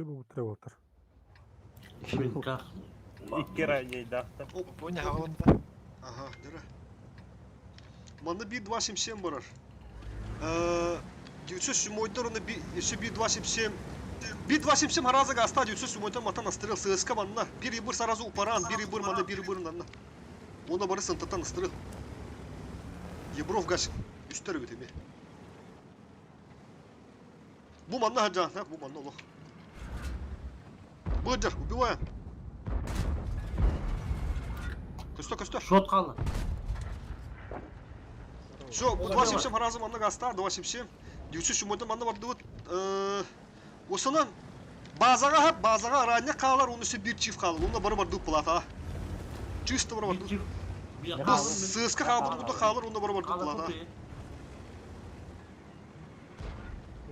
Все буолтар. Икки раннейдаахтар. Поня хаҕылымта. Ага, дыра. Манна 1.277 барар. 907 оны еще 1.277 1.277 хараза гаста 907 матан астрел ССК манна. Bir ибыр сразу упаран, bir ибыр манна, bir ибыр манна. Оны бары сынтатан астрел. Ебров гаш үстер бит эми. Бу манна хаджан, бу манна олох. Быдыр, убиваем. Көстө, көстө. Шот қалды. Все, 277 разом манна гаста, 277. 907 манна барды вот. Осынан базаға хап, базаға ранне қалар, оны все бір чиф қалар. Онда бары барды плата. Чисто бары барды. Бу сыска қалбыды бұды қалар, онда бары барды плата.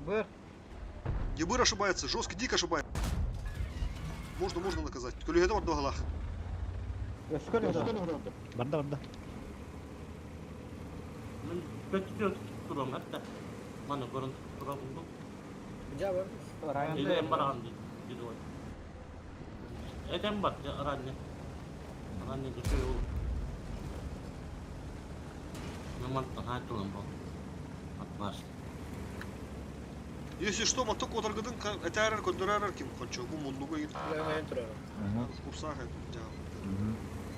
Быр. Ебыр ошибается, жестко, дико ошибается. Можно, можно наказать. Көлөһөдө бар дуһалах. Барда барда. Мен бөттү турам хатта. Мана көрін турам бу. Или эм бараган дейді ғой. Этем бар ранне. Ранне көчө ол. Наман хайтылым бу. Атмаш. Если что, моток отыргыдын этәрер көндөрәрер ким кончо. Бу мундуга гит. Курсах это.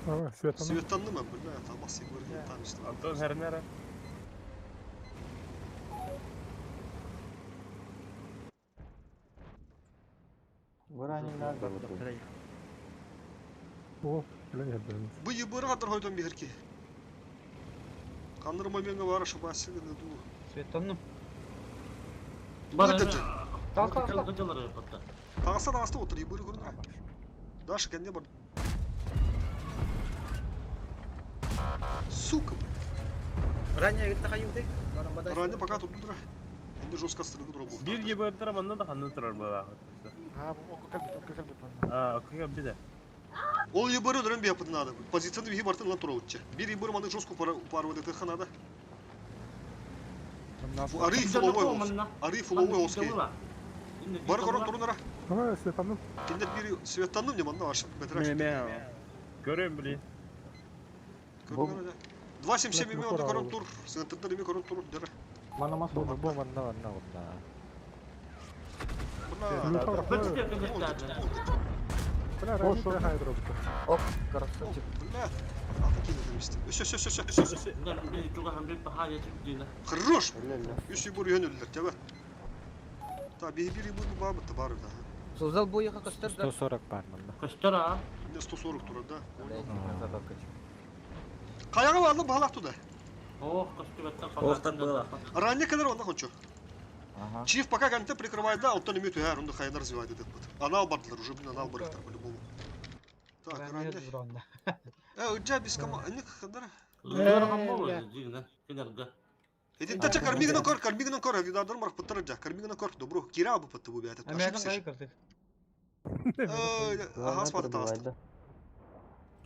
Ага, свет ана. Светанны мен бля, тамас егөр там işte. Антон Хернера. О, бля, нет, блин. Бу ебыр кадыр хойдон бихерки. Каныр моменга бар ошибайся гына ду. Светанным. Бар. Өтөтө. Тал-тал. Тагаса тагаста отыр ебыр көрүнөр. Даша кенде бар. Сука, бля. Ранее гитте хайылды. Ранее пока тут дура. Енді жестко стрелы дурабу. Бир ебырдыр манна да ханны турар была. А, бу окко кэлбит, окко кэлбит. А, окко биде. Ол ебыры дөрөн бияпыды надо. Позицияны бихи бартын лан тура утча. Бир ебыр маны жестко пару дыты надо. Ары фуловой олс. Ары фуловой олс. Бар корон турунара. Ага, светанным. Киндер бир светанным не манна аша. Бетрак. Мен. Көрөм били. 277 эми онда корон тур. Сынтырдар эми корон тур. Дөрө. Бу бу манна манна манна. Бля. Бля, ранее трахает робота. Оп, красавчик. Бля. Ата кине демисти. Все, все, все, все, все. Хорош. Үс ебыр yönüldüler, тебе. Та бир бир ебыр бабы табары да. Сузал бу яка көстөр да. 140 бар манна. Көстөр а. Не 140 тура да. Каяга барды балак туда. Ох, көстөр Охтан было. Ранее kadar онда кончу. Ага. Чиф пока конте прикрывает, да, он то не мюту, он хайна развивает этот вот. Анал бардылар уже, блин, анал барыктар по-любому. Так, ранее. Э, уджа без кома, не хадара. Эти тача кармигна кор, кармигна кор, видадар марк паттарджа, кармигна кор, добро, кира бу патту бу бят. Американ кай кырдык. Э, ага, спата таста.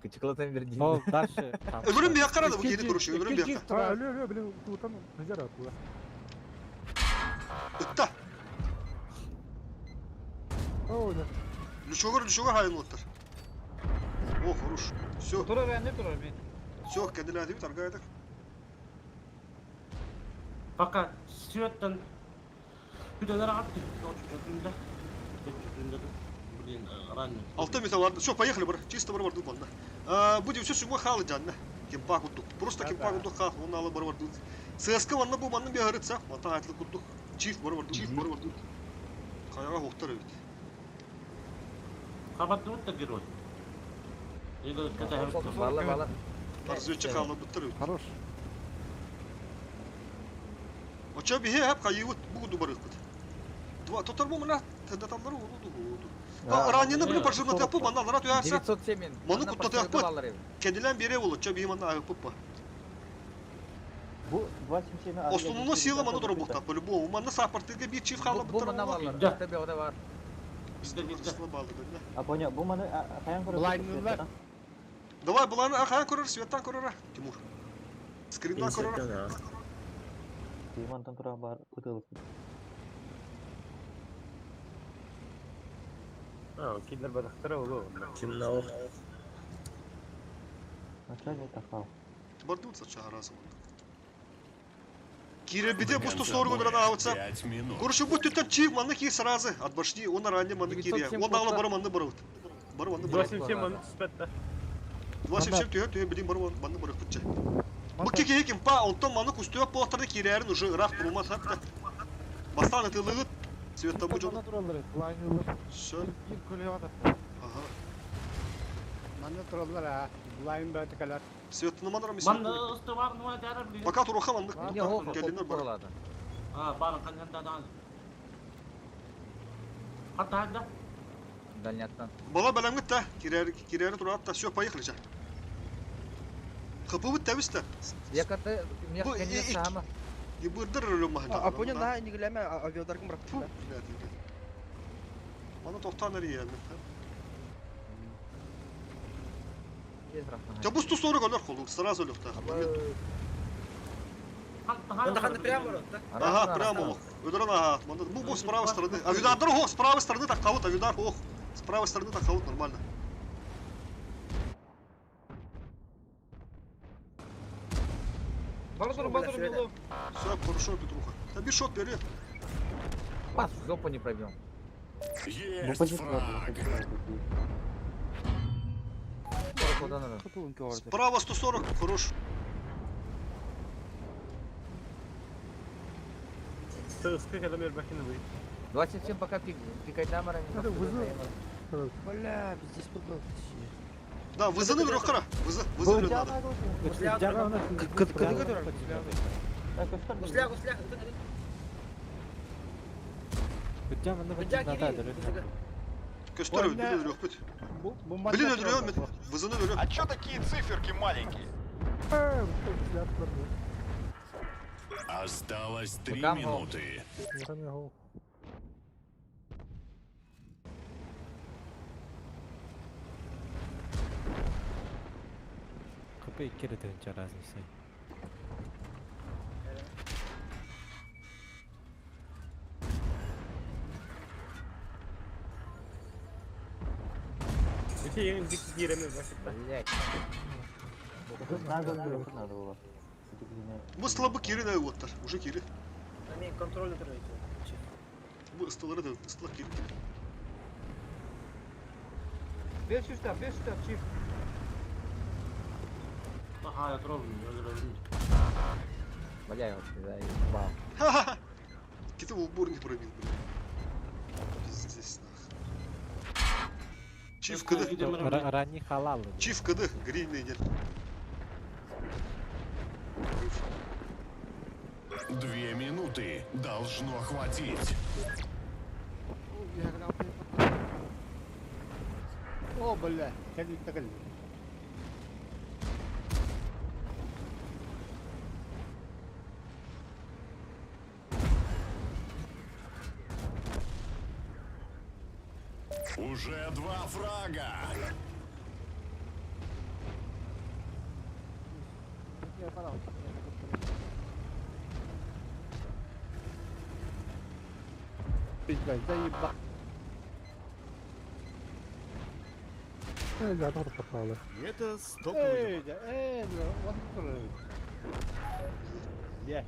Кычыклатан берди. Ол дальше там. Өлөрүм бияк карады бу кени көрүшү, өлөрүм бияк. А, алло, алло, блин, тут там назира оттуда. Ытта. О, да. Лүчөгөр, лүчөгөр хайынлыктыр. О, хорош. Все, Тура ранее тура мен. все, кендилерди бит аргайдык. Пока светтен Күдөлөр атты. Күндө. Күндө. Блин, ранее. Алты метр ладно. Все, поехали, бар. Чисто бар бар дубан, да. Будем все сюма халы жанна. Кемпа кудук. Просто кемпа кудук хал. Он алы бар бар дуб. ЦСК ванна бу манны бе харытса. Мата айтлы кудук. Чиф бар бар чиф бар бар дуб. Каяга хоктар бит. Кабатты вот герой. Или ката Бала бала. Разведчик халы буттар бит. Хорош. Оча бихе хап кайыбыт бу куду бар бит. Два тотар бу мына тендатамлар уду уду. Ранені блин пожирна тапы манна лара туярса. 907. Маны куттаты акпыт. Кендилен бере болот. Ча бихе манна агып па. Бу 277 Основной сила ману дурбухта по-любому. Манна саппортыга бир чиф халы Бу буттар. мана балар. Да. Тебе ода бар. А понял, бу маны хаян көрөр. Блайнлар. Давай, буланы ахан көрөр, светтан көрөр, Тимур. Скриндан көрөр. Тимантан тура бар ытылык. А, кинилэр бадахтара олу. Кимнаух. Начальник тахал. Бардыбыт сача разом. Кире бите бусту соргу драна аутса. 5 минут. Короче, бу түттен чив манны ки сразу от башни, он ранее манны кире. 907 Он дагла курса. бары манны барыбыт. Бары манны барыбыт. 277 манны түспәт 277 түйе түйе билин бары манны барып битче. Бу кеке ким па, онтон манны кустуя полтарды кирерин уже ырах турма хатта. Бастан атылыгыт. Цвета бу жол. Манна тураллар. Лайнылар. Всё. Bir көле атат. Ага. Манна тураллар а. Булайын бәтикалар. Цветны манара Манна ысты бар, нуа дәрі білген. Пока туруха манны. Не, хо, Келинер бар. куралады. А, барын қандан да. Хатта хатта. Дальняктан. Бала бәләмгит та, кирер кирер турат та, всё, поехали же. Хапы бит тәвис та. Я каты, мне Бу, конец сама. Ебырдыр рөлüm маханда. А понял, на, не гляме, авиадаркын Фу, бырактı. блядь. Мана тоқтан әрі Тез Да бу 140 олар қолу, сразу олар та. Онда ханды прямо рот, да? Ага, прямо ох. Өдөрөн ага, манда бу бу с правой стороны. Авидар ох, с правой стороны так кого-то, авидар ох. С правой стороны так кого-то нормально. Бардыр, бардыр, милым. Все, хорошо, Петруха. Да бери шот, бери. Пас, в жопу не пробьем. Есть фраг. Куда надо? Справа 140, хорош. Сыскы кэлем өрбәкин бу. 27 пока пик, пикать намара. Это вызов. Бля, пиздец, подал. Да, вызыны вверх, хара. Вызы, вызы надо. Гусля, гусля. Көстөр, билин өлөх бүт. Билин өлүрөм мен. Вызыны өлүрөм. А чё такие циферки маленькие? Осталось 3 Пока, мол. минуты. Капы кире тенче разница. Ити ең дик киреме башытта. Блять. Надо было. Бу слабы кири да оттар. Уже кири. Мен контроль өтірмейді. Бу ыстылары да ыстылар кири. 500 tap, 500 tap, çift. Ха, трогай, өлөрөбүн. Бля, я вот заебал. Ха-ха-ха. Кити в упор не пробил, блин. Пиздец, нах. Чиф КД. Ранний халал. Чиф КД. Грильный нет. 2 минуты. Должно хватить. О, бля, кәлик тәгел. Уже 2 фрага. Бля, заеба. Это Эй, да, эй, бля, вот турар. Бля.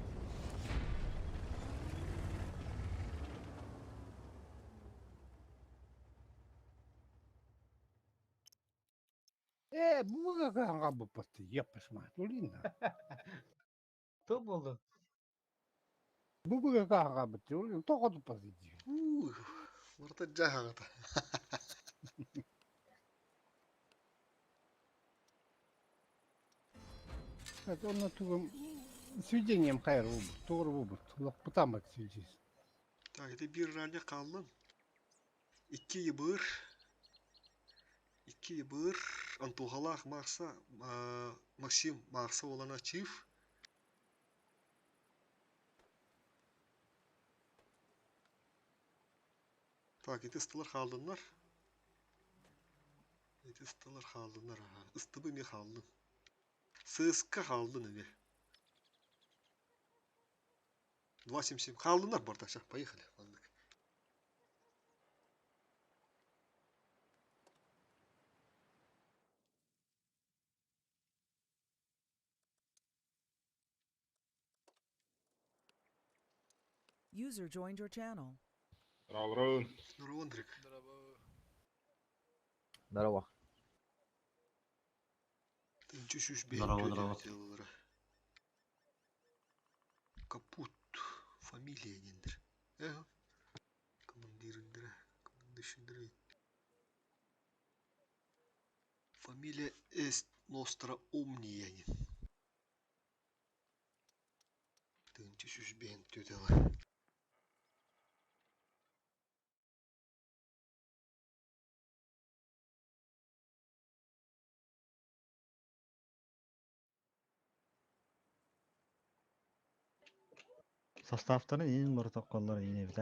Э, бу га бу пасты, епаш мать, улина. Top oldu. Бу га бу улина, тоҕо пасты. Ух, Марта жахагата. Это он на тугом сведением хайр вуб, тугр вуб, лох путамак сведись. Так, это bir ранее қалдым. 2 ебір. 2 ебір. Антуғалақ Макса, Максим Макса олана Чиф. Так, ити ыстылар қалдынлар. Ити ыстылар қалдынлар. Ыстыбы ме қалдын. ССК қалдын эме. 277. Қалдынлар бар, так, сейчас, поехали. Ладно. User joined your channel. Здорово, Андрик. Здорово. Здорово, здорово. Капут. Фамилия диндер. Эх. Командир Командир. Фамилия эст ностра омния. Тынчы шүш бен төтелі. Составтарын ең протоколлар ене бит,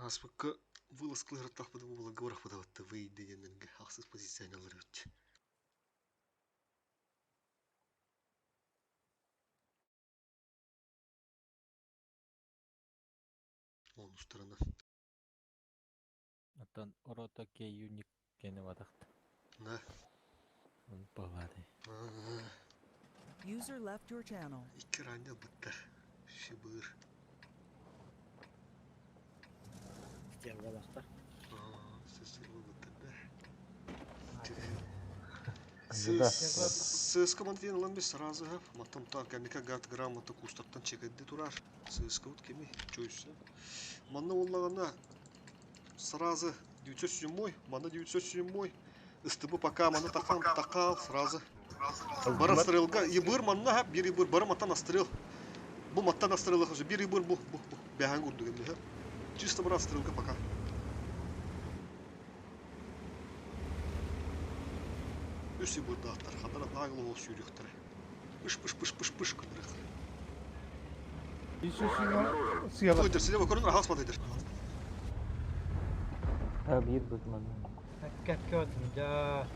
Аспыкка вылазкылар тахпыды була говорах подаватты выйды денерге хақсыз позиционерлар өтті. Onun сторона. Оттон рота кеюник кене батахт. Да. Он повады. User left your channel. Икки ранья бытта. Шибыр. Стерва Да. Сыс командир ламби сразу га. Матам так, амика гат грамота кустаттан чекетди турар. Сыска вот кеми чойса. Манна оллагана сразу 907, манна 907. СТБ пока манна тахан такал сразу. Бара стрелга, ебыр манна ха, бир ебыр, бара маттан астрел. Бу маттан астрел хозу, бир ебыр бу бу бу. Бәһән гурду гемде ха. Чисто бара стрелка пока. Үс ебыр даттар, хадара нагло ол сүйректер. Пыш пыш пыш пыш пыш кыдырых. Еще сюда. Өйдер, сиде көрүнөр ахас матыдыр. Бир бит манна. Да.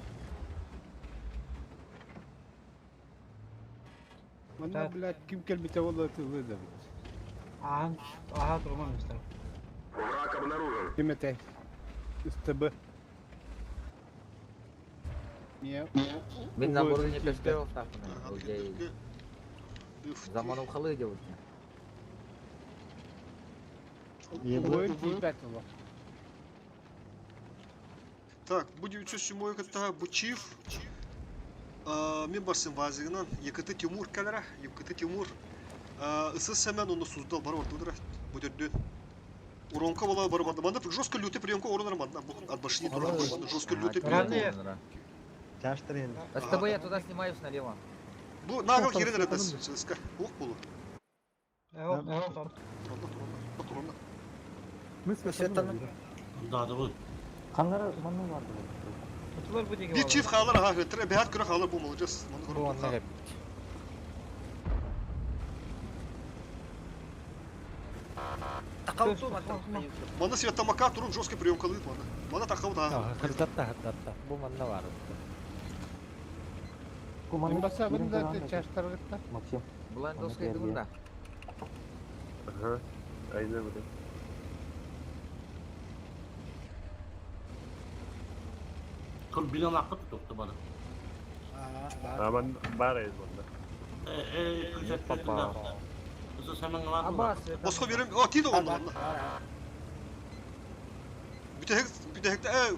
Манна, блядь, ким келбите болла тылы да бит. Ахан, аха турман мистер. Враг обнаружен. Ким это? СТБ. Не. Мен на уровне пештеров так, Заманов халы делают. Так, бу 907 кытта бу чиф. Мен барсын вазигынан ЕКТ Тимур кәләрә, ЕКТ Тимур. ССМН оны суздал бар бар Бу дөрдөн. Уронка була бар бар. Манда жестко лютый приемка урон манда. Бу от башни тура манда жестко лютый приемка. Чаштырын. СТБ я туда снимаюсь налево. Бу нагыл кирен рәдәс. ССК. Ох булу. Туранда, туранда. Да, да, Канлары манна бар. Bir çift хаалар аха хытыр, бәһәт көрө хаалар бу молодец. Маны Бу көрө онна Маны света мака турун жесткий прием кылыт маны. Маны тахау да. Хырдатта хырдатта. Бу манна бар. Баса бында чаштыргытта. Максим. Бландовская дурда. Ага. Айда буде. Кыл билен акы tuttu bana. Аман бар ез бunda. Папа. Абас. Боско берем. О, тиде онда онда. Бүтәһек бүтәһек э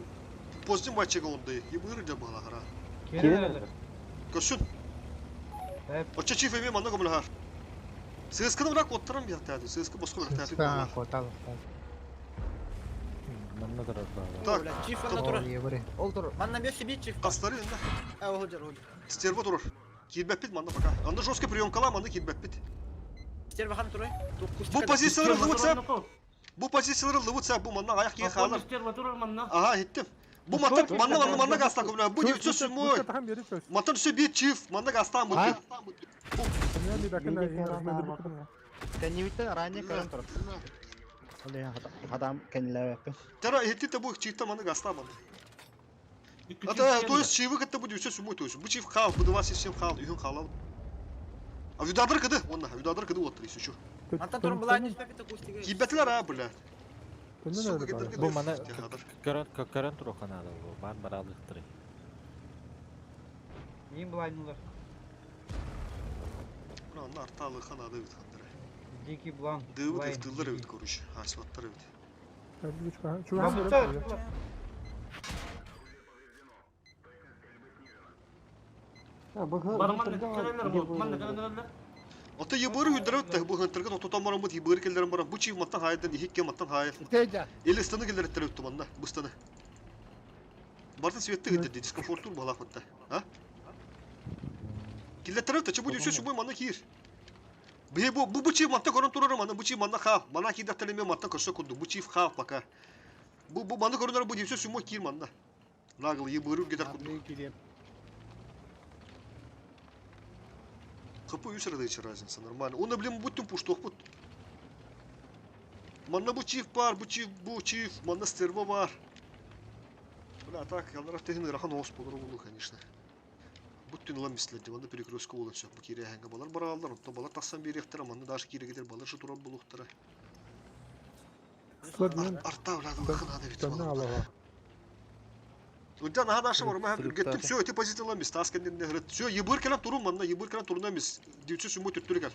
позитив матчыга онда. Ебыр да бала хара. Көсүн. Оча чиф эми манда көмөл хар. ССКны бирак оттырам бу якта. ССК боско бирак тәтип. Манна турар Так. Чиф манна турар. Ол турар. Манна бес бит чиф. Кастары инде. А, охуджар, охуджар. Стерва турар. Кирбәп бит манда пока. Анда жесткий прием кала, манда кирбәп бит. Стерва хан турай. Бу позициялары лывыца. Бу позициялары лывыца, бу манна аяк кие халар. Стерва турар манна. Ага, хиттим. Бу маттан манна манна манна гаста көмлә. Бу 907. Маттан все бит чиф, манна гаста бу. Кәнневиттен ранее көрөн турар. Адам кәннеләбәппин. Тара хитти бу чифта манна гаста манна. Это, то есть чивы кытта бу дүүсэ сумуй то есть бу чив хаал, бу 27 хаал, үһүн хаалал. А видадыр кыды, онна, видадыр кыды оттыр еще. Антон турун булаан түспэппит акустига. Кибетилер а, бля. Төннөн Сука, өлө баар. Бу мана көрөн көрөн туруохха наада бу баар бараалыктырый. Мин булайнулар. Онна арталы ханады бит хандыры. Дикий блан. Дыбы Блайн, дыфтылар дикий. бит, короче. Асфальттар бит. Чугас Бабыттар. өлө. Барман келелер бу. Манна келелер. Ата ебыры үдіріп бу хантыргын ототан баран бу ебыры келдерин баран бу чив маттан хайдан ихикке маттан хай. Тейда. Или станы келдер өттү манна, бу станы. Бартын светті гидерди, дискомфорттур балак бутта. А? Киллеттер өттү, чы бу дүйсө чубой манна кир. Бе бу бу бу чив матта көрөн турар манна бу чив манна хав. Мана кидаттар эме матта көрсө курду. Бу чив хав пока. Бу бу манна көрөнөр бу дүйсө сумой кир манна. Нагыл ебыры гидер курду. ХП үс разница, нормально. Он, блин, будь пуштох бут. Манна бу чив бар, бу чив, бу чив, манна стерва бар. Бля, так, ялнар техин рахан ос болор болу, конечно. Буттун ла миследи, манна перекрестка болу все. Бу кире хәңгә балар баралар, онта балар тассан берехтер, манна даже кире кетер балар шы турап булуктара. Арта, бля, хана бит. Төннөн алага. Удя наха наша бар, мә геттим, все, эти позициялар мис, тас кенден Все, ебыр келен турун манна, ебыр келен турун эмес. Дивче сүмө төттүрү кел.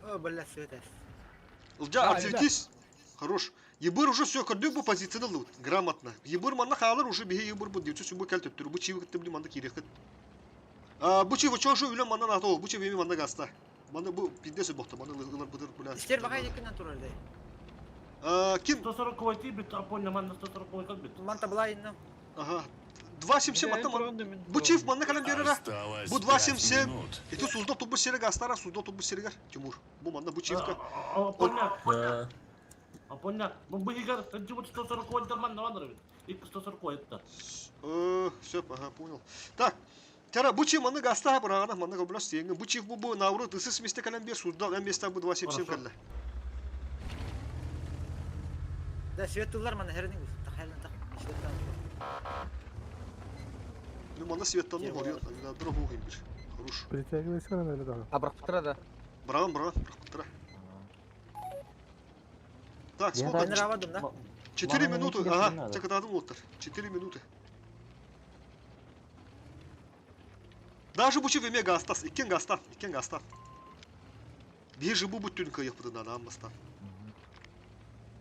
О, бля, свет. Ылжа, отцветись. Хорош. Ебыр уже все, көрдүк бу позицияны лут, грамотно. Ебыр манна хаалар уже бихе ебыр бу дивче сүмө кел төттүрү. Бу чиви кеттим манна кирехет. А, бу чиви чошу үле манна нато, бу чиви манна гаста. Манна бу пиндесе бохта, манна ылар быдыр бля. Истер бакай деккенен турар дей. А, ким? 140 бит, апоння манна 140 как бит. Манта булайынным. Ага. 2.77 аттым. Бу чиф манна калем берера. Осталось Бу пять 2.77. минут. Ити суздал тубу серега астара, суздал тубу серега. Тимур. Бу манна бу чифка. Апоння. Апоння. Бу бигер, жибут 140 манна вандар бит. 240 это. Все, ага, понял. Так. Тара бу чиф манна гаста барагана манна кабла сенге. Бу чиф бу бу наоборот ысыс месте калем бер суздал эм месте бу 2.77 калла. Да, свет тыллар мана хернин гус. Тахайлан тах. Светтан. Ну манна светтан ну горят, а дорогу бир. Хорош. Притягивайся на өлө дагы. А брахпытра да. Браган, браган, брахпытра. Так, сколько? Нравадым, да? 4 минуты, ага, чакатадым оттар. 4 минуты. Даже бу чиф эме гастас, иккен гастан, иккен гастан. Бир жыбы бүттүн кыйык бутунан аммастан.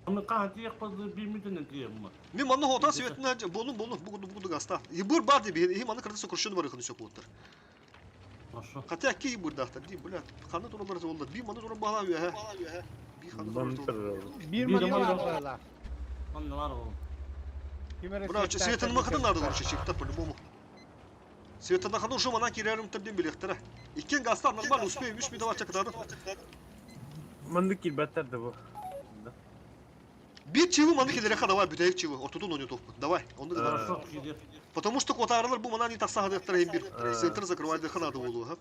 Аны кан тиек базы бир минутын тиек ма. Мен манна хота светина болун болун бугуду бугуду гаста. Ебыр бар деп, и манна кырды сокрушен бар ихны сөк оттар. Хорошо. Хотя ки ебыр дахтар, ди, бля, ханы туралар золда, би манна тура бала үе, Би ханы туралар. Бир манна бар. Манна бар ол. Бля, светин махатын надо, короче, чипта по-любому. Светин ханы уже мана кирерим табден билехтера. Иккен гастар нормально успеем, 3 минут чакатады. Манды килбәттер де бу. Бир чивы маны келереха давай, бүтәйік чивы. Ортудун ойнатып. Давай, оны да. Хорошо, киде. Потому что котарылар бу мана не такса хадаттар hem бир. Центр закрывайды ханады болу, ха.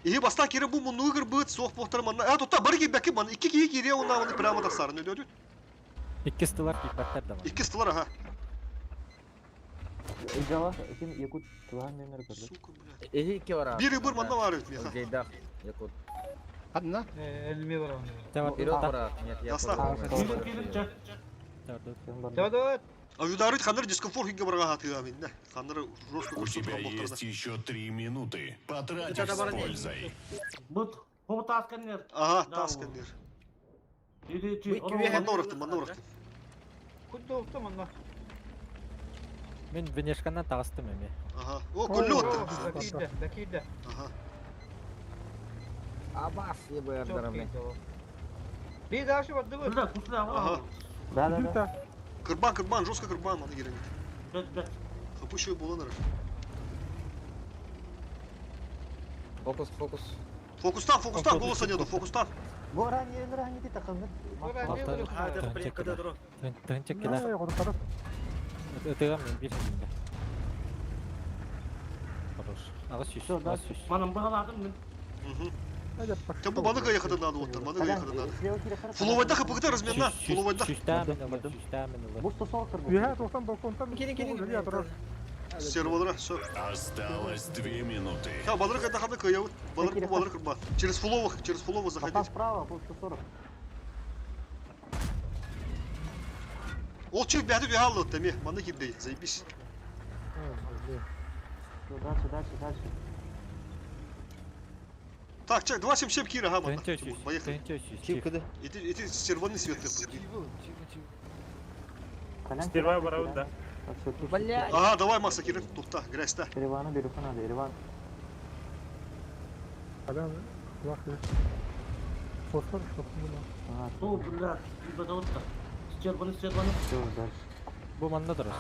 И баста кире бу муну игр быт соқ бохтар манна. А тотта бар ки бәки ман икки ки кире онна оны прямо таксар. Не дөдү. Икки стылар кипаттар да. Икки стылар, ага. Жала, ким якут туған нөмір көрдүк. Сука, блядь. Эһи икки бара. Бир бир манна бар бит меха. Жейдах, якут. Ханна? Элми бар оны. Вперед бара. Нет, я Ясно. Кирин кирин ча. Давай, А юдарыт ханыр дискомфорт хинге барга хатыга минне. Ханыр жестко У тебя есть еще 3 минуты. Потрать их с пользой. Бут, бу тасканер. Ага, тасканер. Иди чи. Манна урахтым, манна урахтым. Кудда уктам манна. Мен венешканан тағыстым эме. Ага. О, көллө отты. Бакиде, бакиде. Ага. Абас ебы Bir daha şu var, değil mi? Бля, кусля, Ага. Да, да, да. Кырбан, кырбан, жестко кырбан, маны керемет. Бет, бет. Хапущий боланыр. Фокус, фокус. Фокустан, фокустан, голоса нету, фокустан. Бу ранее, ранее ты такын. Тынчык кила. Ытыгам мен бир хинде. Хорош. Агыс сүс, агыс сүс. Манам багаладым мен. Те бу балык айахыда надо оттар, маны айахыда надо. Фуловайда хапыгыта разменна, фуловайда. Бу 140 тыр. Үһә тоқтан балконтан. Кири кири. Сервалара, все. Осталось 2 минуты. Ха, балык это хады кыявыт. Балык бу балык кырба. Через фуловых Потом заходить. справа, бу 140. Ол чек бәді бәді алды теме, маны кирдей, заебись. Всё, дальше, дальше, дальше. Так, чек, 277 кира, ага, манда. Поехали. Чип кыды. Эти червоный свет. Стерва барабын да. Блядь. Ага, давай, Макса, кирин, тухта, грязь, да. Еревана беру надо, Ереван. Адам лах. Фосфор, что было. О, бля, бадавытта. Стерваны, стерваны. Все, дальше. Бу манна дұрыс.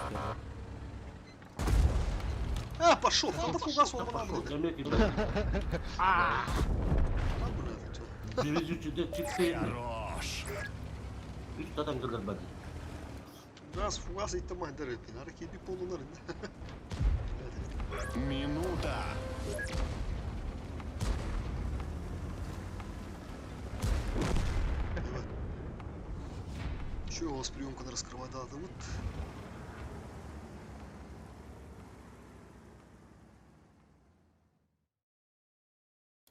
А, пошел, там фугас он надо. Заметь, бля. Там, бля, Ceviz üçü çıktı. Хорош. Üç zaten kırılır bence. Раз фугас и там майдары, пинары кеби полунары. Минута. Че у вас приемка на раскрывать да, вот.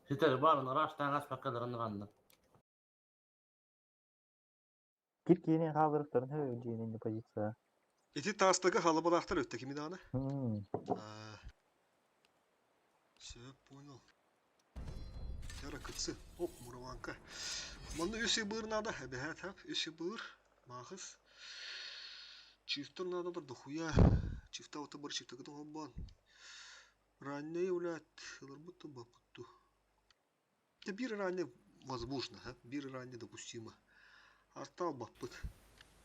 Yeter barın araç tane aç bakalım anne. Кир киинен хаалырыктарын хөө жиенин позиция. Эти тастага халабалахтар өттө кими дааны? Хм. Все, понял. Яра кытсы. Оп, мураванка. Манны үсі быр надо, әбәһәт хап, үсі быр, махыс. Чифтер надо бар дохуя. Чифта ота бар чифта кытын хоббан. Ранее, блядь, ылар будто бапутту. Да бир ранее возможно, ха? Бир ранее допустимо. Артал баппыт.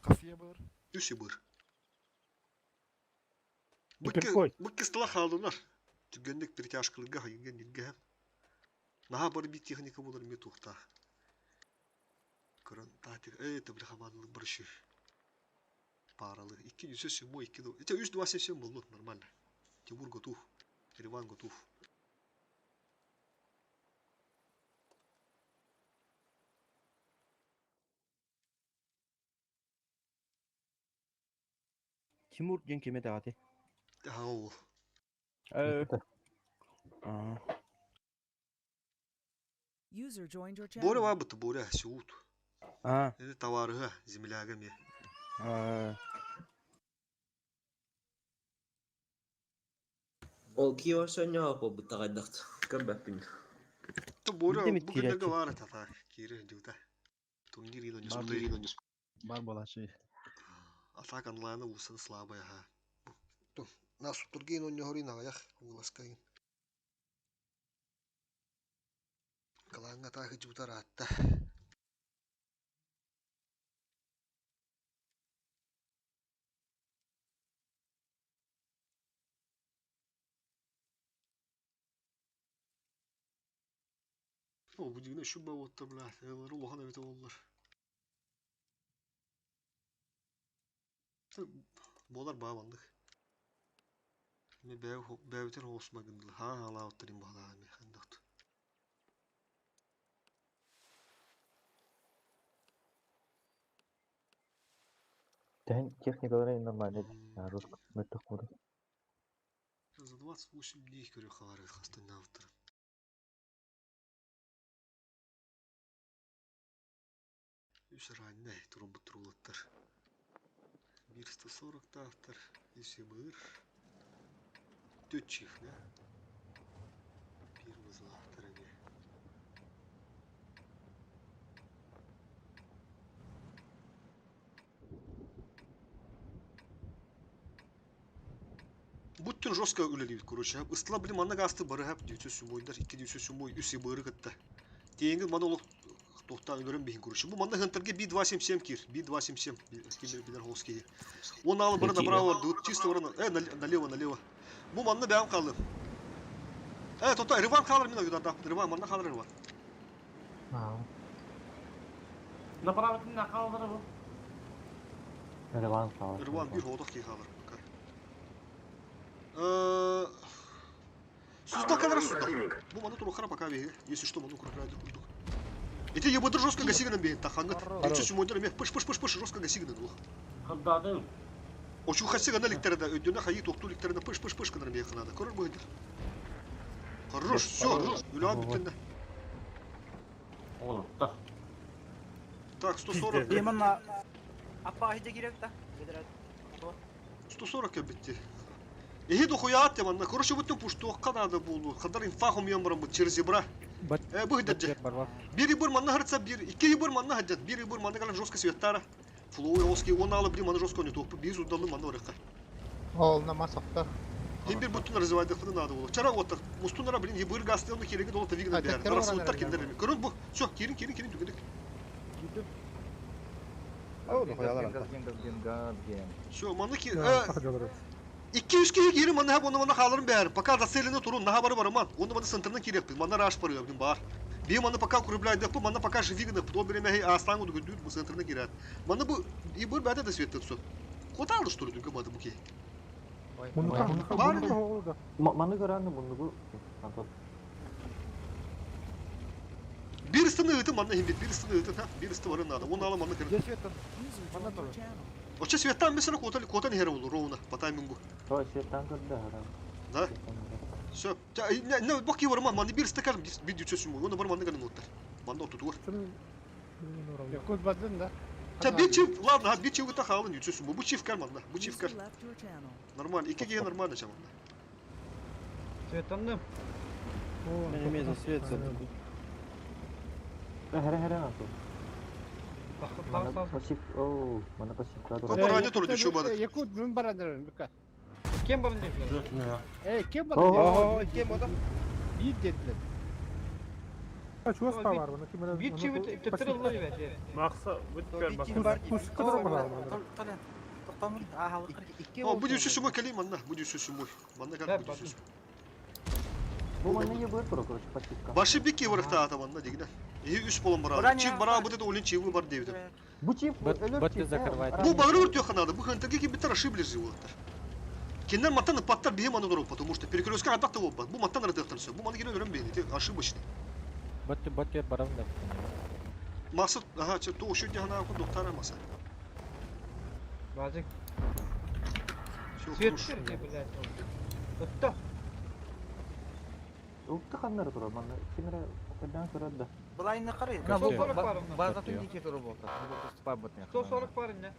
Кафе бар. Үсі быр. Кой. Быкке стола халдынар. Түгенлек перетяжкалыга хайген нилге. Наха бар бит техника булар ме тухта. Көрөн татик, эй, это бляха манлы барышы. Паралы. 207, 2 2. Это 3 2 7 7 был, нормально. Тимур готов. Ереван готов. Тимур ден кеме дағаты. Ау. Э. User joined your channel. Боря бабыты, Боря, сеут. А. Это товары, земляга ме. А. Ол кио соньо по бутагайдакт. Көбөппүн. То Боря, Демит бүгүннерге кирячы. бар это так. Кире дюта. Турнир ино не смотри. Бар балачы. А так онлайн усын слабая, ага. Нас тургин он не горин, а ях уласкайын. Каланга тахы жутаратта. О, будигне шуба отта, блядь. Элар улахан эбите оллар. Болар баабандык. Ме бәүтер хосма гындыл. Ха ала оттырым бала ме хандакт. Тән техникалары нормально. Жестко. Мөттөх буду. За 28 дней көрө хабар хастан автор. Үс раннай турун бутурулаттар. 140 автор, үсі быр. Төтчив, да? Первый автор эми. Буттун жестко үлелейбит, короче. Ыстыла билим манна гасты бары хап дүйсө сүмойдар, икки дүйсө сүмой, үсі быры кытта. Теңги мана олық тоқта өлөрөн бихин, короче. Бу манна хынтырге Би-277 кир, Би-277, кимер билер хоски. Он алы бары направо, дут, чисто бары, налево, налево. Бу манна бәм қалды. Тоқта, Риван қалыр мен ойдан, Риван, манна қалыр Риван. Направо кимне қалдыры бу? Ереван қалыр. Риван bir hodok ki қалыр. Суздал камера суздал. Бу маны турухара пока беги. Если что, ману крайдер курдук. Ити ебадыр жестко гасигынан бейін тахангыт. Ючу сумойдар ме пыш пыш пыш пыш жестко гасигынан улах. Кырдадым. Очу хасигана ликтереда өйдөнө хайы токту ликтереда пыш пыш пыш кынар бейін надо. Көрөр бүйдір. Хорош, все, үлі бүттенде. Oğlum da. Так, 140. Биманна аппа ахиде кирек та. 140 битти. Эһи дохуя манна. Короче, вот пуштуаққа надо булу. Хадар инфахум ямрам через зебра. Бу хидер. Бири бур манна харца бир, икки бур манна хаджат, бири бур манна калан жестко светтара. Флоу оски он алы бри манна жестко не топ, биз удалы манна орыка. Ол намасақтар. Хим бир буттун развивать хыны надо булу. Чара вот мустунара блин ебыр гасты оны кереги долы вигна бер. Дарасуттар киндер. Көрөн бу. Всё, кирин кирин кирин түгедик. Всё, манна ки 200 киһи киирин манна хап, онно манна хааларын бэһэр. Пока зацелены турун, наха бары барыман. Онно манна центрынан кириэхпит, манна раш барыа, блин, баар. Бии манна пока укрепляйдыхпыт, манна пока живигныхпыт, ол бириэмэһи аастаан курдук өйдүүр, бу центрынан киирээт. Манна бу ибыр бэйэтэ да светтэн сөп. Хотаалыш туру дүнкэ бады бу киһи. Баар ини. Маны көрәнді мұны Антон. Бир ыстыны ыытын манна иһин бит, бир ыстыны ыытын, ха, бир ысты барын надо. Оны ала манна кирин. Оча светтан месена котан котан хере болу ровно по таймингу. То светтан көрді, Да? Все. Не, не, бак евар ман, бир стакан бир дючөсүм. Оны бар манны гана оттар. Манда отутур. Якут бадын да. Та бир чип, ладно, бир чип та халын дючөсүм. Бу чип кар манда, бу чип кар. Нормально, икки ге нормально чам манда. Светанным. Не имеет свет. Хере хере Антон. Якут мен барадыр бүка. Кем барын деп? Эй, кем барын? Кем барын? Bir dediler. Чуас бар, Bir çivi тетирилди бе. Макса бүткөн О, бу дючөсүм кели манна, бу дючөсүм. Манна кар бу дючөсүм. Бу манна ебыр тура, короче, пассивка. Башы бик еврыкта ата манна дегине. И үс болон бар. Чип бара бу олин чиби бар дейбит. Бу чип Бот закрывает. Бу багры өртүө надо. Бу хантаги ким биттер ошиблись же олаттар. Киндер маттан паттар бихем аны дуру, потому что перекрестка атакты болбат. Бу маттан ырдыктан все. Бу маны кире өрөм бейни, ошибочный. Бот бот барам да. Максат, ага, че то ошо дихана ку доктора маса. Базик. Все, Свет блядь. Отта. Укты ханнары тура, маны кимре кырдан көрөд да. Былайны карай. Базатын дики туру болду. 140 бар инне.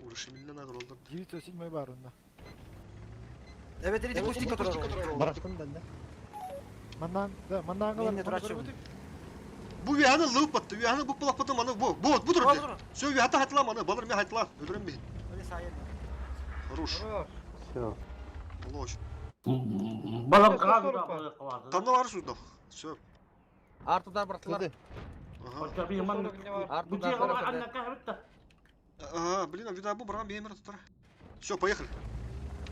Урышыминнен агыр олдар. 907 бар онда. Evet, evet, пустика тура. Бараштын да. Мандан, да, мандан калар. Бу вяны лып батты, вяны бу плак маны бу. Бу бу тур. Все, вята хатла маны, балыр мен хатла, өлөрөм мен. Хорош. Все. Молодец. Балам кагы Там бар сузда. Все. Артудар братlar. Ага. Ага, блин, а вида бу брам бемер тур. Все, поехали.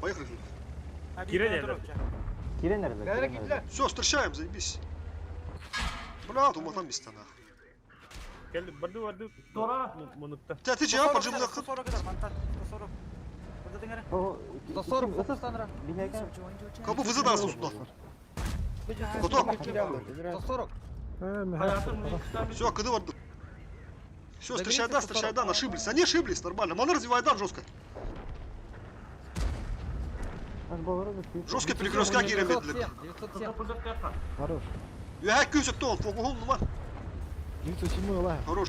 Поехали. Кирен Все, встречаем, заебись. Бля, думал там места нахуй. Кел, барды барды. Тора. Мунутта. Ты ты чего, поджим на 140 мантан. 140. 140 Санра. Кабу вызыдан сузда. Готов. 140. Все, кыды барды. Все, встречай, да, встречай, да, ошиблись. Они ошиблись, нормально. Маны развивай, да, жестко. Жестко перекрестка кире медленно. 907. Хорош. Я күсөк тон, фогуһун нума. 907 ла. Хорош.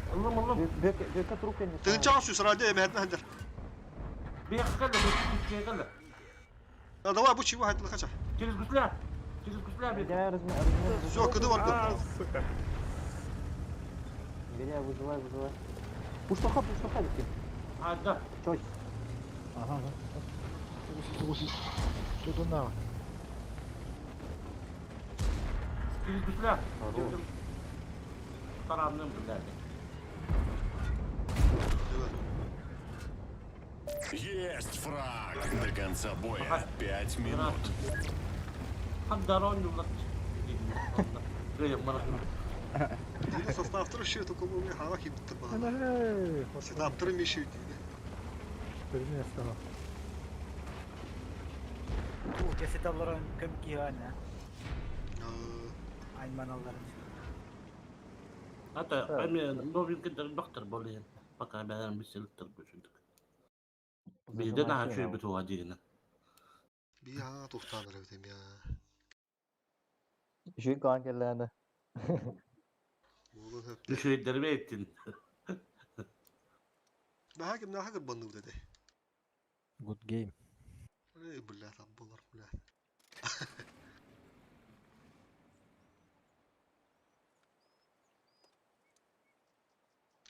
Бека трупка не. Ты чан сүс ради эмэхэтнэ хандар. А давай бу чего хайтла хача. Через гусля. Через гусля. Все, кыды бар. Сука. Меня вызывай, вызывай. Пуштоха, пуштоха, дики. А, да. Чось. Ага. Что тут на? Через гусля. Таранным, блядь. Есть фраг! До конца боя 5 минут. Состав еще только у меня халахи Всегда мешают. Переместно. Кесеталларын көм киһәнә. Айманалларын. Ата эми новинка доктор болен. Пока бәрін бісіліктір көшілдік. Бізден аға чөй бітуға дегені. Бия тухтаныр эбитим я. Үшүй каан келләне. Буолун хөп. Düşeydirme ettin. Наха ким наха кырбанны dedi. Good game. Эй, бля, там болар, бля.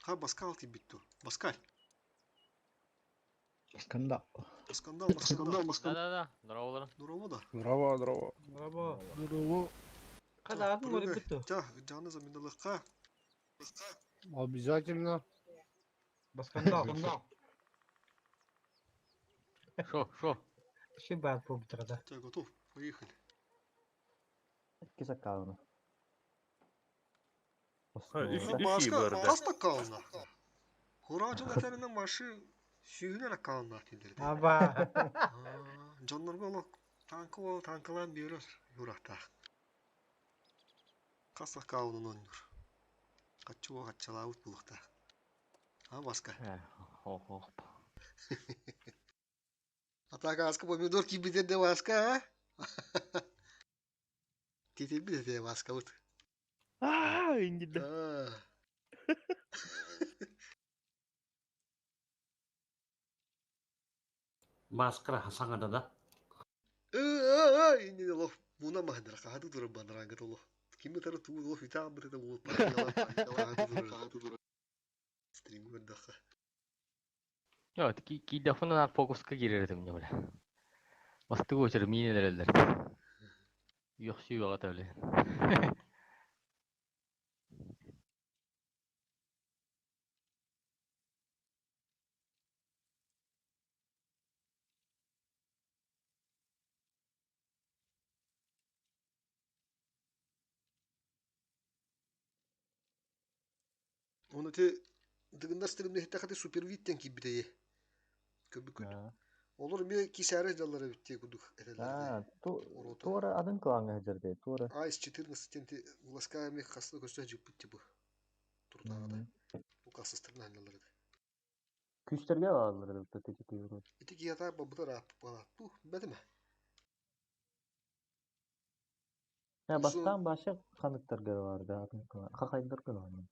Ха, Баскал ти битті. Баскаль. Скандал. Скандал, скандал, скандал. Да-да-да, здорово. Здорово да. Здорово, здорово. Браво. Здорово. Kada adın var bitti. Тя, жаны заминалыққа. Обязательно. Баскандал. Шо, шо? Ши бар bu Тя, готов. Поехали. Икки саккааны. Баска, баста кална. Хуражын әтерінің машы сүйгінер кална дедерді. Аба. Жоннорго олок танкы ол танкылан берер юракта. Каса калнын оннур. Качуа качалаут булукта. А баска. Ох, ох. Атака аска помидор кибидер де баска, а? Тете де баска вот. Аа, инди. Маскара саңада да. Инди лох муна махдра каду тур банранга толо. Кими тара ту лох ита бр та бу Стрим көрдөхө. Йо, кийдефонан фокуска кирердим не бля. Басты көчөр минелерелер. Yok şey yok öyle. Оны те дыгындар стримде хетте супер виттен кибитее. Көбүкүт. Олор ми кисәре жаллары битте кудук А, туора атын кылаңа жерде, туора. Айс 14 тенти уласка ми хаслы көстө жип битте бу. Туртагада. Бу касыстырна жаллары. Күстерге алалар деп тетики юру. Ити кията бабытар ап бала. Ту, бәдеме. Я бастан башы ханыктарга барды, атын кылаң. Хахайдар кылаң.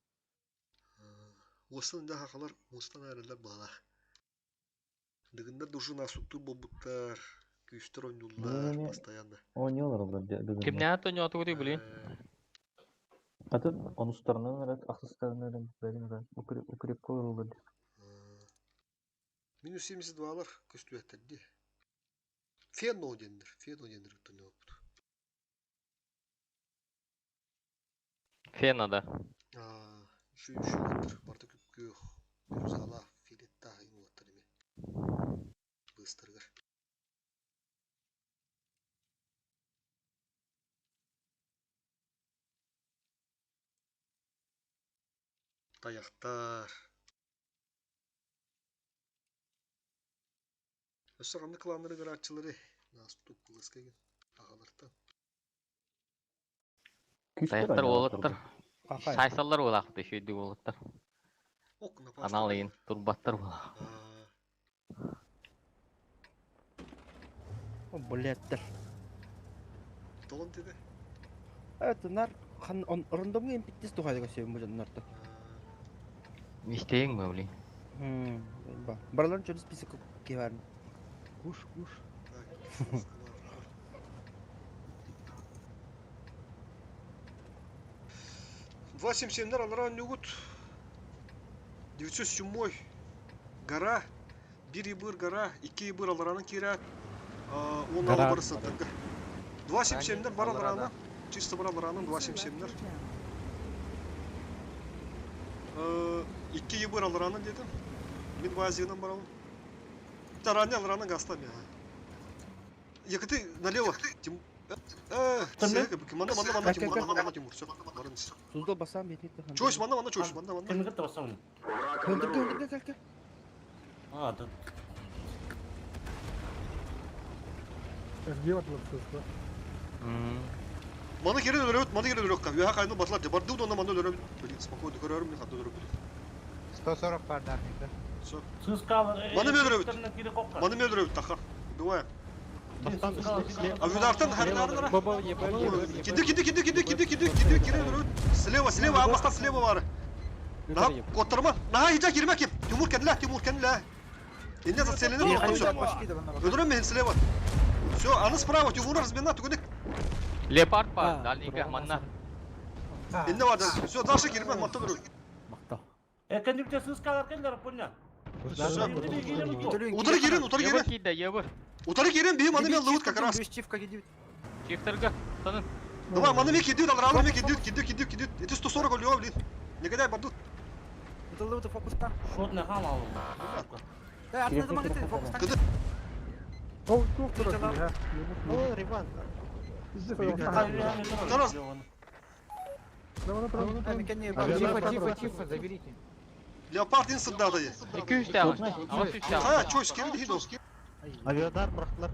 Осын да хахалар мустан аралар бала. Дыгындар душына суктур бобуттар, күстөр ойнуллар постоянно. Ойнолор бир. Кимне аты не ату блин? Атын онустарынан эрет, ахсыстарынан эрет, бәрин эрет, укреп колор Минус 72-лар көстүәттерди. Фено дендер, фено дендер үттөн опут. Фена да. А, şu şu оттыр, барда күпкө, Рузала, Филетта инуаттар эме. Быстыргыр. Таяқтар. Өссө қанды кланнары гарачылары наступ кылыскеген ағалартан. Таяқтар олаттар. Сайсалар олақты, шөйді олаттар. Анал ен, турбаттар болақ. О, блядь. Толон деді. Это нар хан он рандомга импиттис тухайда көсөм бу жоннорто. Не істейін бе, блин? Ба. Баралар чөнү список кебар. Куш, куш. Два семь семнер алара нюгут. 907 гора. Бир ибыр гора, iki ибыр аларанын кира. Он Гора. алы барысы тыргы. 277-лер бар алараны. Чисто бар аларанын 277-лер. İki ибыр аларанын дедим. Мен базигынан барамын. Тарани аларанын гастам я. Якыты налево. Тим... Манда, манда, манда, Тимур, манда, манда, Тимур, все, барыңыз. Суздал басам бетет. Чойс, манда, манда, чойс, манда, манда. Кимге басамын? Көндүр, көндүр, кел, кел. А, да. СГ вот вот. Маны кирин өлөрөбүт, маны кирин өлөрөккө. Үөһэ хайны батылар де. Бардыбыт онно маны өлөрөбүт. Блин, спокойно көрөрүм мен хатта өлөрөбүт. 140 бар дальнийда. Все. Сыскалар. Маны мен өлөрөбүт. Маны мен өлөрөбүт таха. Убиваем. А видартан харнарнара. Баба, еб, еб, Киди, киди, киди, киди, киди, киди, киди, кири өлөрөбүт. Слева, слева, абастан слева бар. Наха, коттарма. Наха, иджа кирме ким. Тимур кенле, Тимур кенле. Инне зацелены Ехали, все. пошли, давай, давай. Өлөрөм мен слева. Все, аны справа, Тимур размена, түгүнүк. Леопард бар, дальнийга манна. Инне бар. Все, дальше кирме, мантан өлөрөбүт. Мактал. Экенlikte сыскалар келдер punya. Утары кирин, утары Ебір кирин. кийді, ебір. Утары кирин, бихим аны мен ловут как раз. Чифка кидит. Чифтерге, танын. Давай, маны мен кидют, алралы мен кидют, кидют, кидют, кидют. Это 140 өлüyor, блин. Негодяй бардут. Это лута фокус там. Шот не хам алым. Да, артына заман кетти, фокус там. Кыды. Ол туох турар. О, Риван. Тарас. Тихо, тихо, тихо, заберите. Леопард инсырдады. 200 тәғын. Ағас 3 тәғын. Хая, чойс, кирин дихи Авиадар бырахтылар.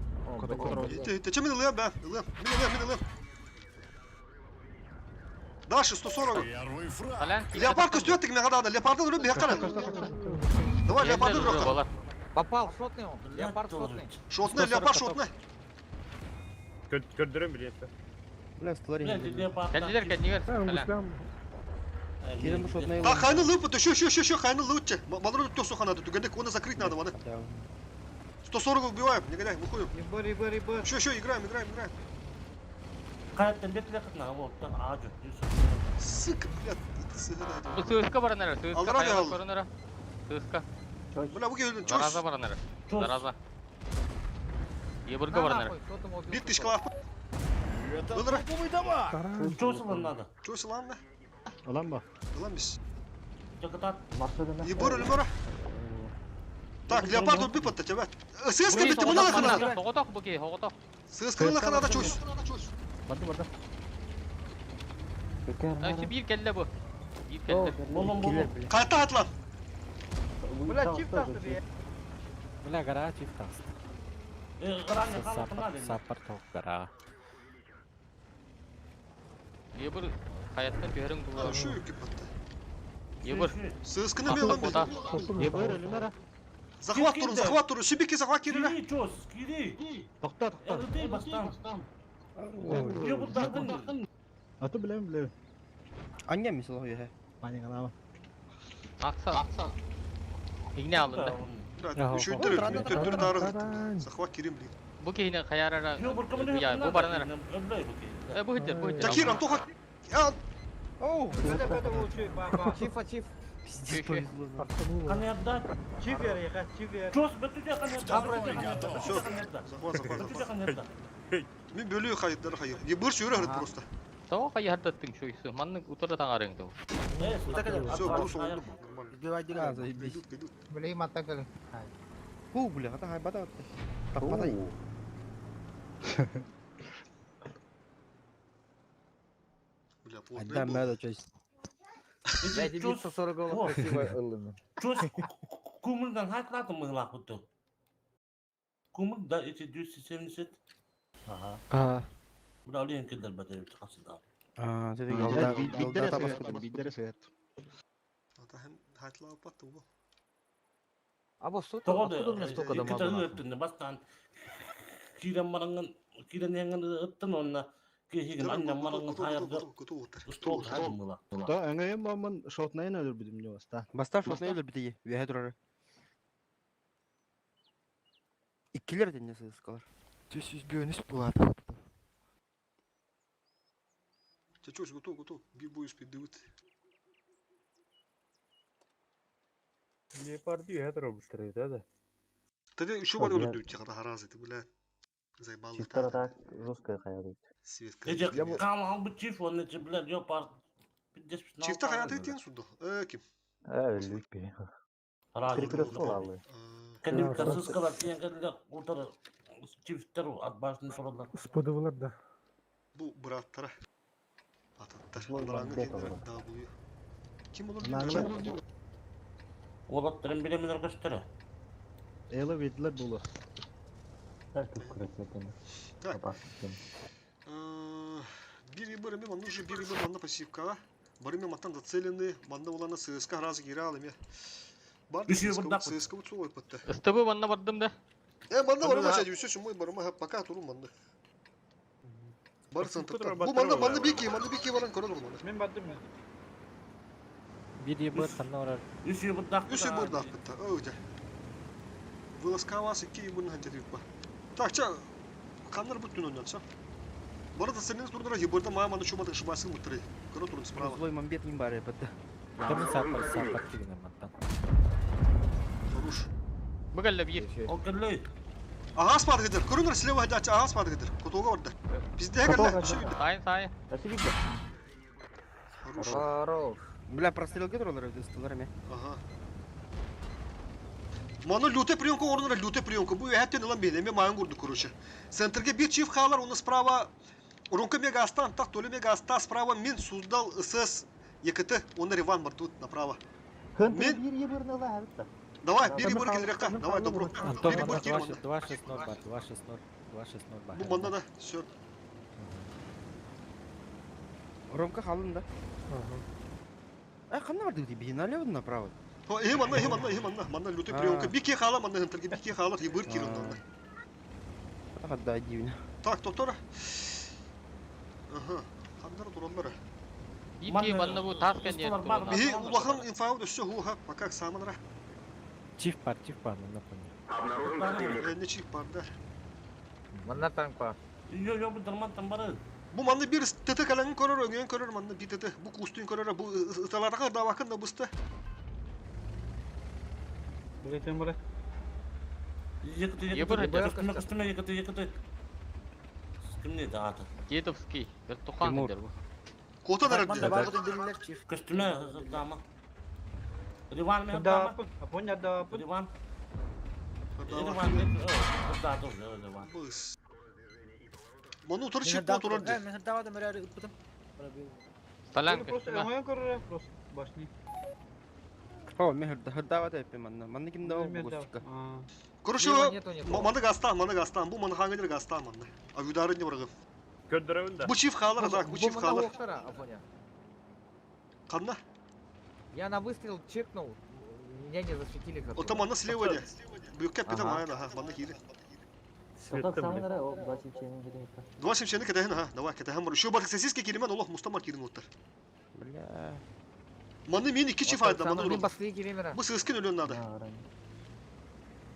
Те мен ылыям, бә, ылыям. Мен ылыям, мен ылыям. Дальше 140. Первый фраг. Қалан. Леопард көстүөттик мен гадада. Леопарды өлүп бияк кара. Давай, леопарды өлүп Балар. Попал, шотный он. Леопард шотный. Шотный, леопард шотный. Көрдөрөм билетти. Бля, столари. Кәндилер, кәндилер. Қалан. Кирин бу шотный. Так, хайны лып, еще, еще, еще, еще, хайны лып. Малры тёсу ханады, түгендек, оны закрыть надо, маны. 140 убиваем, негодяй, выходим. Ебар, ебар, ебар. Еще, еще, играем, играем, играем. Каяттан бетле кытна болуптан aju. Сука, блядь, это сыграет. Бұл сыска баранара, сыска Алдыра қайға бер. баранара. Сыска. Бля, вы келдин, чойс. Зараза баранара. Зараза. Ебірге баранара. Бир тысяча лап. Это Ылдыра. топовый дамаг. Чосылан надо. Чойс ылан Ылан ба. Ылан бис. Жакытат. Ебор өлмөрө. Так, леопард өлбүп атта, чабат. Сыска битти, мына лахана. Тоғытақ бұке, тоғытақ. Сыска лахана да чойс. Барды барды. Әші бір келді бұл. Bir келді. Болон болон. Кайта атлан. Бля, чип тасты бе. Бля, гора чиф таст. Грани хам Саппар тоқ гора. Ебір қаяттан бөрің бұлар. Şu үкүп атта. Ебір. Сысканы мен ылан бис. Ебар өлүмөр. Захват турун, захват турун. Шибики захват кириле. Кири чос, кири. Токто, токто. Эрдей бастан. Жобурдардын. Аты билем билем. Аня мисал я. Паникалама. Ақса. Игне алынды. Үшөйдөр, төттөр дары. Захват кирим блин. Бу кейіне қаярара. Жобур кымны. Я, бу баранара. Бу хиттер, бу хиттер. Жакир, Антоха. Я Оу. Это это лучше, баба. Чифа, чиф. Пиздец повезло. Канерда. Чифер, я чифер. Чос бөтүдө канерда. Все. Захват, захват, Бөтүдө захват. канерда. Мен бөлүү хайдар хайыр. Ебыр сүйрө хырыт просто. Тоға қаярдаттың шойсы. Манны утырда таңарың тау. Все, брус oldu. Нормально. Сбивай А, дерево. заебись. Идут, идут. Блин, атакали. Ху, бля, это хайбата. Тапатай. Бля, плотно. Отдам надо часть. Я тебе 140 голов красиво ылым. Чос кумулдан хайтлатым мыглак буту. Кумул да эти 270. Ага. А. Бля, лен кедер бәдер чыкасында. А, ты Биддере сыгат, биддере сыгат. Ата hem хайтлап атты бу. А вот что Тоғды, откуда у меня столько икки дамага? өттүн бастан. Кирен мараңын, кирен яңын ыттын онна. Кихигин анна мараңын хаярда. Стол хадым мыла. Да, аңайым мамын шотнайын өлөр бидим не баста. Бастар шотнай өлөр битеге. Веһе турары. Иккилер ден сыскалар. Түс бөнүс булат. Чочось, готов, готов. Bir бой успеть Леопарды ядро быстрее, да, да? Тогда еще бар өлүп тихо харазы, ты, бля. Заебал. Чифтер так жесткая хаядыт. Светка. Эже кам албы чиф онны бля, леопард. Чифта хаят этен суду. Э, ким? Өлүк бе. Перекресток алды. Кәдімгі сыскалар тиен кәдімгі утыр чифтер ат башын соралар. Сподывалар да. Бу браттара. Ататтар. Бу Алараңы бет кендер алар. W. Ким olur? Нагла. Олаттарын билемелер көстөрө. Эла ведлер булу. Так, күрәтсәтен. Так. Биир ыбыр эми манна уже биир ыбыр манна пассивкаҕа. Бары мен маттан зацелены, манна улана ССК разы киирал эми. Бар Үс үй бырдақ. ССК бут суой пытты. Ыстыбы манна бардым да. Э, манна барыма ча, үсө шумой барыма, пока туру манна. Бар центрда. Бу манна манна бики баран көрөр манна. Мен бардым мен. Биир ебыр ханна барар. Үс үй бырдақ. Үс үй бырдақ бітті. Өйде. Вылазка вас икки ебырны хантет ба. Так, ча, каннар бүттүн оннан, ча. Бары зацелены турдара ебырда маа маны чумадык шыбасын буттыры. Көрө турун справа. Злой мамбет не бары бытты. Кемин сапар сапар кигинен мантан. Хорош. Бүгелле бир. Ол кэллэй. Ага спады гидер. Көрүнөр слева хадача ага спады гидер. Котога барды. Бизде кэлле. Сайын сайын. Хорош. Хорош. Бля, прострел гидролар өстілер ме. Ага. Маны люте приемка орнына люте приемка. Бу әттен ылан бене мен майын курду короче. Центрге бир чиф халар, оны справа Рунка мега астан, так толи мега аста справа мин Суздал СС ЕКТ, он Риван бар тут направо. Мен Биир ебырны ыла хабытта. Давай, бери бир келерекка. Давай, добро. Антон Бери манна бир кир манна. 2-6-0 бар, 2-6-0. 2-6-0 бар. Бу манна да, все. Ромка халын да. Ай, қанна барды өте налево направо. Э, манна, э, манна, э, манна, манна люте приемка. Бике хала манна хентерге, бике хала, ебыр кир онда. Да, дивно. Так, доктор. Ага, хандар тураллар. Ики манна бу тас кәнер. Бихи улахан инфау дөссө хуха, пока саманра. Чиф бар, чиф бар, манна понял. Не чиф бар да. Манна танк бар. Йо йо бу дарман бары. Бу манны бир ТТ калаңын көрөр, өңөн көрөр, манны би ТТ, бу кустун көрөр, бу ыталарга да бакын да бусты. Билетен бара. Екіті екіті. Кыстыма кыстыма екіті екіті. Ким не дааты? Дедовский. Бір тоқан дер бу. Кота Манда бар дилер чиф. Кыстыма дама. Риван мен Да, дама. Афоня да. Риван. Риван да Риван. Быс. Ману тур чип турар. Мен давады мөрәре үттім. Салян Просто оңой көрөр, просто башни. О, мен хырдава да эппе манна. Манна ким да гостика. Короче, маны гастан, маны гастан, бу маны хангылер гастан манны. А юдары не баргы. Көндөрөбүн да. Бу чиф халар, так, бу чиф халар. Афоня. Канна? Я на выстрел чекнул, меня не засветили. Ота манна слева де. Бүккә питә мана, ага, манна кире. Соток самынара о 27 кирин. 27 кәтәһен, ага, давай, кәтәһен бар. Еще бар сосиски киремен, Аллах мустамар кирин оттар. Бля. Манны мен iki чиф айда, манны Мен урун. басты киремер. Бу сыскын өлөн надо.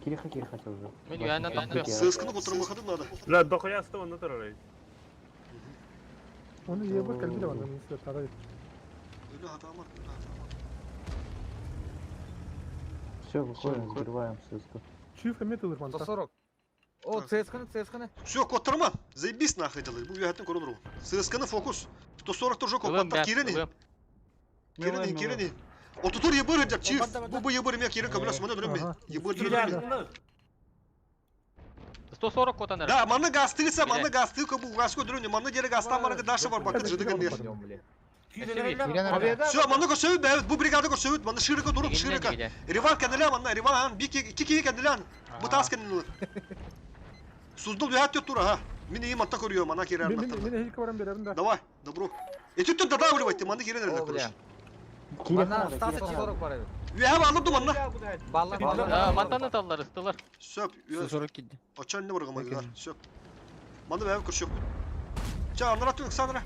Кириха кириха уже. Мен уянан тапты. Сыскыны котурмахады надо. Бля, дохуя сты онда турар. Оны ебыр кэлбит онда мисle тара. Өлө хатамар, өлө хатамар. Все, выходим, взрываем ССК. Чиф эме тылыр манта. 140. О, ЦСК-ны, ЦСК-ны. Все, коттырма. Заебись нахуй делай. Бу яхатын көрөн уру. ССК-ны фокус. 140 тоже копатта кирени. Кирени, кирени. Отутур ебыр деп чиф. Бу бу ебыр ме кирен көмлөс мына дүрмө. Ебыр дүрмө. 140 котан Да, маны гастыса, маны гасты бу гаско дүрмө. Маны дере гаста маны даша бар бакыт жыдыгын бер. Все, маны көсөбүт бәбит, бу бригада көсөбүт, маны широко дуруп, широко. Риван кенделя, маны Риван, бики кики кенделян. Бу тас кенделя. Суздул яат тур, ага. Мин ийм атта көрüyor, мана кирер Мен мен хилке барам берерим да. Давай, добро. Этүттен додавливайте, маны кирер да короче. Мана стасы 140 бар edi. Üye алып манна. Балла, Да, мантаны таллар, ыстылар. Сөп, 140 кидди. Очан не барган магар. Сөп. Маны бәбит көршөк. Ча, анра түн, Александра.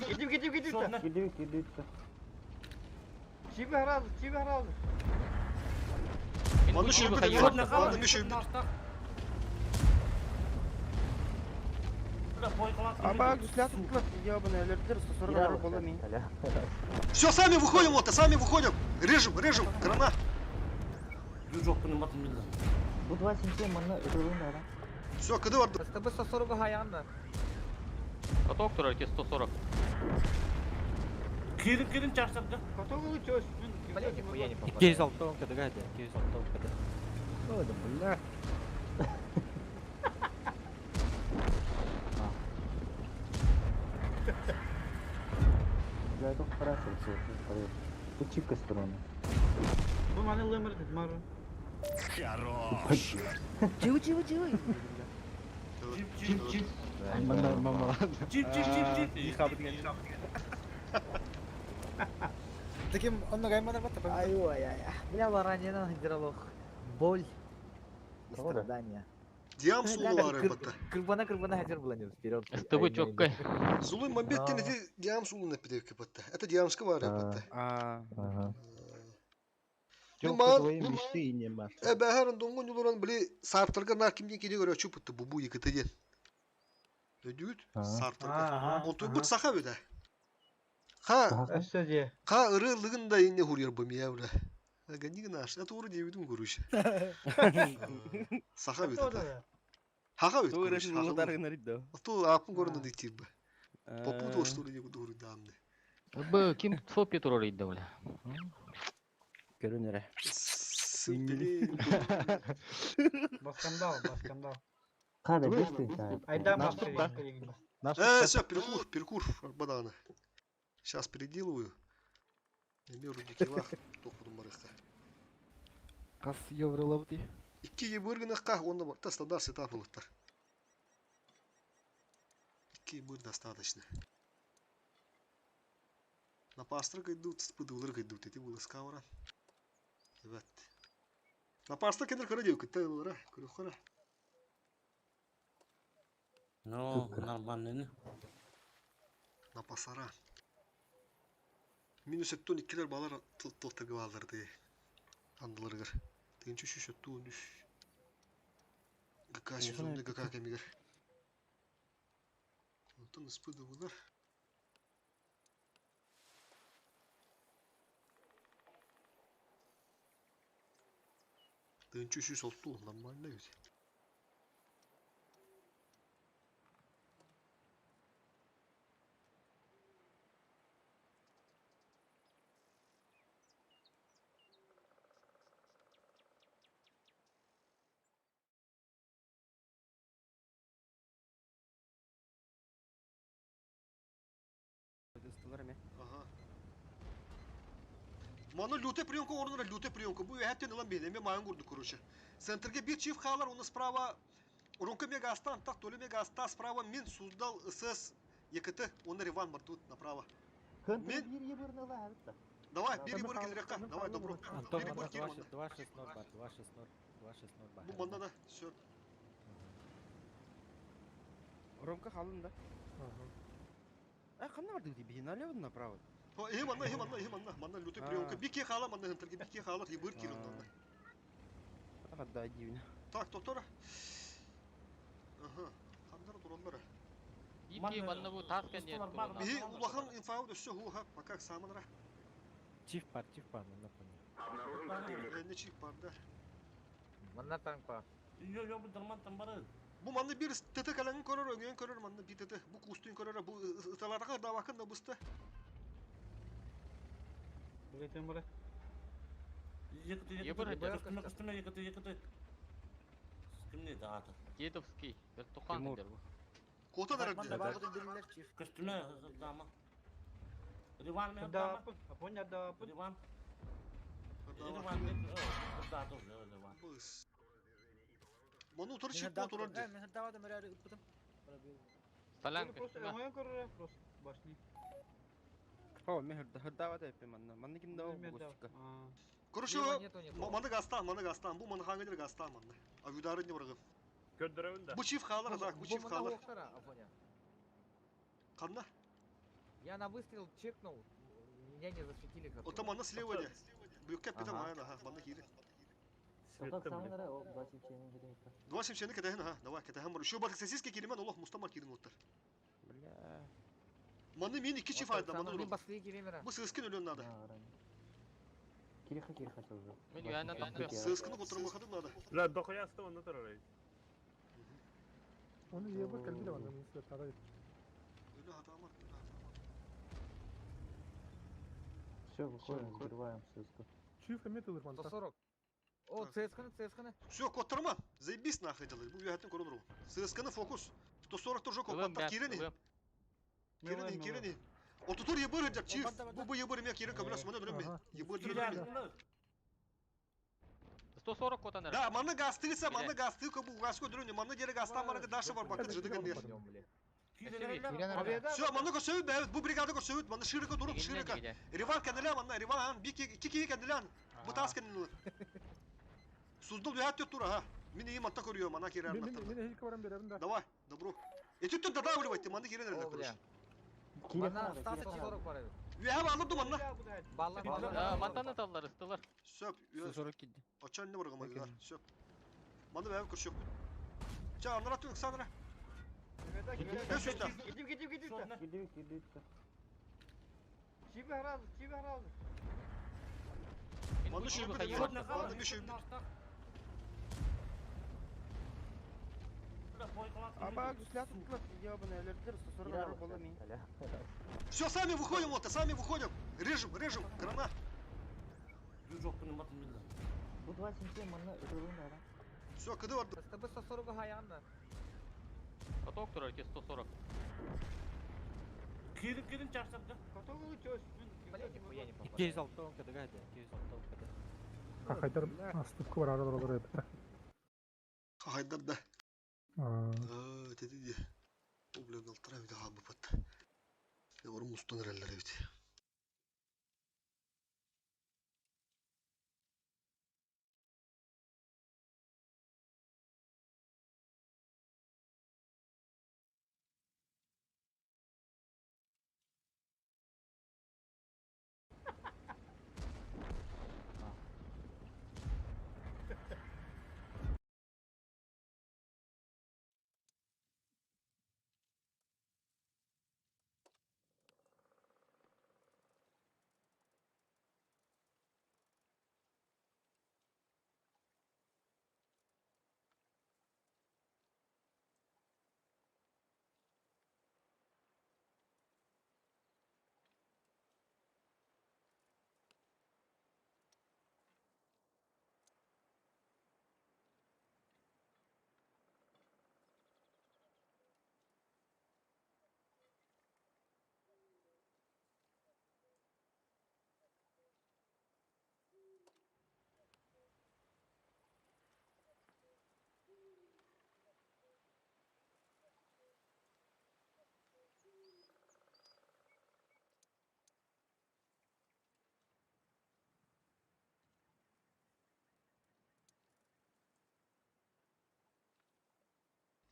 Gidip gidip gidip. Кирдибит, кирдибит. Чип харазы, чип харазы. Маны шөйбүт, маны шөйбүт. Аба, гуслят тутлар, ебаный, өлөрдүлөр, 140 ары боло мен. Все, сами выходим, вот, сами выходим. Режем, режем, гранат. Жоқ күні матын білді. Бу 27 манна ытылын да. Все, кыды барды. СТБ 140 хаянды. Каток турар ки 140. Кирин кирин чарсапты. Котогу чөс. Бля, нихуя не попадаю. 206 кд гайда, 206 кд. Ой, да бля. Я только хорошо, все, Тут чипка стороны. Бу маны лымыр дед, мары. Хорош. Чивы, чивы, чивы. Чип, чип, чип. Чип чип чип чип. Таким он ногай манар бата. Ай ой ай. Бля, ранена гидролог. Боль. И страдания. Диам сулу бар батта. Кырбана кырбана хатер была не вперед. СТБ чоккай. Зулуй мамбеттен эти диам сулу напидевки батта. Это диамска бар батта. Жок, мечты не бар. Эбэхэрин доңгун юлуран били сартырга нар кимден киде көрө чупутты бу екіті ден. Өдүт сартырга. Онту бут саха беде. Ха. Ха ыры лыгын да инне хурьер бу мия бля. Ага не наш. Это уроде видим гуруш. Саха бит. Хаха бит. Тугу решил да. Ту апын көрүнө диктир бу. Попутал что ли не буду дамны. Б ким фопи турар идде бля. Көрүнөрө. Баскандал, баскандал. Када бешти. Айда Все, перекур, перекур, Арбадана. Сейчас переделываю. Эмеру дикилах, тохудум барыхта. Кас евролабды. Икки ебыргыныққа, онда та стандарт сетап болыттар. Икки ебыр достаточно. На пастрык идут, спыдылырк идут, эти было скаура. Evet. На пастрык кендер көрі деу, күтті ылыра, көрі қора. Ну, нормально. На пасара. Минус эттон иккилер балар тылтыргы балдырды. Андылыргыр. Тыгынчы үш өттү үш. ГК сезонда ГК кемигер. Онтон ыспыды булар. Тыгынчы үш олту нормально ведь. Ага. Маны люте приемка орнына люте приемка. Бу хәттен ылан бейне майын курду короче. Центрге бир чиф халар, оны справа Рунка мега астан, так толи мега аста справа мин Суздал СС ЕКТ, он Риван бар тут направо. Мин Давай, бери бир келерекка. Давай, добро. Антон, Бери бир кир 2-6-0 бар, 2-6-0, 2-6-0 бар. Бу манда да, все. Ромка халын да. Э, кандай бар диби, налево направо. О, э, манна, э, манна, э, манна, манна люте приемка. Бике хала, манна хентерге бике хала, и бир кир онда. Да, дивно. Так, доктор. Ага, хандар тураннар. Ипки манна бу тас кенер. Бихи улахан инфау да все хуха, пока саманра. Чиф пар, манна понял. Не чиф пар, да. Манна танк па. Йо, йо, бу дарман там бары. Бу манны бир ТТ калаңын көрөр, өңөн көрөр, манны би ТТ, бу кустун көрөр, бу ыталарга да вакын да буста. Билетен бары. Екіті, екіті, костюме, костюме, екіті, екіті. Ким не да аты? Дедовский, бер тухан дер бу. Кота дәрәде. Костюме дама. Риван мен дама. Апоня да. Риван. Риван, да, тоже Риван. Ману утыр чип отырар ди. Мен давадым өрәри үтпүтүм. Салам. Просто оңой көрөр, просто башни. О, мен хырдава да эппе манна. Манна ким да гостика. Короче, маны гастан, маны гастан. Бу маны хангыдыр гастан манны. А юдары не баргы. Көндөрөбүн да. Бу чиф халар, так, бу чиф халар. Канна? Я на выстрел чекнул, меня не засветили. Ота манна слева де. Бүккә питә мана, ага, манна кире. Два семчени кетәһен, ага, давай, кетәһен бар. Еще бар сосиски киремен, Аллах мустамар кирин оттар. Бля. Маны мен iki çift ayda, маны Мен басты киремер. Бу сыскын өлөн надо. Кириха кириха уже. Мен юяна таппы. Сыскыны котурмакады надо. Бля, дохуя сты онда турар. Оны ебыр келби да онда мисля тарай. Өлө хатамар, өлө хатамар. Все, выходим, взрываем ЦСКА. Чиф метр 140. О, ЦСКА, ЦСКА. Все, котурма. Заебись нахуй делай. Бу яхатын көрүнөр. ЦСКАны фокус. 140 тоже копаттар кирени. Кирени, кирени. Отутур ебыр хеджак чиф. Бу бу ебыр мя кирен кабила смана дөрөм. Ебыр дөрөм. 140 котан Да, манна гастыса, манна гасты кобу гаско дөрөнө, манна дере гастан барыгы даша бар бакыт жыды гыннер. Все, манна көрсөбүт бэбит, бу бригада көрсөбүт, манна ширика дуруп, ширика. Риван кенделя манна, Риван ан, бик iki кии кенделян. Бу тас кенделя. Суздул бэхат тура, ха. Мин iyi матта көрüyor, мана кирер Мен матта. мен хилке барам беремин да. Давай, добро. Этүттен додавливайте, манна кирер эле короче. Манна 140 бар. Üye алып манна. Балла Да, мантаны таллар, ыстылар. Сөп, 140 кидди. Очан не барган магар. Сөп. Манна бэбит көрсөк. Ча, анара түк санра. Беш жүз Gidip gidip gidip de. Кирдибит, кирдибит. Чиби харазы, чиби харазы. Манна шүйбүт, манна беш шүйбүт. Аба, гуслят утлар, ебаный, алердер, 140 бола мин. Все, сами выходим, вот, сами выходим. Режем, режем, гранат. Бу 277 манна ытылын да. Все, кыды барды. СТБ 140 хаянна. Каток турар 140. Кирин кирин чарсапты. Котогу чөс. Блядь, нихуя не попадаю. 206 кд гадя, 206 кд. Хахайдар астыпкы бар аралар олар еді. Хайдар да. Аа. Dedi diye. O bile altına bir daha bu pat. Yavrum ustan erler evet.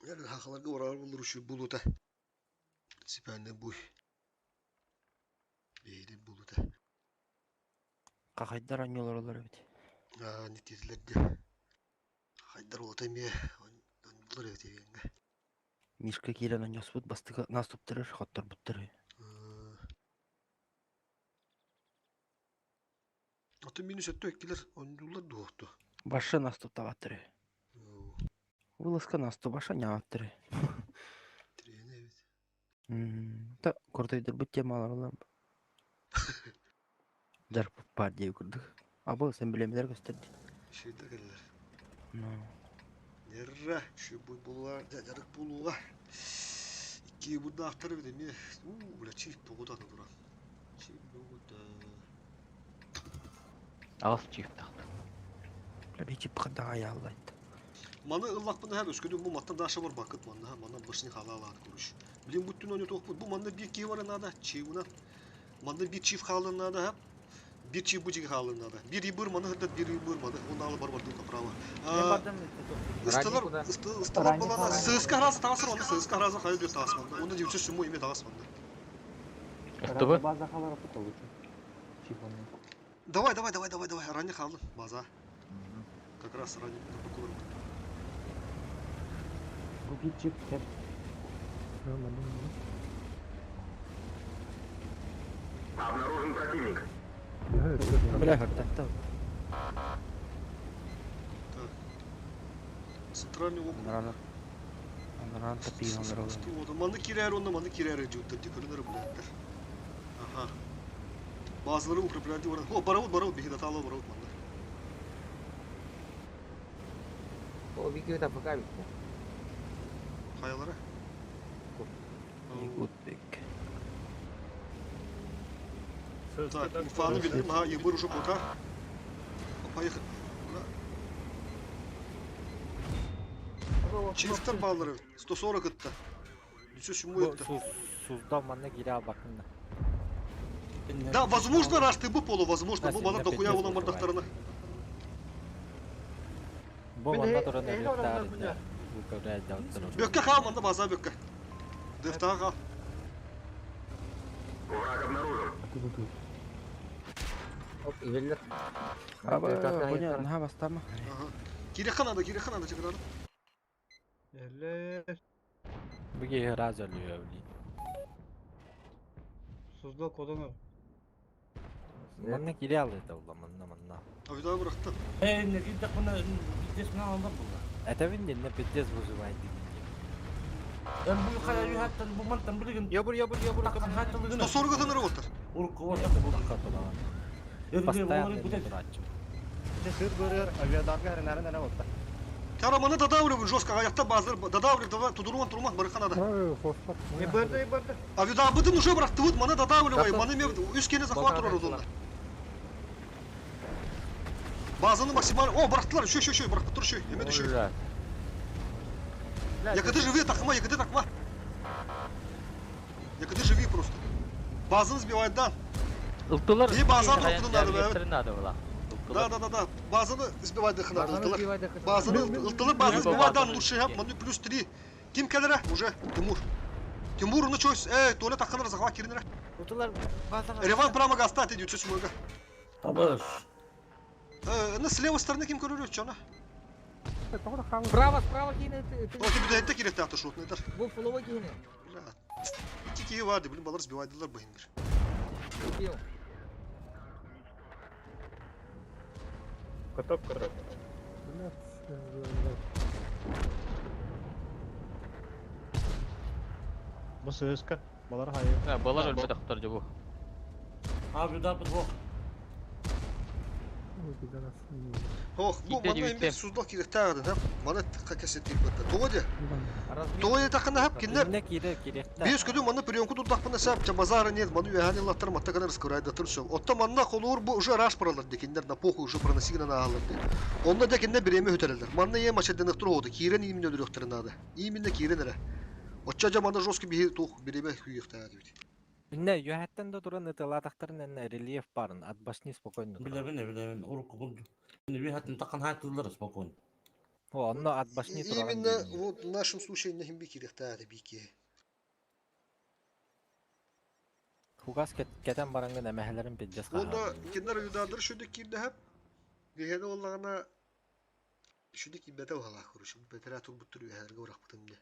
Yani hakalarga varar bulur şu buluta. Sipenle bu. Beyli buluta. Какайдар аньолар олар бит. Aa ne dediler de. Haydar olta mi? Bulur evet evinde. Мишка кирен аньоспут бастыга наступтырыр, хоттор буттырыр. Аты минус өттө эккилер ондулар дуохту. Башы наступ табаттыры. Вылазка наступ баша нябаттыры. Трeni evet. Та кортойдур бут темалар олар. Жар бар деп көрдүк. Абы сен билемелер көстөрдү. Şeyler geldiler. Ну. Нерре şu bu bullar жарык булууга. Ики буда автор бит эми. У, бля чип богода дура. Чип богода. Ағыз чип тақты. Бля бичип када аяллайт. Маны ыллакпын һәр өскөдүн бу маттан даша бар бакыт манна манна башны хала алат көрүш. Билин бүттүн ойно токпут. Бу манна бир кии бар нада, чиуна. Манна бир чиф халын нада. Бир чиф бу жиги халын нада. Бир ибыр маны хыдат бир ибыр маны. Оны алып бар бар направо. Ыстылар, ыстылар балана сыска раз тасыр оны сыска раз хайы бир тас манда. Оны дивче шуму име тас манда. СТБ? База халара пута лучше. Чип он. Давай, давай, давай, давай, давай. Ранее халын база. Как раз ранее на Бу бир чип теп. Обнаружен противник. Бля хартатта. Центральный округ. Анарана. Анаран тапиан олар. Манны кирер онда, манны кирер жуттар дикөрүнөр билеттер. Ага. Bazıları укрепляют var. О, барабут, барабут, бихи датало барабут манны. О, Вики это пока битте. Хаялары. Гудбек. Так, инфаны билдим, ха, ебыр уже пока. Поехали. Чифтер баллары 140 ытта. Нүсө сүмү ытта. Суздал манна кире албакынна. Да, возможно, раз ты бы полу, возможно, бу балар дохуя болан бардактарына. Бу манна туран өлүктаар Бөккө хаал манна база бөккө. Дыфтаға хаал. Враг обнаружен. Оп, иһэллэр. Аба, коня, наха бастама. Кирихан надо, кирихан надо, чекарады. Эллер. Бу киһи раз өлүө блин. Суздал коданар. Манна кире алыта улла манна манна. Авида бырахты. Эй, не кидек мына пиздец мына алдан булла. Этебин динне пиздец выживает дигин. Эн бу кая юхаттан бу мантан билген. Ябыр, ябыр, ябыр. 140 ытыныр оттар. Урку вот Постоянно турааччы. Сыр көрөр, авиадарга хәренәрен әнә отта. Тара маны додавливают жестко, аякта базар, додавливают, давай, тудурман, турман, барыхан надо. Не барды, барды. Авида быдын уже бырахты, маны додавливай, маны ме үс кене захват турар онда. Базаны максимально... О, бырахтылар, еще, еще, еще, бырахты тур, еще, эме еще. Якыды живи, такма, якыды такма. Якыды живи просто. Базаны сбивает, да. Ылтылар. И базаны ылтылар надо, надо было. Да, да, да, да. Базаны сбивать дыхна, ылтылар. Базаны ылтылар, базаны сбивать, да, лучше, маны плюс 3. Ким келере? Уже Тимур. Тимур, ну чё, эй, туалет ахыныр, захват киринере. Утулар базага. Реван прямо гастат идет, чё мойга. Табыш. На с левой стороны ким көрөрү, чё на? Справа, справа кийин. О, тебе да это кирек театр шут, это. Бу фуловой кийин. Бля. Ики варды, блин, балар сбивайдылар быйын бир. Каток короче. Бу сыска, балар хайы. Балар өлбөт актар жобу. Авида быд Ох, бу маны эми суздал кирек тагы да, маны какесе тип битте. Тоди. Тоди такына хап киндер. Инне кире кире. Бес күнү маны приемку тутакпына сап, базара нет, маны уяхани латтар матта кана раскурайда турсу. Отта манна холур бу уже раш паралар декиндер на похуй уже проносигна на алыр ди. Онда декинде биреме хөтелелер. Манна е мачеден тур оду, кирен именно өлүрөктөр надо. Именно кирен эре. Отча жа маны жестко бихи тух биреме хүйөхтә дибит. Инне юхаттан да туран ытылатактарын энне рельеф барын от башни спокойно. Билебин, билебин, урку булду. Бихаттан такан хаттылар спокойно. О, онно от башни туран. Именно вот в нашем случае не химби кирехтә бики. Хугас кетен барангын эмэхэлэрин пиздец Онда киндер юдадыр шүдө кирде хап. Бихене оллагана шүдө кибете вала хуруш. Бетерә турбуттур юхәргә урак бутымды.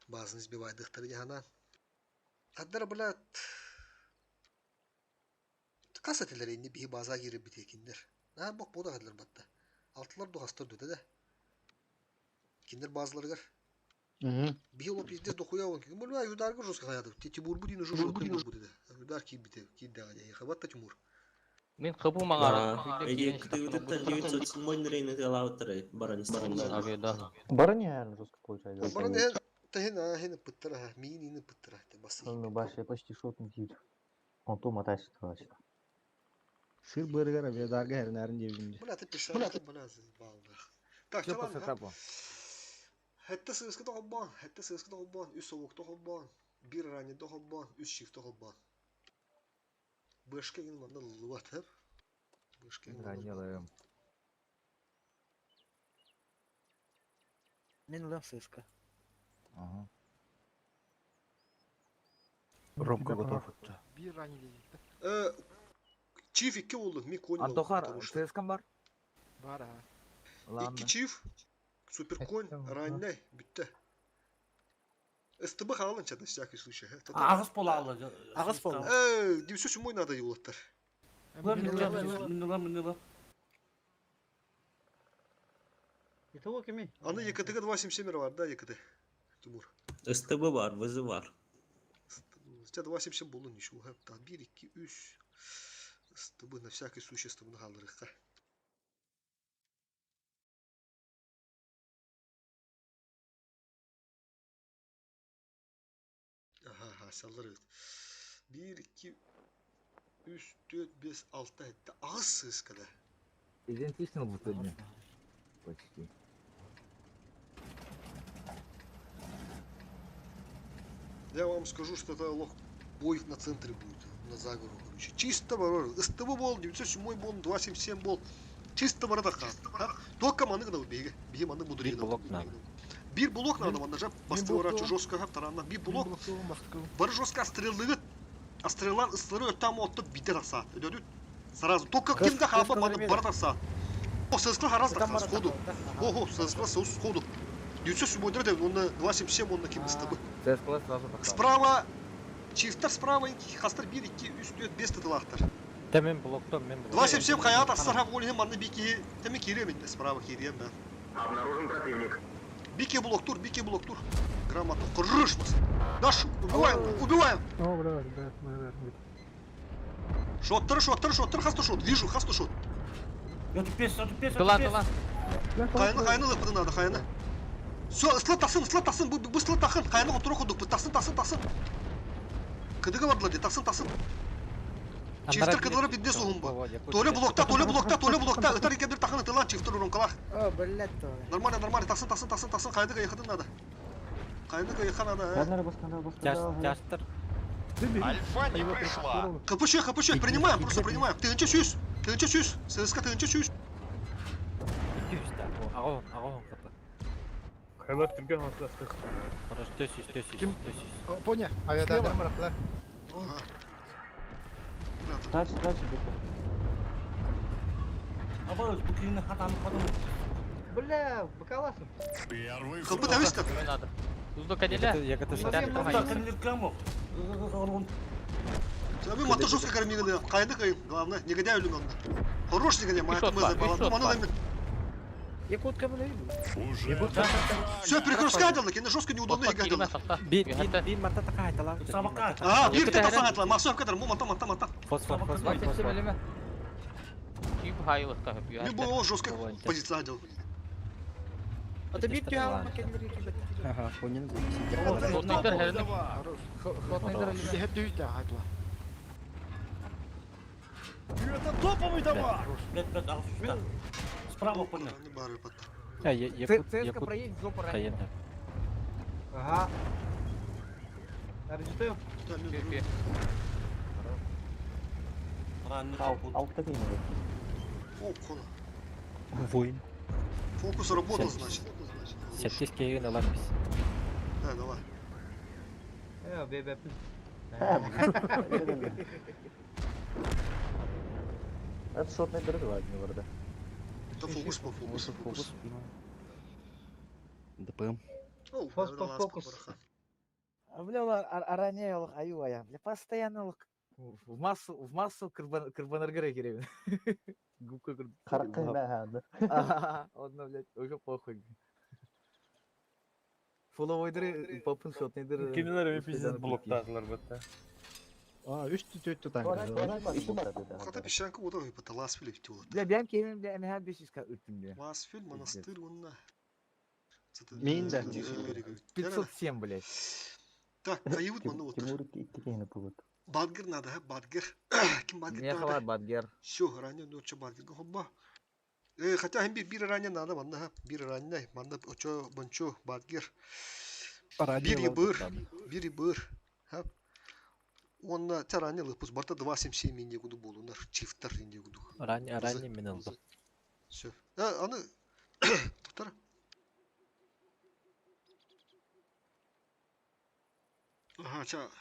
Базын сбивайдыктыр яна. Аддар блядь. Касателер инде бихи база кирип битекиндер. На бок бода кадылар батта. Алтылар дугастыр дөдө да. Киндер базаларгар. Бихи оло пиздец дохуя он. Бля, юдаргы жестко хаяды. Тимур будин уже жестко будет. Юдар ки бите, ки да, хабатта Тимур. Мен кыбу маңара. Эди кытыгытыттан 907 рейн талауттары баран Авида. Бара не наверное, жестко получается. Баран э тахин ахин пыттыра, мин ин пыттыра. Басы. Ну, баш, я почти шотный тип. Он то мотайся, короче. Сыр быргар авиадарга хәренәрен дибин. Бля, ты пишешь, бля, заебал, да. Так, Всё по чалан, сетапу. Хэтте сыскы тоғылбан, хэтте сыскы тоғылбан, үс совок тоғылбан, бир рани тоғылбан, үс шиф тоғылбан. Бышка ген манда луат, хеп. Бышка ген манда. Ранилаем. Мен улам сыска. Ага. Ромка готов. Бир ранили да. Чиф икки болду, ми конь болду. Антохар, сыскан бар? Бар а. Ладно. Икки чиф, супер конь, раннай, бүтті. СТБ халынча на всякий случай. Агыс бола алды. Агыс бола. Дивсө мой надо юлаттар. Минила, минила. Итого кими? Аны ЕКТ 277 бар, да, ЕКТ. Тимур. СТБ бар, ВЗ бар. Хотя 277 болу ничего. Так, 1, 2, 3. СТБ на всякий случай СТБ халырыққа. Ага, ага, саллар evet. 1, 2, 3, 4, 5, 6, 7. Ağız сыскада. Идентично в итоге. Почти. Я вам скажу, что это лох бой на центре будет, на заговору, короче. Чисто барор. СТБ бол, 907 бол, 277 бол. Чисто барадаха. Только маны гына биге. Биге маны буду Бир блок надо. Бир блок надо, манна жап бастыра жестко таранна. Бир блок. Бар жестко стрелы. А стрела стрелы там отто битер аса. Өдөдүт. Сразу. Только кимде хаба маны бар аса. О, ССК хараз да сходу. Ого, ССК сходу. 907 да, он на 277, он на ким СТБ. ЦСК сразу тахсар. Справа Чифтер справа хастар 1 2 3 4 5 тылахтар. Та мен блоктон, мен блоктон. 277 хаят асар хап олихин манны бики теме кире мен справа кирием да. Обнаружен противник. Бики блок тур, бики блок тур. Грамотно. Крыш нас. Наш, убиваем, убиваем. О, бля, бля, бля, бля. Шоттер, шоттер, шоттер, хасту шот. Вижу, хасту шот. Тылан, тылан. Хайны, хайны лыпыды надо, хайны. Все, ысла тасын, ысла тасын, бу бу ысла тахын. Хайны отура ходук, бу тасын, тасын, тасын. Кыдыга бардылар, де, тасын, тасын. Чифтер кыдылары бидде сугумба. Толе блокта, толе блокта, толе блокта. Ытар икебир тахын ытылан чифтер урункалах. О, блядь, то. Нормально, нормально, тасын, тасын, тасын, тасын. Хайны кайхатын надо. Хайны кайхан надо. Надо басканда, басканда. Тяштыр. Альфа не пришла. КПЧ, КПЧ, принимаем, просто принимаем. Тынча чүс, тынча чүс, ССК тынча чүс. 200 да. Агон, агон капы. Хайлар түрген асты. Хорош, 400, 400, 400. Поня, авиадар барахлар. Дальше, дальше, беги. Абы, бу кийини хатаны кадым. Бля, бакаласым. Первый ХП фраг. тависка. Не надо. Уздок аделя. Я готов Вы мата жестко кормили, кайны кайын, главное, негодяй үлүм онда. Хорош негодяй, моя Пишет мы бар, забала. пишет Ну, бар. маны Якутка, бля. Уже Все, перекрестка делали, кине жестко неудобно игра делали. Би, би, би мата такая тала. А, бир те тасан атла, масов кадр, му мата мата мата. Фосфор, фосфор, фосфор. Кип хайлык та Не было жестко позиция делал. А ты бит тял, Ага, понял. Это топовый товар! Бет, бет, агыс Справа понял. А, я, якут, ЦСК якут. проедет, жопа ранит. Хаен. Ага. Арджитаю. Алта кейин. О, кона. Воин. Фокус работал, значит. Сәттес кейген аламыз. Да, давай. Э, бебе. Это шотный дыры ладно, вроде. Это фокус по фокус, фокус. ДПМ. О, Фокус по фокус. А, бля, араня олох аю ая. Бля, постоянно олох в массу кырбанаргара керебин. Губка кыр. Харакка мә Ага, одно, блядь, уже похуй. Фуловой дыры, попын шотный дыры. Кинилер пиздец блоктадылар бітті. А, үч төт танк. Хата песчанка вот он это Ласфиль втюла. Бля, бям кеймим, бля, МХ 500 ка үттүм, бля. Ласфиль, монастырь, он на. Мин да. 507, блядь. Так, кайыбыт маны вот. Тимур икки кейин бугут. Бадгер надо, Бадгер. Ким Бадгер Мне надо? хватит, Бадгер. Все, ранее, ну что, Бадгер, хоба. Хотя бир бир ранее надо, манна, бир ранее, манна, очо, бончо, Бадгер. Бир и быр, бир и быр. Он на те ранее лыпус, барта 277 инде гуду болу, нар чифтер инде гуду. Ранее, ранее мен алды. Все. А, аны, тоқтар. Ага, ча.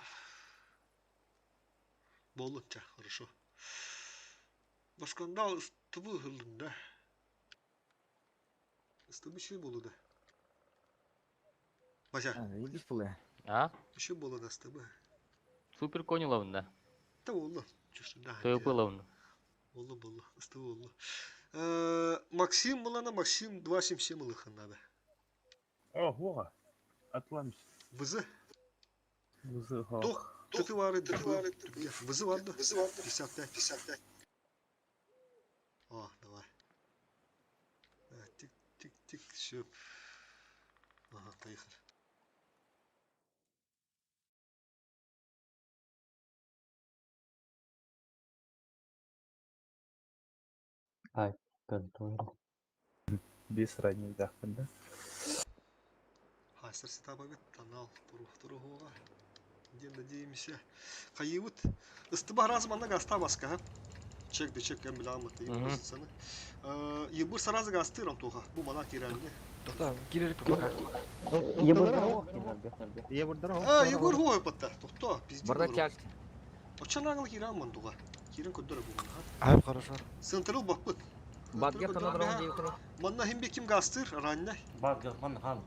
Болу, ча, хорошо. Башкандал ыстыбы хылдын да. Ыстыбы ши болу да. Бася. Видишь, пулы? А? Еще болу да ыстыбы. Супер кони ловында. Да болу. Чувствую, да. ТВП ловында. Болу, болу, ыстыбы болу. Максим Мулана, Максим 277 лыхын надо. О, вога. Атламис. ВЗ? ВЗ, Тох, ты вары, ты вары, ВЗ варда. 55, 55. О, давай. Тик, тик, тик, все. Ага, поехали. Ай, контроль. Бес ранний дахпын, да? Хайсер сетаба бит, танал, туру, туру хуга. Диэн надеемся. Хайыыбыт. Ыстыба раз манна гаста баска. Чек да чек кэм билааммыт позицияны. Ебыр сразу гастыр Антоха. Бу мана кирәнне. Ебырдара А, Егор хой патта. Тохто, пиздец. Барда тяг. Очан аңыл кирән мандуга. Кирен көддөрө бу. Ай, хорошо. Централ баппыт. Бадгер тонодромун дейбитин. Манна химбе ким гастыр, ранна. Баргер ман хал.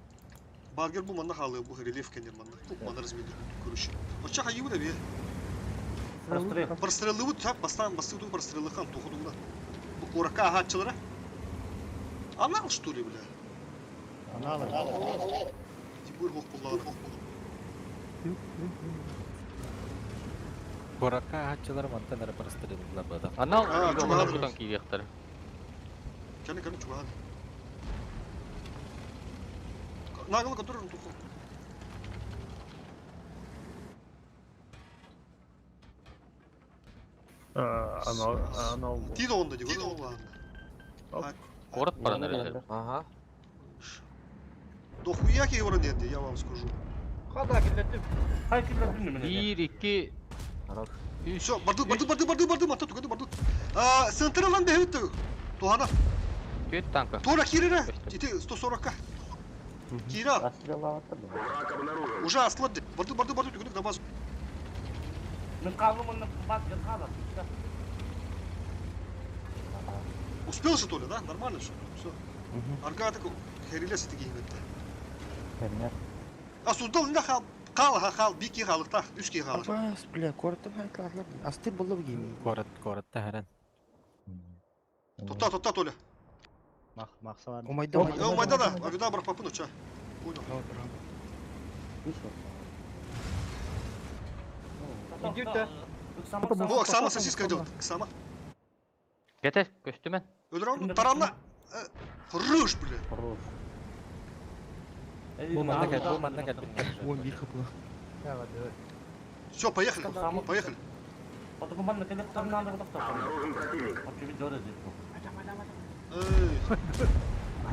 Баргер бу манна халы бу рельеф кенер манна. Бу манна размер көрүш. Оча хайыбы да бе. Прострел. Прострелы тап бастан басты ту прострелы хан тухудуна. Бу курака хатчылара. Анал что ли, бля? Анал. Тибур хок буллары. Корака хатчылар мантан ары прострелдылар бада. Анал А, чуган. бутан кириэхтэр. Кene кene чуган. Нагыл көтөрүн туху. Анал, анал. Тиде онда ди, ол ладно. Город баран эрэлэр. Ага. Дохуя ки евро нет, я вам скажу. Хада киллеттим. Хай киллеттим мен. Биир, икки, Хорош. үс. Все, барды, барды, барды, барды, барды, мата тугады, барды. А, централан бехит Тухана. Түөт танка. Тора кирера. Ити 140-ка. Кира. Уже аслады. Барды, барды, барды, тугады на базу. Мен калым онны Баргер халар. Успел же Толя, да? Нормально все. Все. Арга такой, херилес это геймет. А суздал не хал, хал, хал, бики хал, так, үски хал. Абас, бля, коротом хайтларлар. Асты было в гейме. Город, город тахаран. Тота, тота, Толя. Мах, махсалар. Омайда, Э, Майдана, авида брак папыну, ча. Понял. Идите. Во, Оксана сосиска идет. Оксана. Кете, көстүмэн. Өлөр таранна. Хорош, бля. Бу манна кэл, бу манна кэл. Ой, бир хп. Давай, давай. Все, поехали. Поехали. Потом манна келеттер надо токтоп. Эй.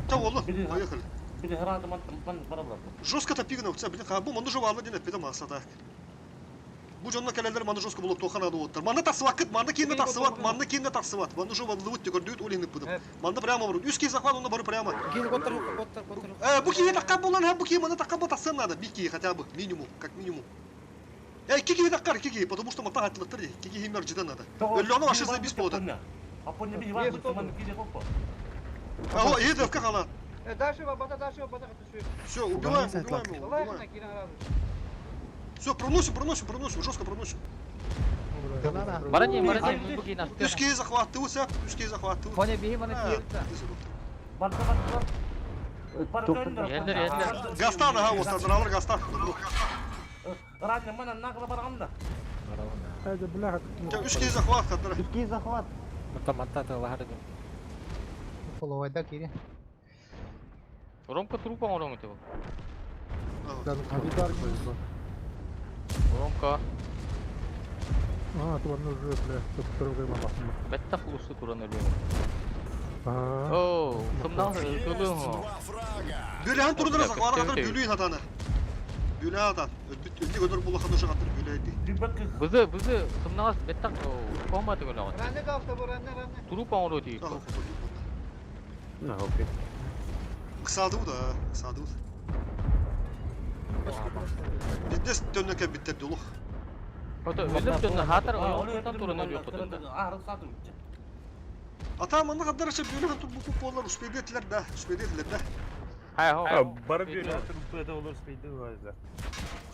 Та олы, поехали. Били храды ман ман баралар. Жестко топигна, у тебя, блин, бу манды жова алды ден педа маса так. Бу жонна келелер манды жестко болуп тохан ады оттар. Манды тасыват, манды кейинде тасыват, манды кейинде тасыват. Манды жова алды өтте көрдүт олин пыдым. Манды прямо бару. Үскей захват, онда бару прямо. Гин коттар, коттар, коттар. Э, бу кие такка болан, ха бу кие манды такка батасын надо. Бики хотя бы минимум, как минимум. Эй, кики таккар, кики, потому что мата атлыктыр, кики химер жидан надо. Өллөну ашы забис болду. Апоня би бар ман кире копо. Алло, едет как она? Э, дальше бата, дальше бата түшү. Все, убиваем, убиваем его, Лайк убиваем. на кирен разы. Все, проносим, проносим, проносим, жестко проносим. Барани, барани, бу киин астыа. Үскей захватывался, үскей захватывался. Фоня бихи мана киирта. Барда барда. Елдер, елдер. Гастан, ага, вот, алар Гастан. Раньше мана нагла барганда. Үскей захват, который. Үскей захват. Манта манта тылахар. Половайда кире. Ромка трупа оромы тебе. Ромка. А, то ну уже, бля, Бетта флусы туран өлүм. О, сымнал кылың. Бөләһен турдыра захват, который бөлөйін атаны. Бөлә атан. Өтбит өтбит өтөр булахан уже катыр бөләйди. Бызы, бызы, сымнал бетта кома төгөлөгөн. Ранне калса бу, ранне, ранне. Трупа оро тийп. На, окей. Кысады да, кысады. Бидес төннөкө биттер дулух. Ото өлүп төннө хатар оюнтан туран өлүп котунда. Ата манна каддар чы бөлөһөн тур бу болар успейдетлер да, успейдетлер да. Хай хо. Барып бөлөһөн туруп это олар успейди база.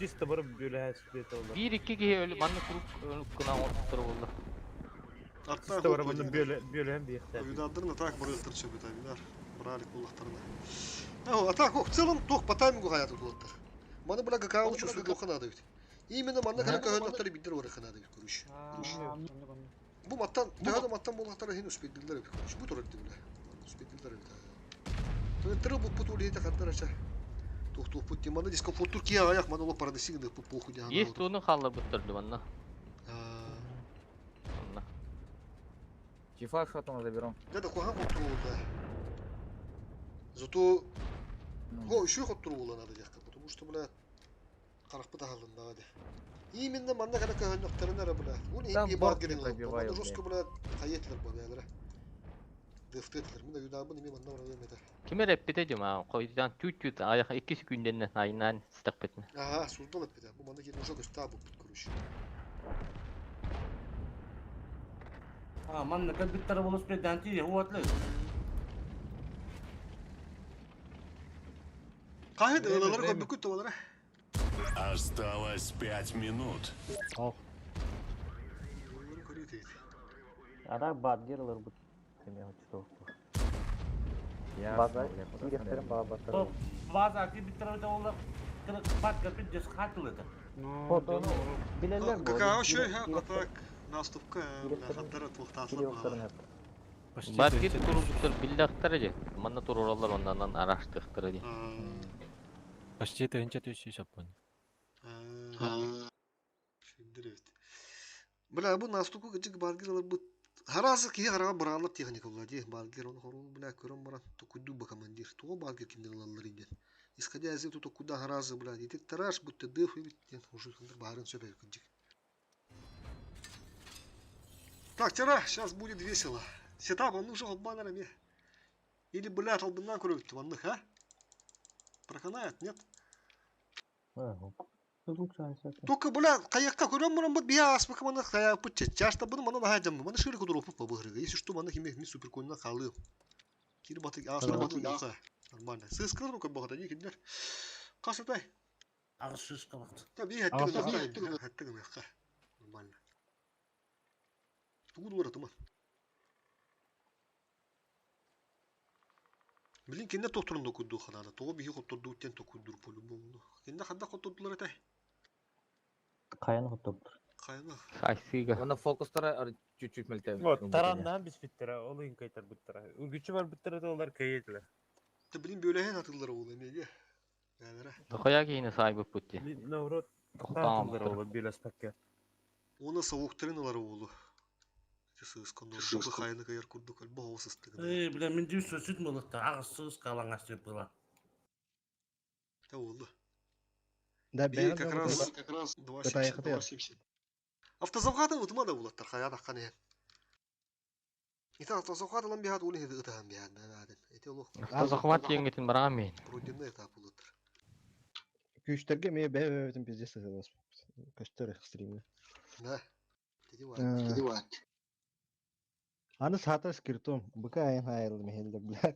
Чисто барып бөлөһөн успейди олар. Бир икки киһи өлү манна туруп кына оттур болду. Чисто барып аны бөлөһөн биэхтэ. Видадырна так барып чы бит авидар. Брали кулахтарына. А так, в целом, тох по таймингу хаят кулахтар. Маны бля ГК лучше суйдуха надо ведь. Именно манна кара көһөннөктөр биддер бар ханады ведь, короче. Бу маттан, төһөдө маттан боллахтар хин успейдилер ведь, короче. Бу турат бля. Успейдилер ведь. Тө бу пут улейте хаттар ача. Тух тух пут маны дискомфорт Туркия аяк маны ло парадесигне пу похуй дигән. Есть туны халлар буттырды манна. Манна. Чифа что там заберем. Да да кухан хоттуру да. Зато Го, еще хоттуру надо дяхка, потому что, бля, Харахпыт аһылыннаҕа дии. Именно манна кэлэ көһөннөхтөрүнэ эрэ бля. Уон Там иһин борт баар не гирин ылар. пробиваю, Манна жестко блядь. бля хайа этилэр бу бэйэлэрэ. Дыфты этилэр. Мин өйүнээммин эмиэ манна барыам этэ. Ким эрэ эппитэ дьима, хойутаан түүт-түүт айах икки секүндэннэн айнаан сытахпытына. Ага, суздал эппитэ. Бу манна киирэн уже көстөө буппут короче. А, манна кэлбиттэрэ болус педанти уотлы. Хаһыт Время, ылалары время. көрбүккүт туолара. Осталось 5 минут. Ох. Ылалары көрүү тейт. Ара бадгер ылар бут. Эме хочто. Ясно, База бля, куда киирехтерин снаряд? баабаттар. База кэлбиттэрэ олар бат кэлбит дес хатылыта. Фотону билелер бу. ГК шөй ха, а так наступка бля Киирехтерин хаттара туохтаахлар киирехтерин баала. эп. Почти Бадгер тыынча турубуттар биллахтара же. Манна турураллар оннан араштыхтара ди. Почти тыынча түс саппын. Шүндір эбит. Бля, бу наступка кыжык баргер алар бу Харазы киһи хараҕа быраҕаллар техника була дии. Баргер оны хорун бля көрөн баран токуйдуу ба командир. Туга баргер киндер ылаллар диэн. Исходя из этого куда харазы бля. Ити тараш будто дыф эбит диэн уже хандар баарын сөп эбит кыжык. Так, вчера, сейчас будет весело. Сетап, он уже баннерами. Или, блядь, албыннан көрөбүт маннык, а? Проканает, нет? Только, бля, каякка көрөм муран бут бия аспы маны каяк пут чашта буну маны наха жамы. Маны шыры кудуру пу быгырыга. Если что, маны химе ми супер конна халы. Кир баты аспы баты уха. Нормально. Сыскыр рука богата не киндер. Касатай. Ағыз шишка бақты. Та би хаттыгы хаттыгы мякка. Нормально. Тугу дура тума. Блин, кинде тохторун докудду ханада. Того бихи хотторду уттен токуддур по-любому. Кинде хадда хоттордулар этай. Каяны хоттоптур. Кайна. Сайсыга. Оны фокустара чуть-чуть мөлтәм. Вот, тараннаан биспиттэрэ, ол иһин кайтарбыттара. Үргүчү барбыттара да олар кэйэтилэр. Та блин бөлөһен атыллар ол эмеге. Бәлere. Дохоя кийини сайбыт бут ди. Наоборот, Тохтаан тахтылар ол билэспэккэ. Оны савуктарын алар олу. Сыскан бу хайны кайыр курдук альбо хосыстыгы. Эй, бля, мен дүйс сүт молотта. Ағыз сыз калаңас деп была. Та олду. Да, Би бэйэн как да раз бу- как раз Кытайхытыгар. 2.77. Автозавхатын утума да булаттар хаян аккан эһен. Итак автозавхат алан биһат ули хеди ытахан биһат бәбәден. Эти олох Автозахват жеңгетин бараган мен. пройденный этап булаттар. Күүстерге мээ бэйэ-бэйэбитин пиздец сылас. Көстөр стримге. Да. Теди бар. Аны саатар скиртом. Быка айын айылды мехелде бля.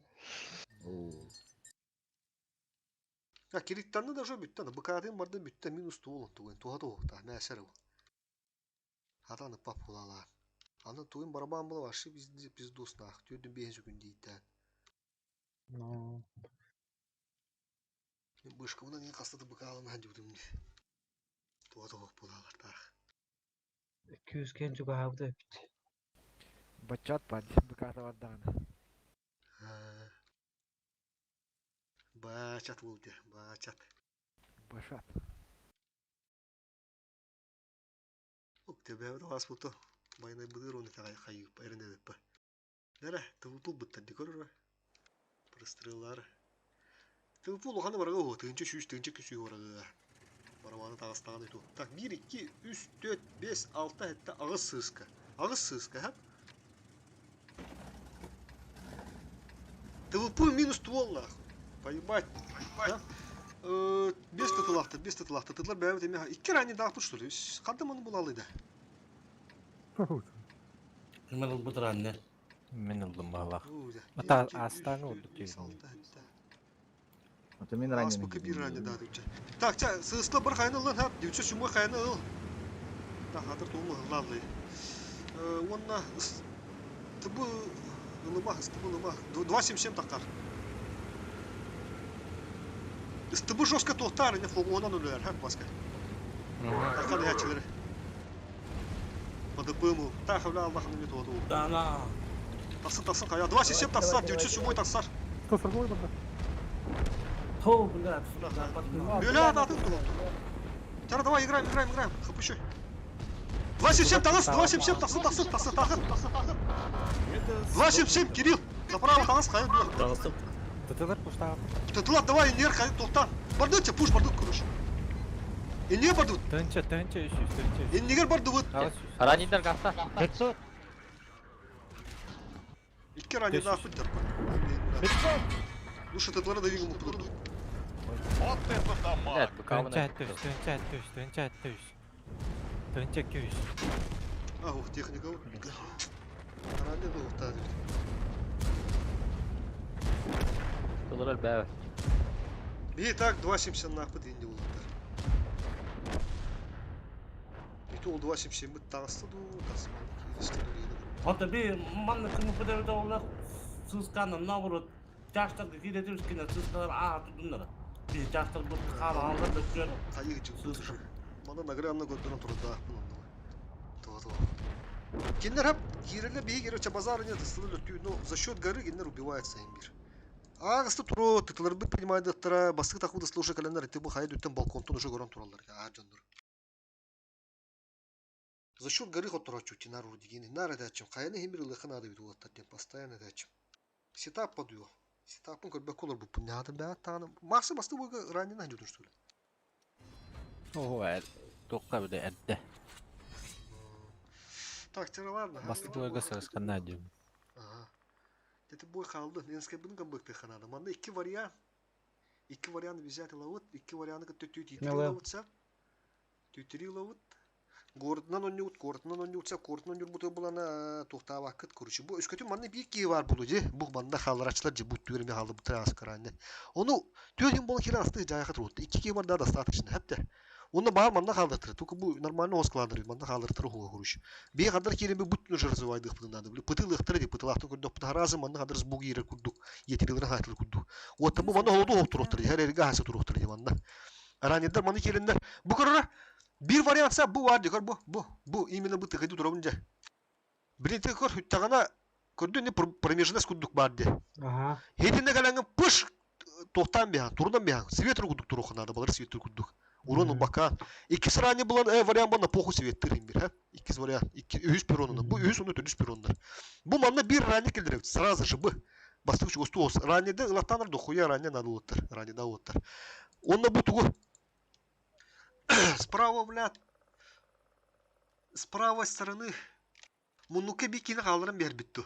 Я кириттанны даже бүттен. БК-дын барды бүттен минус туолун тугун. Туха туохта. Мәсәр бу. Хатаны пап булала. Аны тугун барабан була вообще пиздос нах. Түрдүн бейхи күн дейттен. Мен бышка мына не кастады БК алым ханди будум. Туха туох булалар тах. Күүскен чугаабыт эпит. Бачат бад, быката бардагана. Бачат болду, бачат. Башат. Ук тебе вас буту. Майна быдыр оны тагай хайып, эрене деп. Нере, тыбы буттан дикор. Простреллар. Тыбы улаханы барга о, тыгынча шүш, тыгынча күсүй барга. Барабаны тагыстаган эту. Так, 1 2 3 4 5 6 хәтта агыз сыска. Агыз сыска, ха? ТВП минус ствол нах. Поебать. Да? Без тытылахты, без тытылахты. Тытлар бәйбит эме. Икки ранее дагы что ли? Кандай маны булалы да? Кимер ылбыт ранне. Мен ылдым балах. Уда. Ата астаны орду түйүн. Это мен ранее. Аспы бир ранее да дуча. Так, ча, сысла бір хайны ылын, ха, 907 хайны ыл. Так, хатыр тууму ыллалы. Онна тыбы ылыма, стыбы ылыма. 277 таққар. Стыбы жестко тоқтар, не фогуонан өлер, ха, баска. Таққан ячылары. ПДП-му. Так, бля, Аллахын үміт оту. Дана. Тақсын, тақсын, қая. 277 тақсар, 907 тақсар. Тол, бля, Бля, да, ты тут. Тара, давай, играем, играем, играем. Хп еще. 277 тағыс, 277 тақсын, тақсын, тақсын, тақын. 277, Кирилл. Направо тағыс, қая, бля. Тытылар пуштагы. Тытылар, давай, нер, қая, тоқтан. Бардытча, пуш, бардыт, короче. Иннигэр бардыбыт. Тыһыынча, тыһыынча 300, тыһыынча 300. Иннигэр бардыбыт. Раннийдар гаста. 500. Икки раннийдаахпыт дьарпа. Ну что, тытлары да вигу муктур. Вот это дамаг! Тыһыынча 700, тыһыынча 700, тыһыынча 700. Тыһыынча 200. А, ух, техника. Ранний да ухтаа. Тылырар бәбе. Би так 2.70 нахпыт инди улаттар. И то ол 2.77 бит тағысты ду, тасман киристи ду дейді. Ото би манна кымы пыдабыта олар сысканы наоборот чаштарга киретибискине сыскалар аа тудуннара. Би чаштар бу хаалалар да түөр. Хайы жыл. Мана награнны көтөрөн турда. Това това. Киндер хап киреле би короче базар нет, стылы но за счет горы киндер убивается имбир. Ағысты туру, тытлар бит понимает, басты такуда слушай календарь, ты бы хайду там балконтон уже горон туралар. А, жонdur. За счет горы хоть турачу, нару дигини, нара дачим. Хайны химир лыхын ады бит улаттар дем, постоянно дачим. Сетап подую. Сетапын көрбек колор бу пунятым да таны. Максы басты бойга ранее найдут что ли. Ого, тоққа біле әдді. Так, теперь ладно. Басты бойга сырысқан надюм. Ага. Это бой қалды. Ненске бұның гамбык тыханады. Манда iki вариант. Iki вариант взять лавыт, iki вариант төтү титри Меле. лавытса. Түтри лавыт. Городынан онньут, городынан онньутса, городынан онньут буту булана тухтава кыт короче. Бу өскөтү манны бир ки бар булу же. Бу манда халырачылар же бу түреме халды бу транс каранны. Ону түөрүн болон кирен асты жайга турут. Ики ки бар да достаточно хепте. Оны бар манда халдыртыр. Только бу нормально оскладыр, манда халдыртыр хуга короче. Бей хадар киреме бут нужно развивайдык бу надо. Пытылыктыр деп пытылактын көрдөк бу разы манда хадар буг ире курдук. Етирилер хатыл курдук. Вот бу манда холду хоп туруктыр. Her erге хасы туруктыр деп манда. Ранидер манда келендер. Бу көрөр bir вариантса бу бар дикор бу бу бу именно бу тыгыды турабын же. Биринти көр хуттагана көрдү не промежность курдук бар де. Ага. Хетинде каланган пыш тохтан бихан, турдан бихан. Свет курдук турухана да балар свет курдук. Урон бака. Икки ранее булан вариант бана похуй свет тырым бир, ха? Икки вариант, икки үс перонuna. Бу үс оны төрүс пероннар. Бу манна бир ранее келдирек, сразу же бу. Бастык чугусту ос. Ранее ылаттаныр дохуя ранее надо улаттар. Ранее да улаттар. Онна бу тугу. Справа, блядь. С правой стороны. Муннука бикини қалырын бер битті.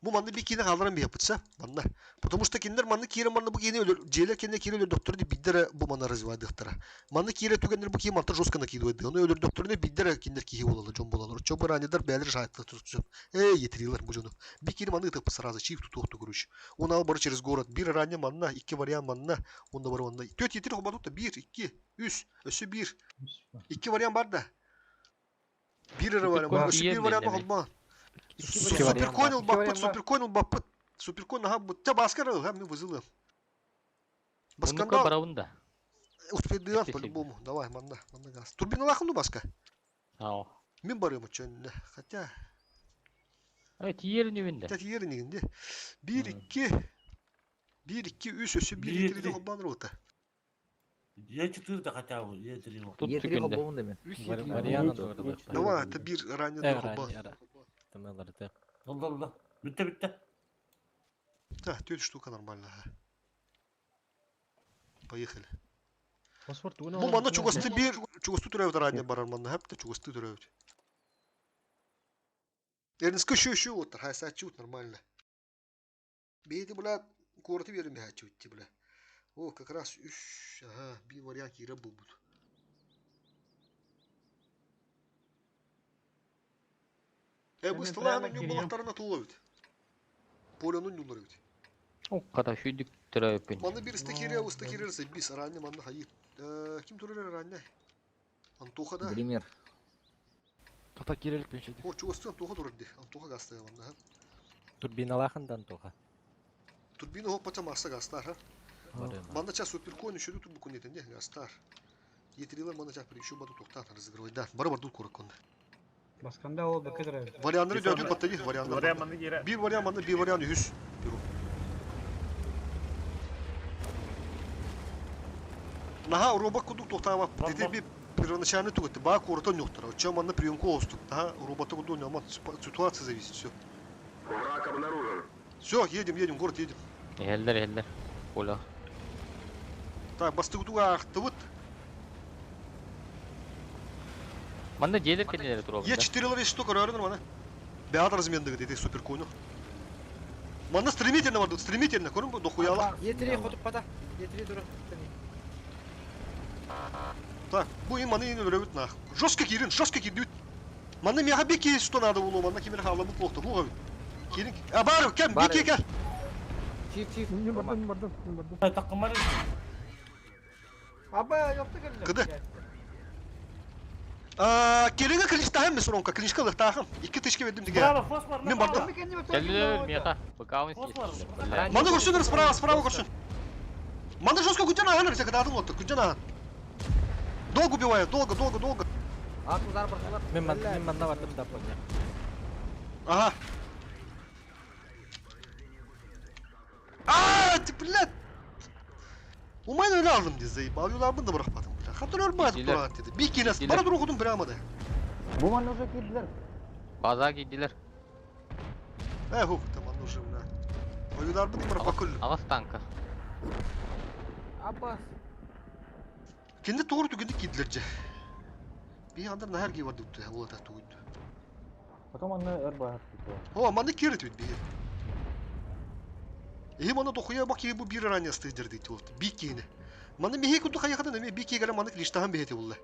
Бу манны бикини қалырын бер битсе, манна. Потому что киндер манны кире манны бу кини өлөр, желер киндер кире өлөр доктор деп биддер бу манна развивайдыктара. Манны кире түгендер бу кии манта жестко накидывает. Оны өлөр доктор деп биддер киндер кии болалы, жон болалы. Чо бу ранидер бәлер жайтты tutsun. Эй, етирилер бу жону. Бикини манны тып сразу чип тутукту короче. Он ал бар через город. Бир ранее манна, икки вариант манна, онда бар онда. Төт етир хобадукта бир, икки, үс, өсү бир. Икки вариант бар да. Бир вариант бар, өсү бир вариант бар. Суперконил баппыт, суперконил баппыт. Суперкон ага бут. Та баскар ха мен вызылы. Басканда Басканда барабында. успедыан по-любому. Давай, манна, манна газ. Турбина лахну баска. Ау. Мен барым чөнне. Хотя, Ай, тиерин үбінде. хотя еринигинде. 1 2 1 2 3 өсү 1 Bir, 2 три. холбан рота. Е4 да хотя бы, Е3. Тут Е3 түгенде. холбоун демен. Вариант doğru. Давай, это бир ранее холбан. Тымыларды. Oldu oldu. Bitti bitti. Да, тетя штука нормально. ага. Поехали. Паспорт Бу манна чугасты бир, чугасты түрәбит ранее барар манна, хәп чугасты түрәбит. Эрнске еще еще вот, хайса чут нормально. Бейте, бля, корты берем я чут, бля. О, как раз, үш, ага, би вариант кире будут. Мен Бу прямо столаны не кирем. балактарына туловит. Поле ну не уловит. О, када шүйдік түрәпін. Манна бир истекире, устекире бис ранее манна хайы. Ким турер ранее? Антоха да. Дример. Тоқта кирелік пен шейді. О, чугасты Антоха турерди. Антоха гастая манна. ха. Турбиналахындан тоға. Турбина хоппача масса гастар, ха. Барым. Манда час суперкон еще тут букун нет, не гастар. Етрилер манда час еще бату тохтан разыгрывать. Да, бар бар тут курак он. Басканда ол бекедер. Варианттары дördü батарея варианттар. Вариант манны кире. Bir вариант манна bir вариант yüz. Бюро. Наха робот кудук тохтама. Деди bir первоначальный тугаты. Ба куртон юктар. Чем манна приемку остук. Наха робота куду не ситуация зависит все. Враг обнаружен. Все, едем, едем, город едем. Эллер, эллер. Ола. Так, бастыгутуга ахтыбыт. Манна дьиэлэр кэннилэрэ туруобун да. Е4 лар что көрөрүн мана. Бэҕат разменныгы дети суперкону. Манна стремительно бардыт, стремительно. Көрүн бу дохуяла. Е3 хотуппата. Е3 тура. Так, бу им маны өлөрөбүт нах. Жестко киирин, жестко киирдибит. Манна миэхэ бики что надо булу, манна кимир хаалла бу плохто, хуга. Киирин. А бар, кем, бики кел. Чип, чип. Мен бардым, мен бардым, мен бардым. Такымар. Аба, ёпта кэллэ. Кыды. А, келиңе клинчтахым мен клинчка лыхтахым. 2000 бердим диге. Браво, фосфор. Мен бардым. Кэллилэр миэхэ. Быкаабын сиэттилэр. Маны көрсүн справа, справа көрсүн. Маны жестко күтен ахан ресе кадатын отты, күтен ахан. Долго убивает, долго, долго, долго. А, удар бардылар. Мен ман- мен манна бардым да поня. Ага. А, ты, блядь. Умайн öyle aldım diye заебал. Юларбын да bırakmadım. Бля. Хатыр ölмedi Gittiler. Kur'an dedi. Bir kines. Gittiler. Bana dur okudum прямо да. Бу манна уже киирдилэр. База киирдилэр. Э, хух, там он уже, бля. Юларбын да bırakmak Аҕыс танка. Аббас. Kendi doğru tükündü giydilerce. Bir yandan da her gibi vardı tuttu. Ola da tuğuydu. Потом манна өр баар. О, маны кері түт bir. Ehi маны дохуя бак bu bir ранее стыдыр дейт вот. Бикини. Маны мехе куду каяхада неме бики геле маны клиштахан бехети булла.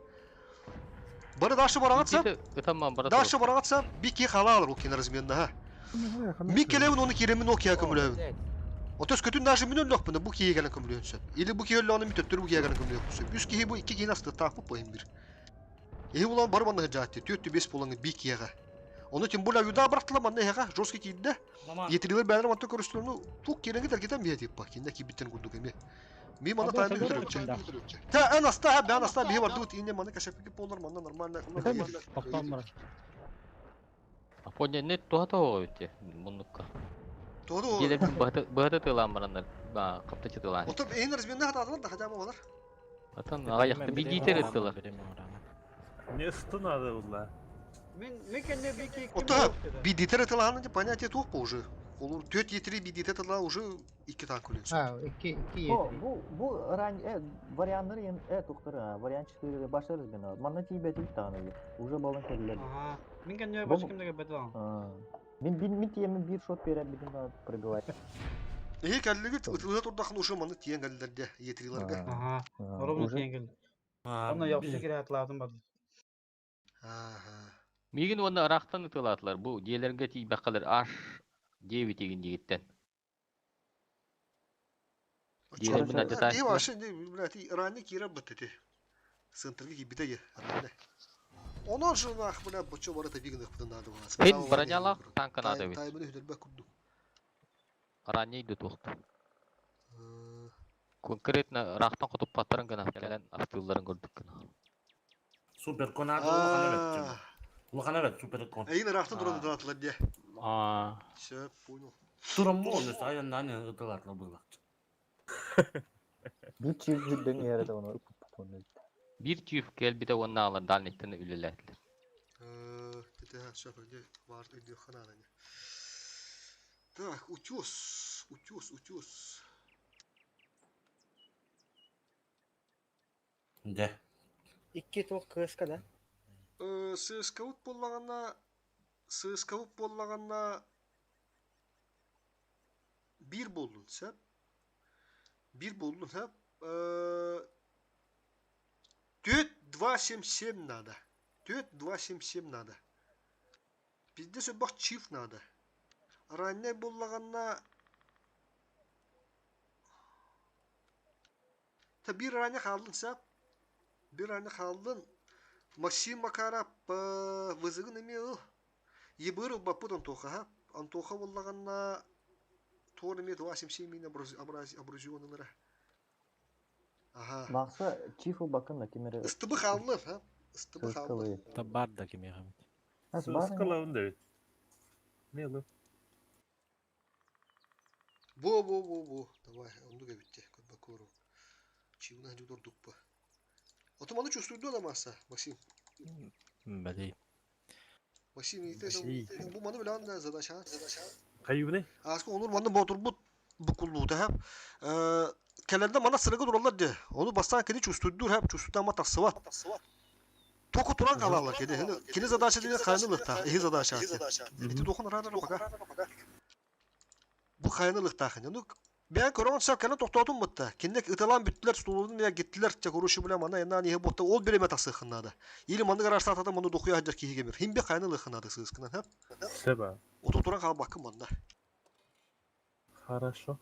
Бары дашы барагатса, Ытамман бара дашы барагатса бики хала алыр ол разменна ха. Ми келевин оны керемин о кия көмүлөбүн. Отөс көтүн даже минөн лох буну бу кие гелен көмүлөөнсө. Или бу кие оны митөттөр бу кие гелен көмүлөөнсө. Үс кие бу икки кие асты таапы поем бир. Эһи булан бар манны жаатты. Төттү бес болаңы би киега. Оны тем более юда бырактыла манны эһэга жестко кийдде. Етирилер бәлер манты көрүстүлөр, ну тук кереңи теркетен бие деп бак. Кинде кибиттен курдук эме. Ми мана тайны өтөрөкчө. Та эн аста ха бән аста бие бар дут ине маны кашапики полар манна нормально. Тоқтан бар. Апоня не туһата оҕо үтте муннукка. Тоду. Дьиэлэрбин быһата тыылаан бараннар. Хаптачы тыылаан. Отуп эйин разменне хатадылар да хотя бы олар. Атын аҕайахты бидиитер ыттылар. Мне 100 надо было. Мен мен кэнне бики Ота бидитер тылааны понятие туох уже. Олур төт етири бидитер тылаа уже икки танк өлөсү. А, икки икки О, бу бу ран варианнар ен тухтар вариант 4 баштарыз мен. Манна тиибет үт тааны. Уже балын кэллер. Ага. Мен кэнне башка кимдеге беталам. Мен бин мен тиемен бир шот берем бидин да пробивать. Эһи кэллигит ытылыга турдахын уже маны тиен кэллерде етирилерге. Ага. Ровно тиен келди. Онно яхшы кире атладым барды. Ага. Мигин уонна ыраахтан ытыалаатылар. Бу дьиэлэргэ тиийбэххэлэр аш 9 игин диэхиттэн. Дьиэлэрбин И алдьатааччылар. вообще, блядь, и ранее кира быт эти. Центрге кибите е, ранее. Онон же нах, бля, бочо барыта бигнах быты надо было. Хин бронялаах танка надо бит. Таймыны хүдербе курду. Ранее да туохту. Конкретно ыраахтан хотуппаттарын гына кэлэн астыылларын көрдүк гына. Супер кон надо улахан эбит. Улахан эбит супер кон. Эйин ыраахтан туран датылар де. Аа. Все, понял. Туран бу оны айаннан ытылар было. Бир чип жүдден ярата оны. Биир чүүф кэлбитэ уонна аалар дальниттан үлэлээтилэр. Это все, где вар иди хана не. Так, утес, утес, утес. Да. Икки туох кыска да. ССК боллагана, ССК боллагана bir болдун сәп. Bir болдун сәп. Төт 2 7 7 надо. Төт 2 7 7 надо. Пиздец бак чиф надо. Ранне боллагана Та bir ранне қалдын сәп. Bir ранне қалдын. Максим Макарап вызыгын эме ыл. Ебыр бапыт Антоха. Антоха боллаганна тор эме 2 7 7 абразионылары. Ага. Макса чифу бакын да кимере. Ыстыбы қалды, ха? Ыстыбы қалды. Та бар да кимиэхэ. Сыскалавын да бит. Мелы. Бо, бо, бо, бо. Давай, онду битте. Көбө көру. Чивна жудор дукпа. Отом аны чувствует да масса, Максим. Бэлей. Максим, ите бу маны билан да задача. Кайыбыны? Аска онур маны ботур бу букуллуу да хап. Келенде мана сырыгы дуралар де. Оны бастан кеди чувствует хап, чувствует ама тасыва. Току туран калалар кини. Кини задача диye кайнылыктаах, ихи задача ати. Ити дохун рада пока. Бу кайнылыктаах. Ну, бэйэн көрөҕүн сөп кэлэн тохтоотум бутта. Кинилэр ыталаан бүттүлэр, стулун мия гиттилер, чэ короче бля мана эннан иһи ботта ол биреме тахсыаххын наада. Или маннык араастаатата маны дохуя сылдьар киһи кемир. Химби кайнылыаххын наада сыыскынан, ха? Себа. Оту туран хаалбаккын манна. Хорошо.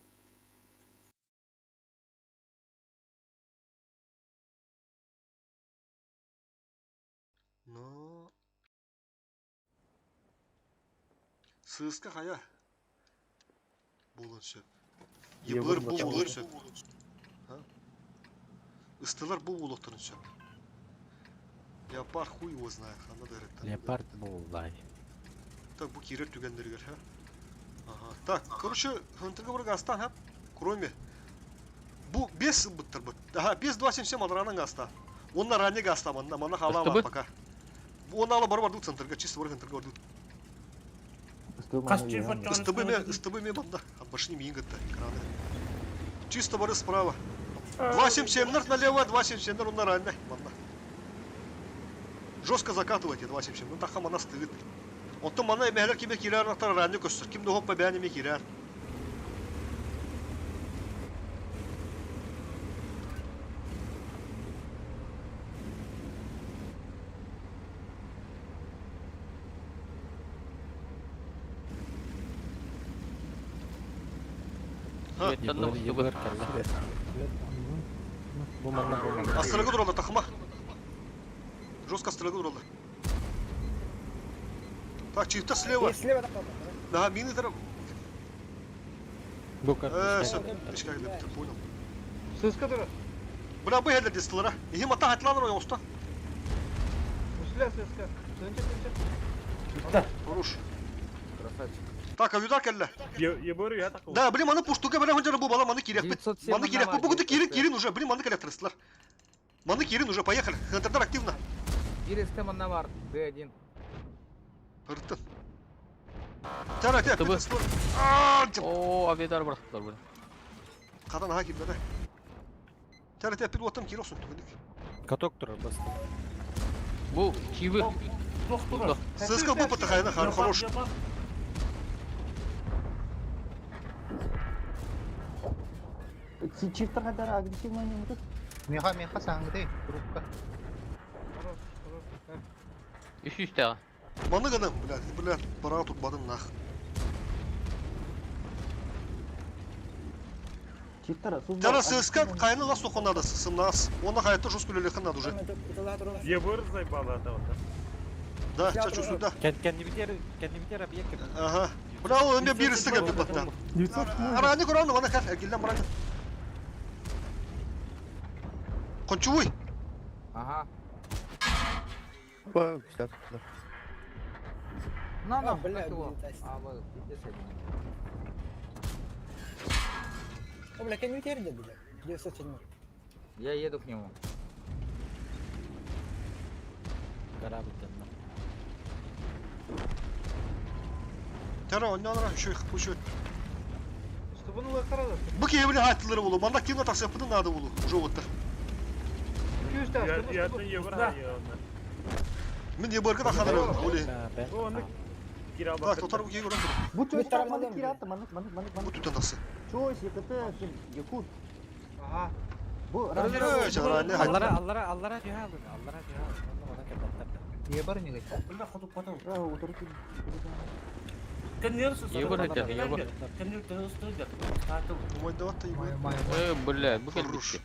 Но... Сыыска хайа буолуон сөп. Ебыр бу буолуон сөп. Ыстылар бу буолуохтарын сөп. Леопард хуй его знает, ханна да ырыттан. Леопард буоллай. Так, бу киирэр түгэннэригэр, ха? Ага. Так, короче, Хантырга барыга астан, ха? Кроме. Бу 5 ылбыттар быт. Ага, 5-2-7-7 алдараанан гаста. Онна ранее гаста, манна, манна хаалаа бар Ыстыбыт? пока. Бу онна ала бары бардык центрга, чисто бары центрга бардык. Хас телефон Ыстыбы ме, ыстыбы ме манна. От башни миин гытта, экраны. Чисто бары справа. 2-7-7 налево, 2-7-7 онна ранее, манна. Жестко закатывайте 2-7-7, ну таха мана стыгыт. Онтон манна эмэһэлэр киме киирэр аттар ранее көстөр. Ким да хоппа бээн эме киирэр. Светтан Ебыр кэллэ. Бу манна буолла. Астрага тураллар тахма. Жестко астрага тураллар. Так, чисто слева. Слева Да, мины тар. Бу как Все, понял. Сыска тура. Бля, бу хәлләр дистылар. Ихи мата хатланыр ой оста. Үслә сыска. Тынча тынча. Хорош. Красавчик. Так, авидар кэллэ. Ебыр я такой. Да, блин, маны пуштуга бля хонжара бу бала маны кирек. 907 Маны кирек. Бу бүгүндө кирин 907. кирин уже, блин, маны келеп тырыстылар. Маны кирин уже, поехали. Хантердар активно. Бир СТ манна бар. Д1. Ырыттын. Тара, тя, Ыстыбы. О, О, авидар бырахтылар бу. Кадан аха кирде. Тара, тя, пил оттам кир olsun түгүндүк. Каток турар басты. Бу чивы. Сыска бу патахайна хорош. Чифтер хадара агрессивно не может. Меха меха саңгы трубка. Үш үстәгә. Маны гына, блядь, блядь, бара тут бадын нах. Чифтер Тара сыска кайны ла сухонада сымнас. Оны хайты жус күлелехин надо уже. Ебыр заебала это вот. Да, чачу сюда. Кенни битер объект. Ага. Бля, ол эме бир истеге бит батта. Арани көрөм, аны кар, гиллен бараны. Кончуй. Ага. Ба, На, на, бля, как его? блин, А, вот, пиздец, один. О, бля, кем не бля. 907. Я еду к нему. Корабль тенна. Тара, оннан еще еще. Чтобы ну лакарада. Бу кебли хаттылары болу. Манда кимна таксапыны надо болу. Уже вот. Я я ебыр я. Мен ебарга да ханар оли. Бу аны Так, тотар бу кеге көрөм. Бу чөй маны кират, маны маны маны Бу түтен таксы. Чөй ЕКТ ким Якут. Ага. Бу Э, Аллара, аллара, аллара дүйә алын, аллара дүйә алын. Онна мана кәбәттәр. Ебар не говорит. Бля, ходу потом. Ебыр әйтә, ебыр. Э, бля, бу кел битте.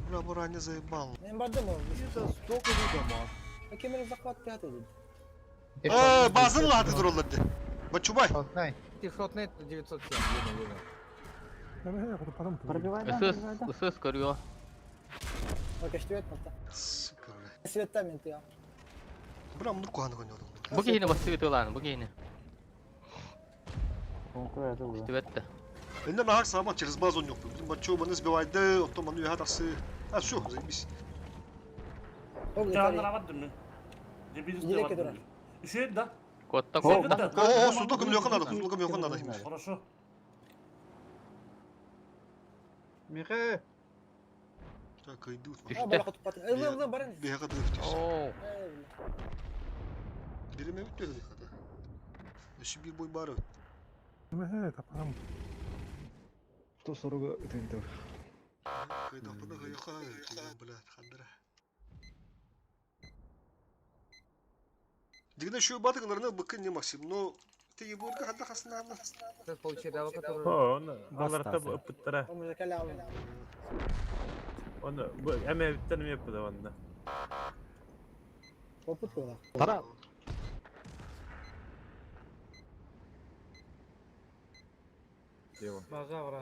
Бля, бу ранее заебал. Мен бардым ол. Это столько дома. А кемер захват пятый dedi. Э, базын латы туралар де. Бачубай. Ты шотнет 907, еду, еду. Пробивай, да, СС, пробивай, да. СС көрүө. Бак эштебет малта. Сука, бля. Света мен тыя. Бля, муну куаны гонялдым. Бу кихини басты бит бу кихини. Истебетте. Энде нахак сама через базу не Блин, бачу, маны сбивайды, оттон маны уяха таксы. А, все, заебись. Да. Котта котта. О, сундук млёха надо, сундук млёха надо. Хорошо. Михе. Так, кыйдыбыт. А, балака туппатын. Ылы, ылы, баран. Биһэҕэ дыыптыр. Оо. Бириме бүттү хата. Өссө биир бой баар эбит. Мэ, тапам. 140 ытынтыр. Кыйдахпына кыйыха, блядь, хандыра. Дигне şu батыгыларына быкын не Максим, но ты ебурга ханда хаснаана. О, оны аларта ыппыттара. Оны бу эме биттен эме yapıda онда. Опыт была. Тара. База вра.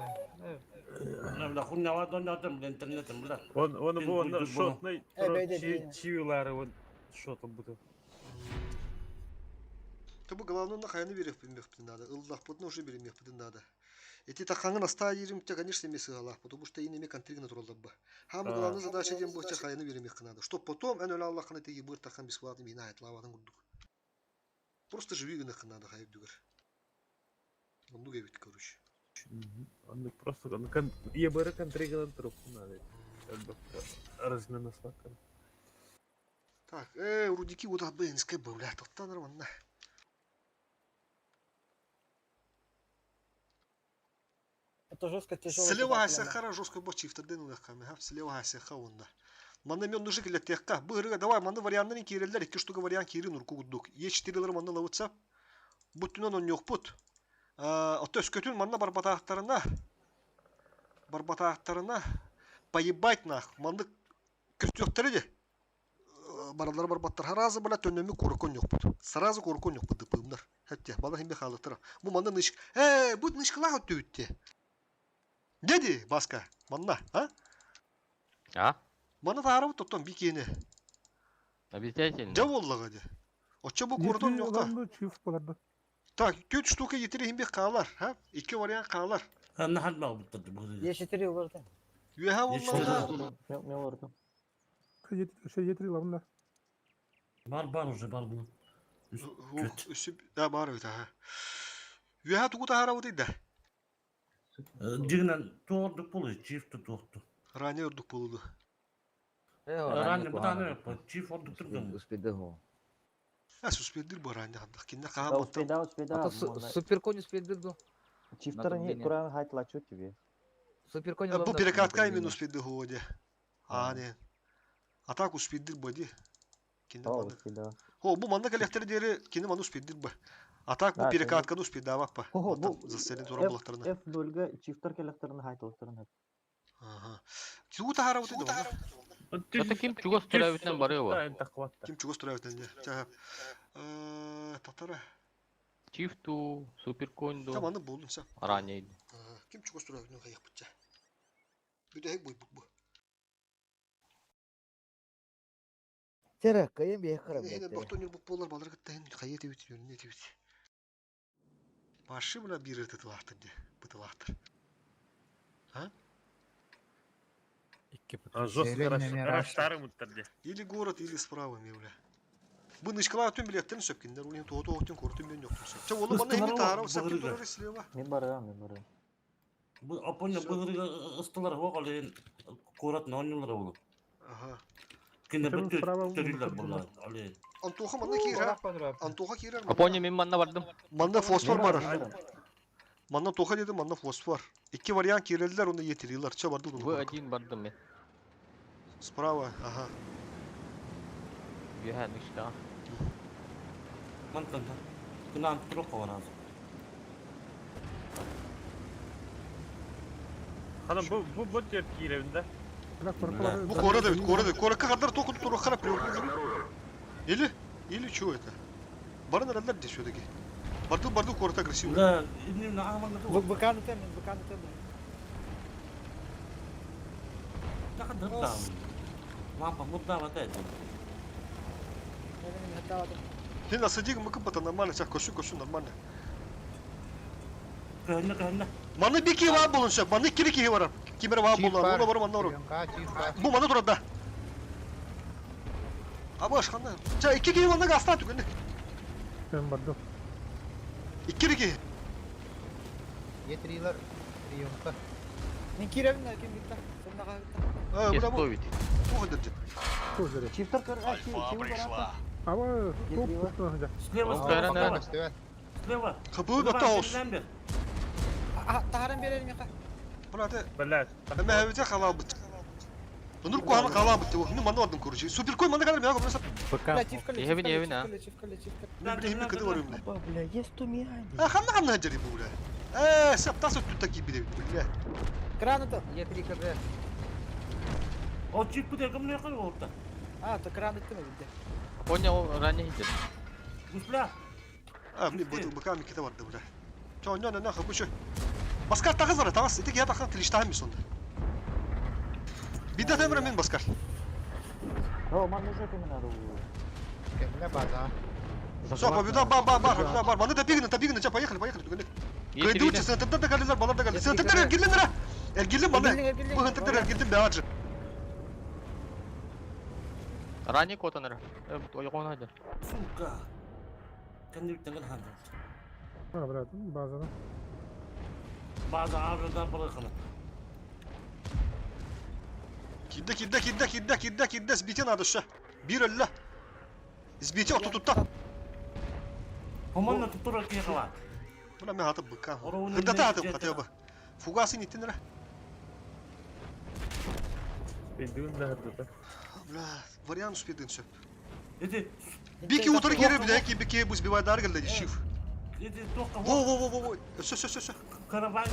Бля, хуйня ладно, там, бля, интернетом, бля. Он оны бу оны шотный Э, бейде, бейде. чивилары он шотын буту. Ты бу главное на хайны берех билмек надо. Ыллах бутны уже беремек надо. Эти тахаңын аста ерим те, конечно, емес галах, потому что инеме контриг натуралда ба. Хам главная задача дем бу хайны беремек надо. Чтоб потом эн Аллахны теги быр тахан бесплатно мина айтлавадан гурдук. Просто живи гына надо хайып дүгер. Онду гебит, короче. Оны просто оны кон ебыры контригынан туруп надо. Размена слакан. Так, рудики вот БНСК бля, тоттан нормально. Это жестко тяжело. Слева сахара жестко бочифтер ден улаками, ха, слева саха онда. Манна мен нужы келе текка. Бырыга давай манна варианттарын киреллер, iki штука вариант кирин урку гуддук. Е4-лер манна лавытса. Буттунан он yok бут. Ото өскөтүн манна барбатаахтарына барбатаахтарына поебать нах. Манны көстүөхтөрү де. Баралар барбаттар. Харазы бала төннөмү курукон yok бут. Сразу курукон yok бут дыпымнар. Хәтте бала химбе халыктыра. Бу манна нышк. Бу нышкылах өттү. Деди, Баска, манна, а? А? Манна таарабыт тоттон бикени. Обязательно. Дә боллага де. Оча бу кордон yok Е Чиф боларды. Так, 4 штука етире химбе каалар, ха? Iki вариант каалар. Анна хадма бутты бу. Е4 оларды. Юха боллага. Мен ордум. Şey лавында. Бар бар уже бар бу. Үсүп, да бар өтө, ха. Юха тугу таарабыт иде. Дигнен тордук болу, чиф тутту. Ране ордук болуду. Ране бутаны, чиф ордук турган. Успеды го. А суспендир бу ране хандак. Кинде Да, каам успеда, успеда. А то суперконь успеды Чифтер не Куран хайтлачу тебе. Суперконь Бу перекатка именно успеды годе. А, не. А так успедир боди. Кинде Да, манна. успеда. О, бу манна коллектор дери кине манна успедир ба. А так бу Да, перекатканы успеда баппа. Хо, бу Заселен тура булактарына. F0-га чифтер келектерин хайтлактарын. Ага. Тугу тахара вот это. Это ким чугас төрәбитен барыва. Ким чугас төрәбитен де. Татара. Чифту, суперконь Там аны болдун сен. Ранее. Ким чугас төрәбитен кайык бутча. Бүтәһек бу бу. Тера, кайын бе харап. Хене бохтон юр болар балар гыттан кайы тебит yürүнө тебит. Башы була бир тытылахтыр де. Бытылахтыр. А? Жестко раштары муттар де. Или город, или справа мевля. Бу нышкала түн билеттен сөпкиндер, улин тоото оттен кортун мен жоктун сөп. Ча олу бана эми таарап сепкин турар слева. Мен барам, мен барам. Бу апоня быгырга ыстылар хогалын курат нонюлар болу. Ага. Кинде бит төрүлөр булар. Али. Антоха манда кирер. Антоха кирер. Апоня мен манна бардым. Манда фосфор бар. Манда тоха деди, манда фосфор. Iki вариант кирелдер, оны етирилер. Ча барды В один бардым мен. Справа, ага. Юха нышка. Мантан. Кынан турук бар азыр. Хана бу бу бу жер киребинде. Бу кора да бит, кора да. Кора кадар току турук харап. Или или что это? Барын аралар де все-таки. Барды барды корта красиво. Да, именно аман. Быканы темен, быканы темен. Да. Лампа мудда ватает. Ты на садик мы купата нормально, сейчас кошу кошу нормально. Кəhənə кəhənə. Маны бики var bulun şey. Маны kiri kiri var. Kimere var bulun. Ona var manna var. Bu manı durada. Abi aşkına. Ça iki kiri var ne gazda tükünlük. Ben bardım. İki kiri. Е3-лер приемка. Мен киребин да ким битта. Сонда кагытта. Бля, бу. Тестовит. Туох дырдьыт. Чифтер көр, а, Альфа чивы пришла. Ава, топ кустан Слева, слева, слева. Слева. Хабы бата ос. Тахаран берер меха. Бля, Блядь. Эме хәбите халал бит. Нур куһаны халал бит. Мин манна бардым короче. Суперкой манна калар миага просто. БК. Ехебин, ехебин, а. Мен бile химик кыды бар бile. Опа, бля, есть тумиани. А ханна ханна хаджари бу бля. Э, сап тас өттү таки биле бля. Кран это. Я 3 КД. О, чип куде кым не кыл орта. А, то кран это мы видели. Понял, ранее идет. Гусля. А, мне бу БК ми кете барды бля. Чо, не, не, не, хабы Баскар тагыз бар, тагыз. Итек я тагыз тилиштахым сонда. Бидде темре мен Баскар. О, ман уже кеме надо было. Кемне база. Все, победа, бар, бар, бар, победа, бар. Маны да бигін, да бигін, поехали, поехали. Кайдучи, сентер да галилер, балар да галилер. Сентер эргилин ра. Эргилин маны. Бу сентер эргилин бәаджы. Ранее котаныр. Ойгон хадыр. Сука. Кенди битеген ханды. А, брат, база. База аврада бырыкны. Кидде, кидде, кидде, кидде, кидде, кидде, сбите надо ша. Бир әллә. Сбите отутутта. Команда туттура кыйгыла. Бuna мен атып быка. Хырдата атып хотя бы. Фугасы неттен ра. Пейдүн да хырдата. Бля, вариант успедын сөп. Эти Бики утыр кере бile, ки бики бу сбивай дар гелде шиф. Эти тоққа. Во во во во во. Все все все все. Караван.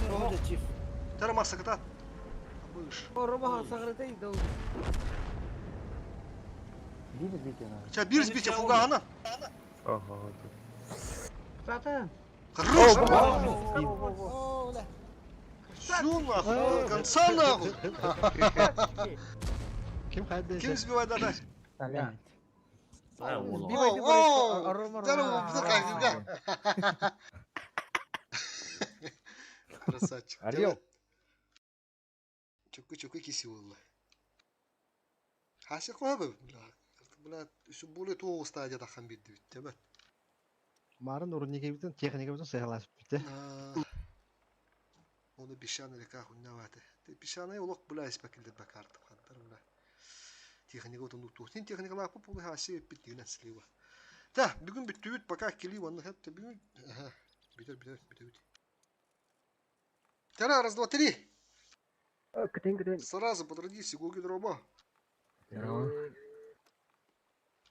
Чиф. Тара масакта. Быш. Рома сагрытай да. Бир сбите надо. Ча бир сбите фугана. Ага. Тата. Хорош. О, бля. Всю нахуй, до конца нахуй. Ким хайды? Ким сбивай дар? Блядь. О, О, здорово, да. Красавчик. Орел. Чуку чуку киси oldu. Хасы қойып, бля. Бля, үсі боле тоғыз стадия таққан берді бітті, бә. Марын урнеге битен, техника битен сыйлашып битте. Оны бишаны река хуннаваты. Бишаны олық бля испекілді бакарты қантар, бля. Техника отын ұтты. Сен техника лапы полы хасы бит слива. Та, бүгін бітті бит, пока кели оны хәтті бүгін. Ага, битер, битер, битер, битер. Тара, раз, два, три. Кытын кытын. Сразу по традиции, Гуги дроба.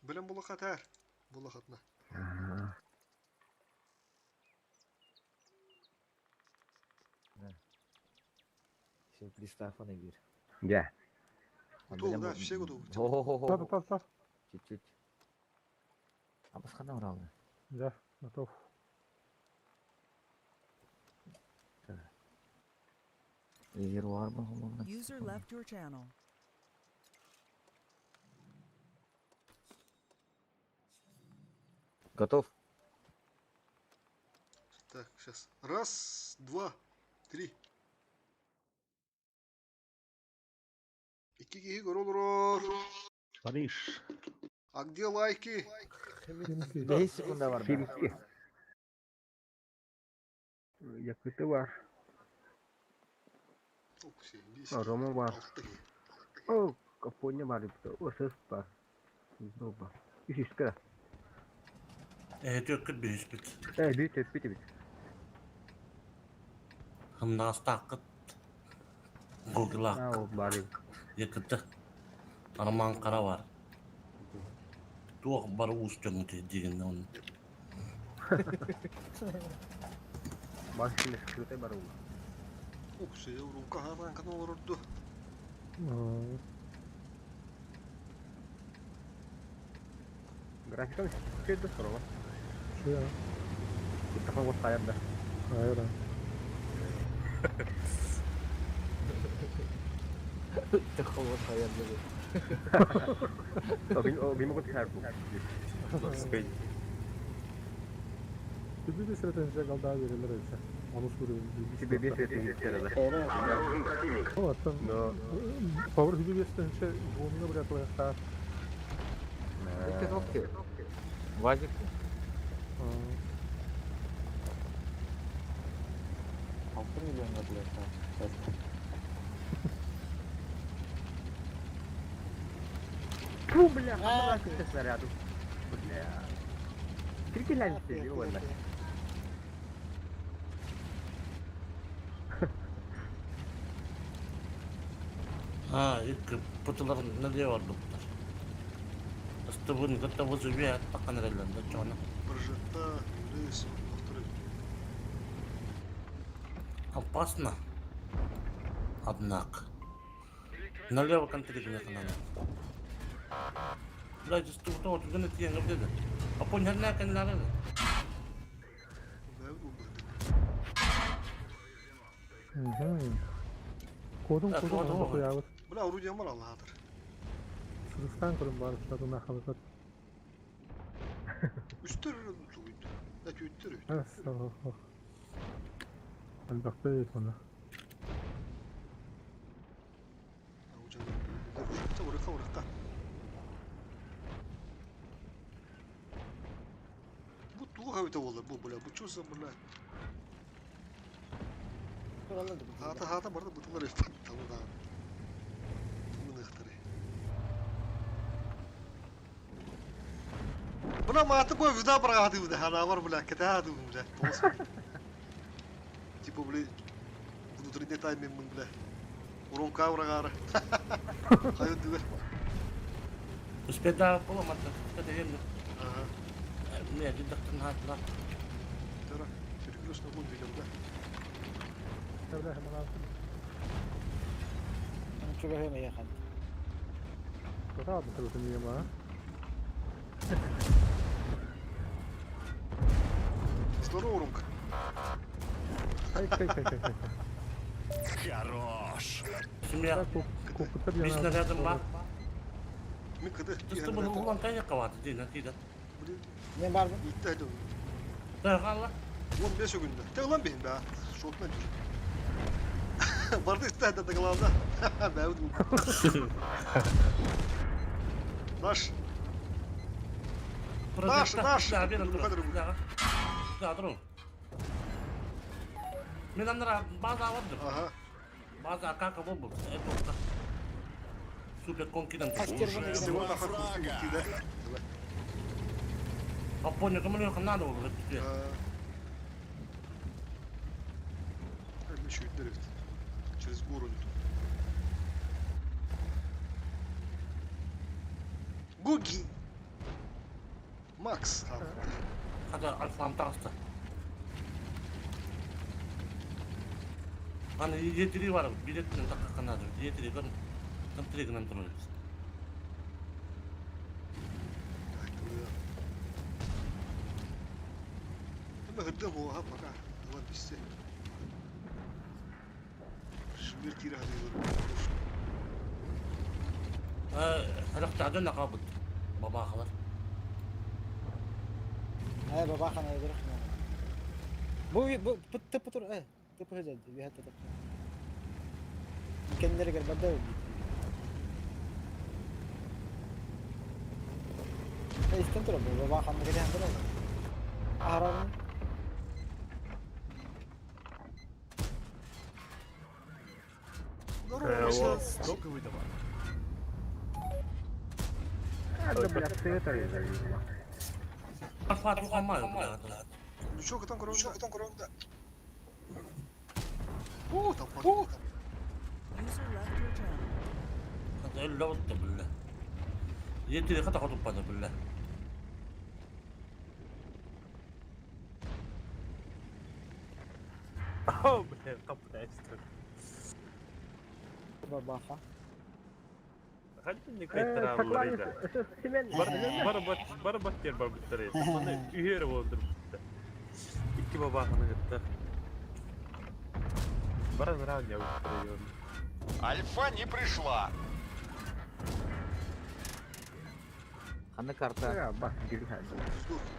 Білім бұлы қатар. Бұлы қатна. Все, приставка на бир. Да. Готов, да, все готовы. О, Да, да, да. Чуть-чуть. А басқана уралды. Да, готов. Резервуар был. User left your channel. Готов? Так, сейчас. Раз, два, три. İki kişi görülür. Париж. А где лайки? 5 секунда бар. Химки. Якыты бар. Рома бар. О, Капоня бар. О, сөз бар. Доба. Үш кара. Төккүт биришпит. Э, бит, бит, бит. Хымнастакыт. Гуглак. А, бар. Якыты. Арман кара бар. Туох бар уус чоңут деген он. Башны скрытай бар ул. Уксы, рука хаван канал орду. Графика чөйдө сорова. Чуя. Китапа вот таярда. Айра. Такого таярда. Бим могут харпу. Биби сретенже galda verirler öyle. Onu soruyorum. Биби сретенже да. Вот там. Favori биби сретенже буумна бират ояктар. Окей. Вазик. 6 миллионга, блядь, там. Фу, бля, ханна кытта снаряду. Бля. Прикинь, ладно. А, икки пытыларын налево ордуктар. Ыстыбын кытта вызове аттакан эрэллэр да чоно. Прожекта, рейс, повтори. Опасно. Однако. Налево контригне канала. Блядь, ыстыбыта отуганы тиен өбдеді. Апон хернә кеннәре. Кодун кодун куябыт. Бля, орудие бар Аллаһатыр. Сырыстан көрүн бар штатына халыкат. Үстөр тугуйду. Да түйттөр. Албакта оны. Урыкка, урыкка. Бу туга хабыта болар, бу бля, бу чё за бля? Хата хата барды бутылар тамы да. Тумын Бля, маты бой вида брагады бля, хана бар бля, кета ду бля. Тос. Типа бля, внутренний тайминг бля. Урон каврагара. Хайы дүгер. Успеда поламатта, ката Ага. Не, дидактан хатла. Тара, перекрестный огонь ведем, да? Чугаһым яхан. Правда, это не ма. Здорово, Ромка. Ай, кай, кай, кай, кай. Хорош. Семья. Бис снарядом бар. Мен кыды. Ыстыбын улан кая каваты дина тида. Не бар mı? İtti Да, гала. 15 günde. Te ulan benim be. Şokuna düştüm. Барды исте да главда. Бәүд. Наш. Наш, наш. Да, Да, друг. Мен анра база алдым. Ага. База кака болбу. Это Супер конкиден. Уже два фрага. А понял, кому не надо было. Еще Через гору не тут. Гуги. Макс. Хада альфам таста. Аны етири бар, билеттен такка канады. Етири бар. Там тригнан турат. Ama hırda bu ha пока. Ulan bizse. Şu bir kira hadi Характагын акабыт. Бабахалар. Ай бабахан ай бирах. Бу бу тып тур э тып хөзөд би хатта тып. Кендер гер бада. Э истен тур бу бабахан геде хандыр. Арам. Сколько выдавал? Да, бля, ты это я Ничего, там короче, там короче. О, там о. User left your channel. Хата элле билла. Етири хата хотуппада билла. О, блин, капнайстер. Бабаха. Хантин кайтаралар Бар бар баттер бар биттер. Маны үйер болдур. Икки бабаханы гытта. Бар нравня Альфа не пришла. Ханна карта.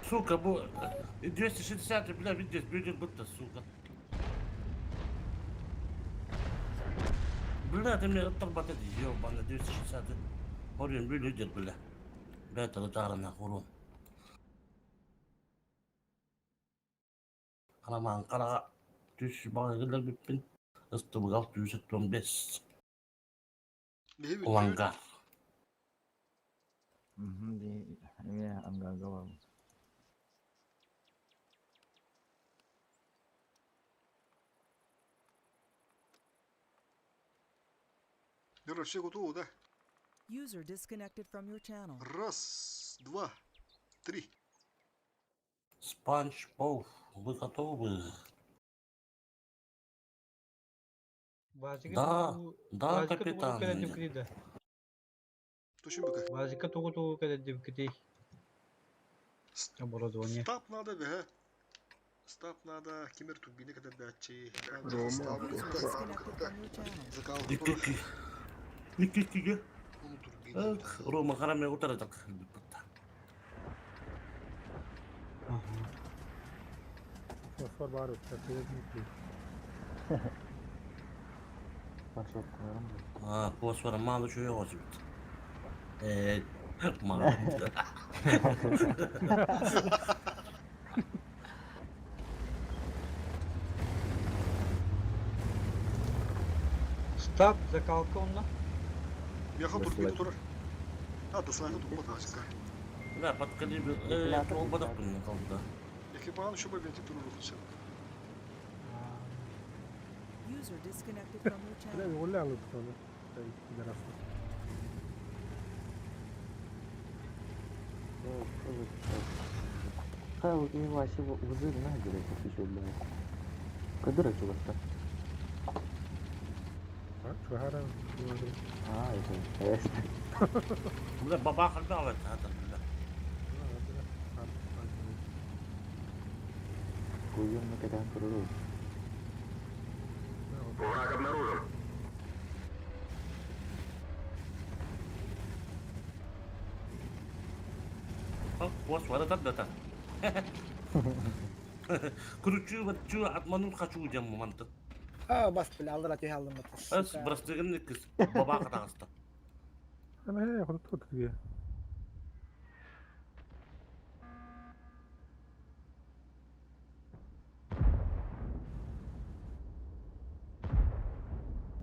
Сука, бу 260, бля, видишь, будет будто, сука. Бля, ты мне оторбат ебаный 260. Хорин бүлүдер, бля. Бәтілі тарына құрун. Араман қараға түс баға келер біппін. Ыстыбық 675. Уланга. Дии, эмиэ ангарга барбыт. Вера, все готово, да? User disconnected from your channel. Раз, два, три. Спанч Боб, вы готовы? Базика Да, тугу да, базика тугу капитан. кэлэр дибикити да. Точно быка. Базика тугу тугу кэлэр дибикити. Оборудование. Стап надо, бе. Стап надо, кемер турбина кадардачи. Рома. User disconnected from your channel. Закал. Икки. Икки. Турбина. Рома хараме утаратак. Фосфор бар өттө, привет. Маршруткаларым бар. А, фосфор мало чего возьмет. Мало. Стап, закалка онна. Меха турбина турар. А, да слайда турбина базика. Да, под калибр, толбадак kaldı. Екипан еще бабе туру хотел. User disconnected from your Бля, channel. гулял это, пидорасы. Хай, и Вася вызыв на говорит, еще бля. Кадыра чувак-то. А, чугара, А, это, конечно. Бля, бабаха дал это, это, бля. Куюм на катан туру. Враг обнаружен. Фосфор это да. Кручу, вот чу, отманут хочу, дем момент. А, бас, бля, алдыра түйе алдым. Эс, брастыгын кыз, бабаха тагыста. Эме, хоту тут где.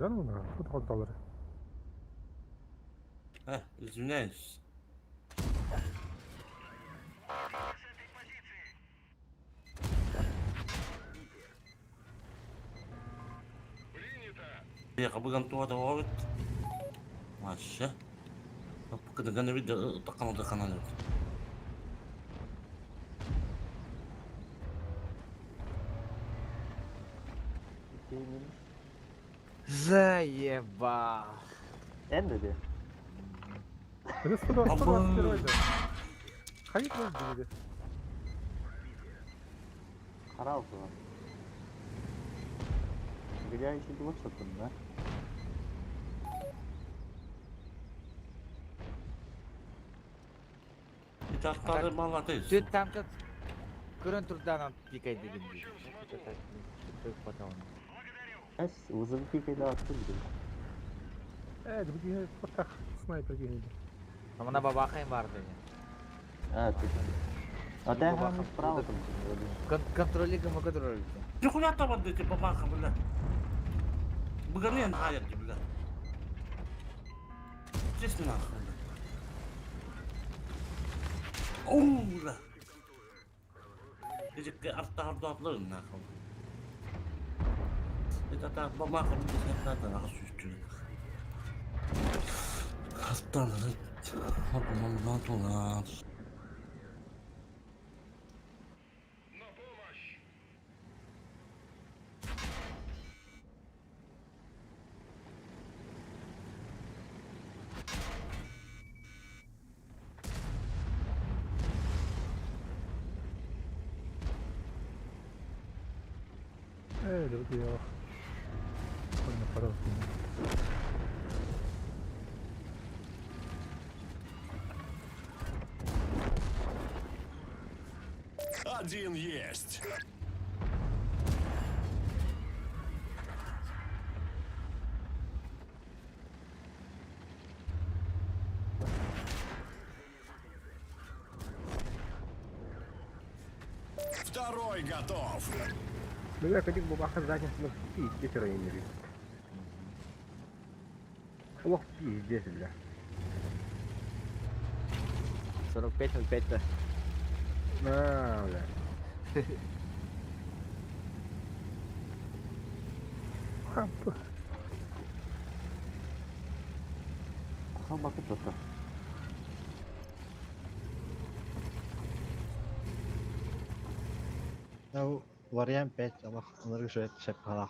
Да ну на, тут ход доллары. Извиняюсь. Я кабыган туа да овет. Маша. Кыдыган бит такан такан. Заебал. Эн dedi. Это 121 да. Хайп dedi. Харал было. Где еще было что-то, да? Итактары молодец. Түт там тут көрөн турданан пикай деген дейт. Эс, вызовы пикай да attı dedi. Э, где потах снайпер гений. Мына бабахайм бар деген. А, ты. А ты ага, справа там. Контроли кому контроль. Ты хуя там отдайте, бабаха, бля. Быганен хаят, бля. Честно нахуй, бля. Оу, бля. Эти арта нахуй. Это так бабаха, бля, это нахуй существует. Hastaları dolar. Э, diyor. Koyma para olsun. Один есть. Второй готов. Бля, кадик бабаха задних ну пиздец районери. Ох, пиздец, бля. 45.05 да. А, бля. Кусал бакыт тоттор. Ну, вариант 5, алах, ынырык шөт шеп халах.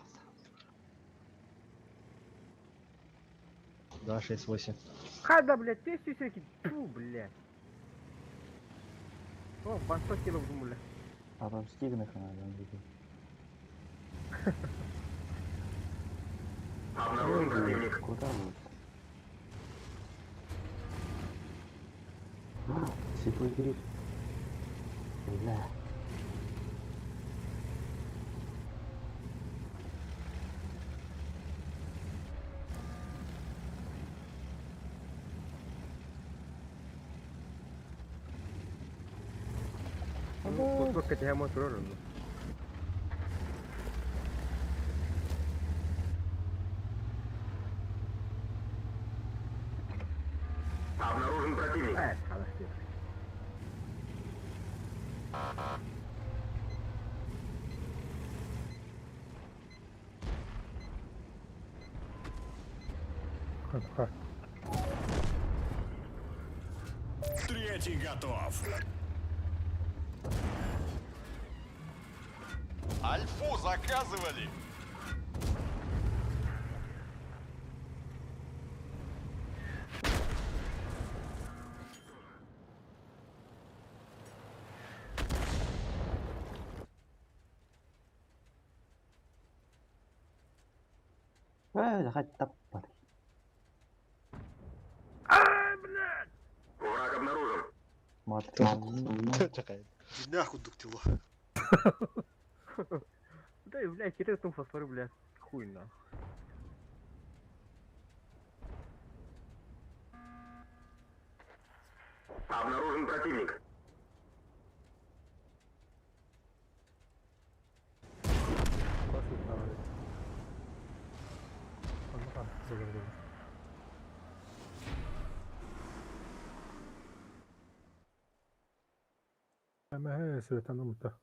2, 6, 8. Хада, блядь, ты всякие. Фу, блядь. О, банто кило бля. А там стигнах надо. Обнаружен противник. Куда вы? Светлый гриб. Бля. Ну, только тебя мотор. Обнаружен противник. Э, хорошо. Ха. Третий готов. Альфу заказывали! Хоть таппар. Враг обнаружен. Мат. Динах кудук тело. Да и, блядь, хитрый там фосфоры, блядь. Хуй на. Обнаружен противник. Ama he tanımda.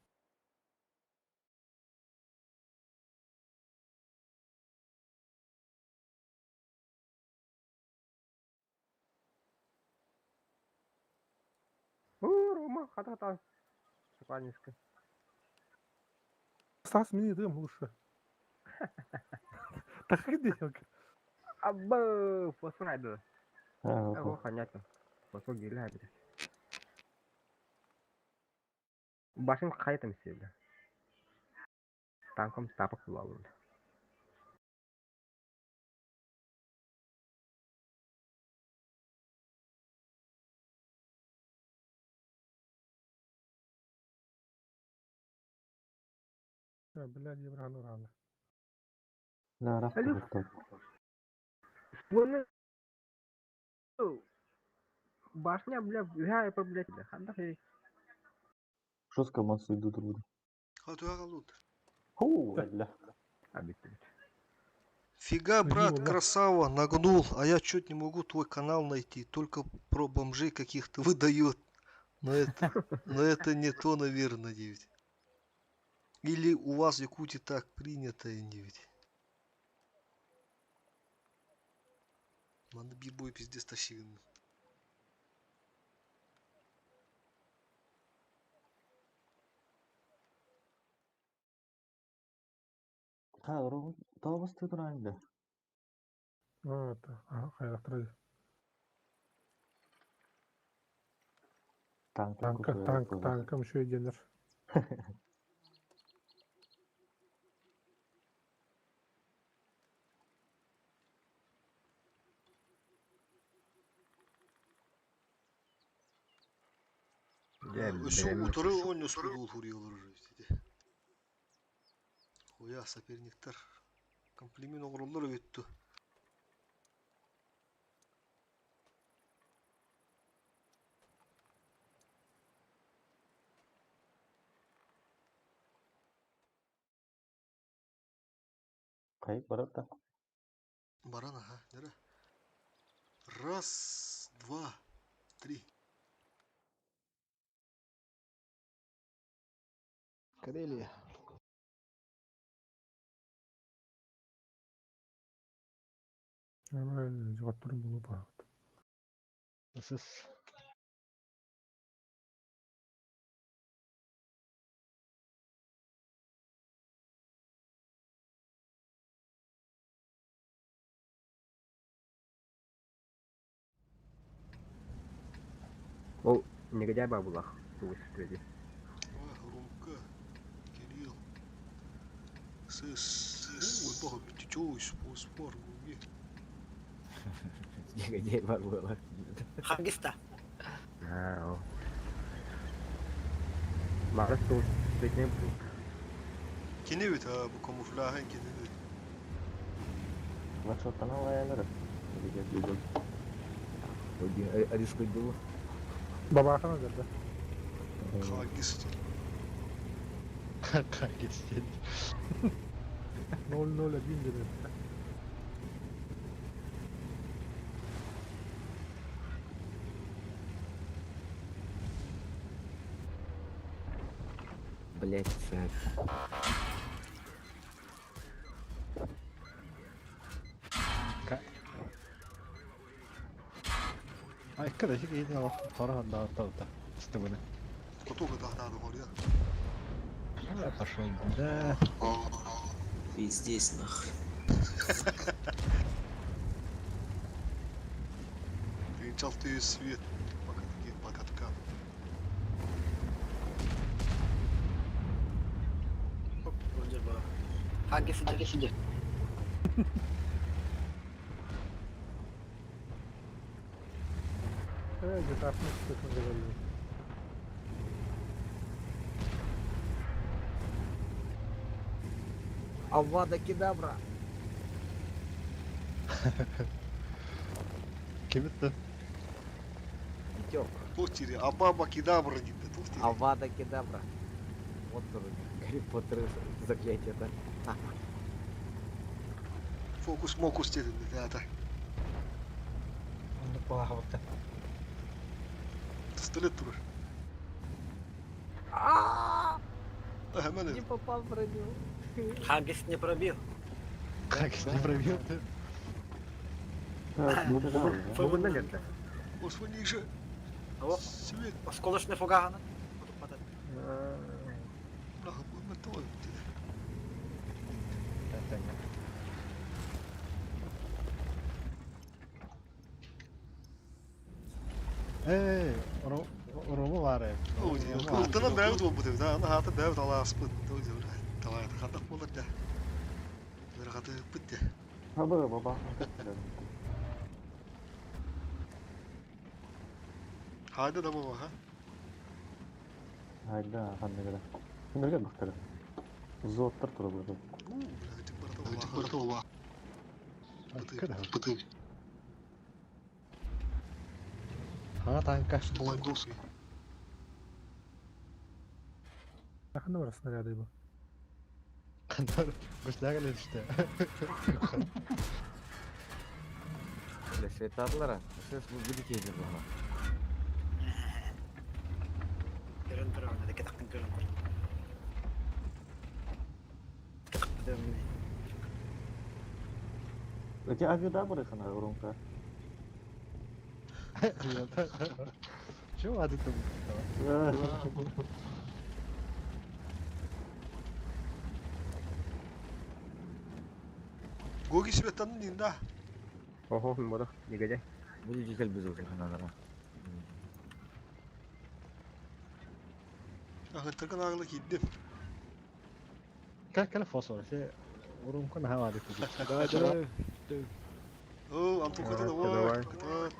О, Рома, хата-хата. Парнишка. Стас, мне дым лучше. Так иди. Абы, фосфор айды. А, О, понятно. Фосфор гиля, блядь. Башым қайтым сені. Танком тапық була. Блядь, Евран Урана. Да, раф. Алло. Вон. Башня, бля, я, блядь, ханда Жестко массы идут друг. Хатуя Ху, бля. Фига, брат, красава, нагнул, а я чуть не могу твой канал найти, только про бомжей каких-то выдает. Но это не то, наверное, ведь. Или у вас в Якутии так принято, не ведь. Надо бибой пиздец тащи. Ха, Ром, табыс тыдыран бля. Вот, ага, хайрактырды. Танк, Танка, танк, танком еще единер. Өсө утыры он өспү хуриялар уже. Хуя соперниктер. Комплимент оғроллар өттү. Кайып барат да. Баран, ага, нера. Раз, два, три. Карелия. Жоғаттырым болу бағыт. Сыс. Ол негодяй бар булах. Тугус преди. Ой, Ромка, Кирилл. Сыс. Ой, бога, чуть спор, гуги. Негодяй бар было. Хагиста. Аа. Марас тугус бетнем. Кини бит, а, бу камуфляжын кини бит. Вачоттан алаялар. Рискует было. Бабахана дерді. Хагис. Хагис деді. 001 деді. Блять, Ай, когда же кейдин ала қара да Стыбыны. Котуга да надо говоря. Пошел, да. Пиздец, нахуй. Ты свет. Пока такие, пока така. Хагис иди. Где-то говорили. Авада кедавра. Ким это? Витек. Тухтири, Абаба кедавра дейді, тухтири. Авада кедавра. Вот тоже Гарри Поттер заклятие, да? Фокус мокус деді, да, да. Онды палахабытта. Пистолет турар. Hemen Не попал в броню. Хагис не пробил. Хагис не пробил. Бүгүннен дерді. Освони же. Свет. Осколочный фугагана. Эй, Рома бар. Ылтынан бәбіт ол бұды, да, ана хаты бәбіт ала аспыт. Талай, хатақ болар да. Бір хаты бітті. Хаба баба. Хайда да баба, ха? Хайда, ханныгара. Кимерге бактары? Зоттар тура burada. Барата Быты. Ха танка. Лайкосы. Ханна бар снаряды бу. Кандар гүсләгән işte. Бля, светадлара. Сейчас вы будете ездить дома. Көрөн турар, да кетактын көрөн тур. Эти авиадабры хана урунка. Чего ады там? Гоги светтан нинда. Охо, мода, негодяй. Будете кэлбизу хананара. Ага, тагын агылы киддим. Как фосфор, все урунка на хавады. Давай, давай. О, Антоха, давай. Давай.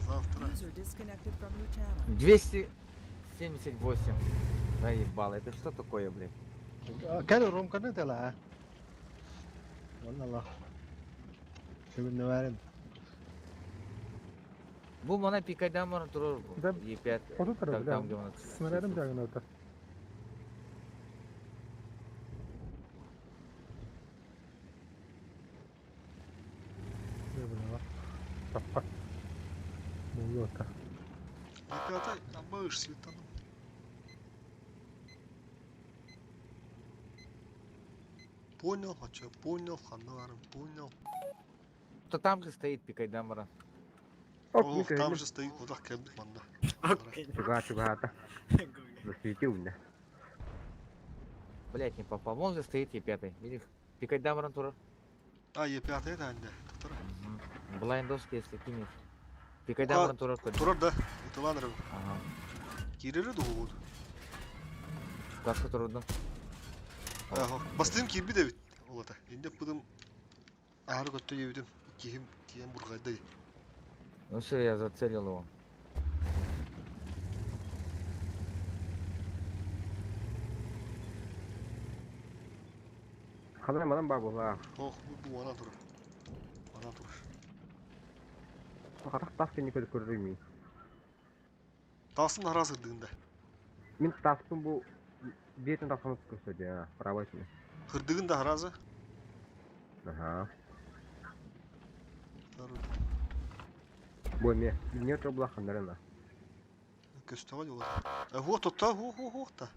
Завтра. User disconnected from your channel. 278. Наебал, это что такое, блядь? Кәл урунканы тела. Валла. Шүгүн варин. Бу мана пикайдан мана турur бу. Да, Е5. Оту Там, тура, там, бля. где у нас. Снарядым жагын өтө. Не бля. Таппа. Бу өтө. Ребята, амыш светаным. Понял, а чё, понял, ханна баарын понял. То там же стоит пикайдан баран. О, там же стоит, вот так кэлбит манна. Чуга чугаата. Засветил меня. Блять, не попал. Вон же стоит Е5. Видишь? Пикайдан баран турар. А, Е5 это анне. Доктора. Блайндоски, если кинешь. Пикайдан баран турар. Турар да, это ланер. Ага. Кирери дугут. Каска турудун. Ага, бастым кирби да бит. Олата. Инде пыдым ары көттө ебитим. Кихим кием бургайда. Ну все, я зацелил его. Ханан манан бар була. Ох, бу ана турар. Ана турар. Хатак тас кени көрүп көрүрүм. Тасын арасы дыгында. Мин таспын бу бетин тасханып көрсөдү, правой үстүнө. Хырдыгында аразы. Ага. Бу ме, не трубла хандарына. Көстөгө жолу. Вот тотта, хо хо хо та.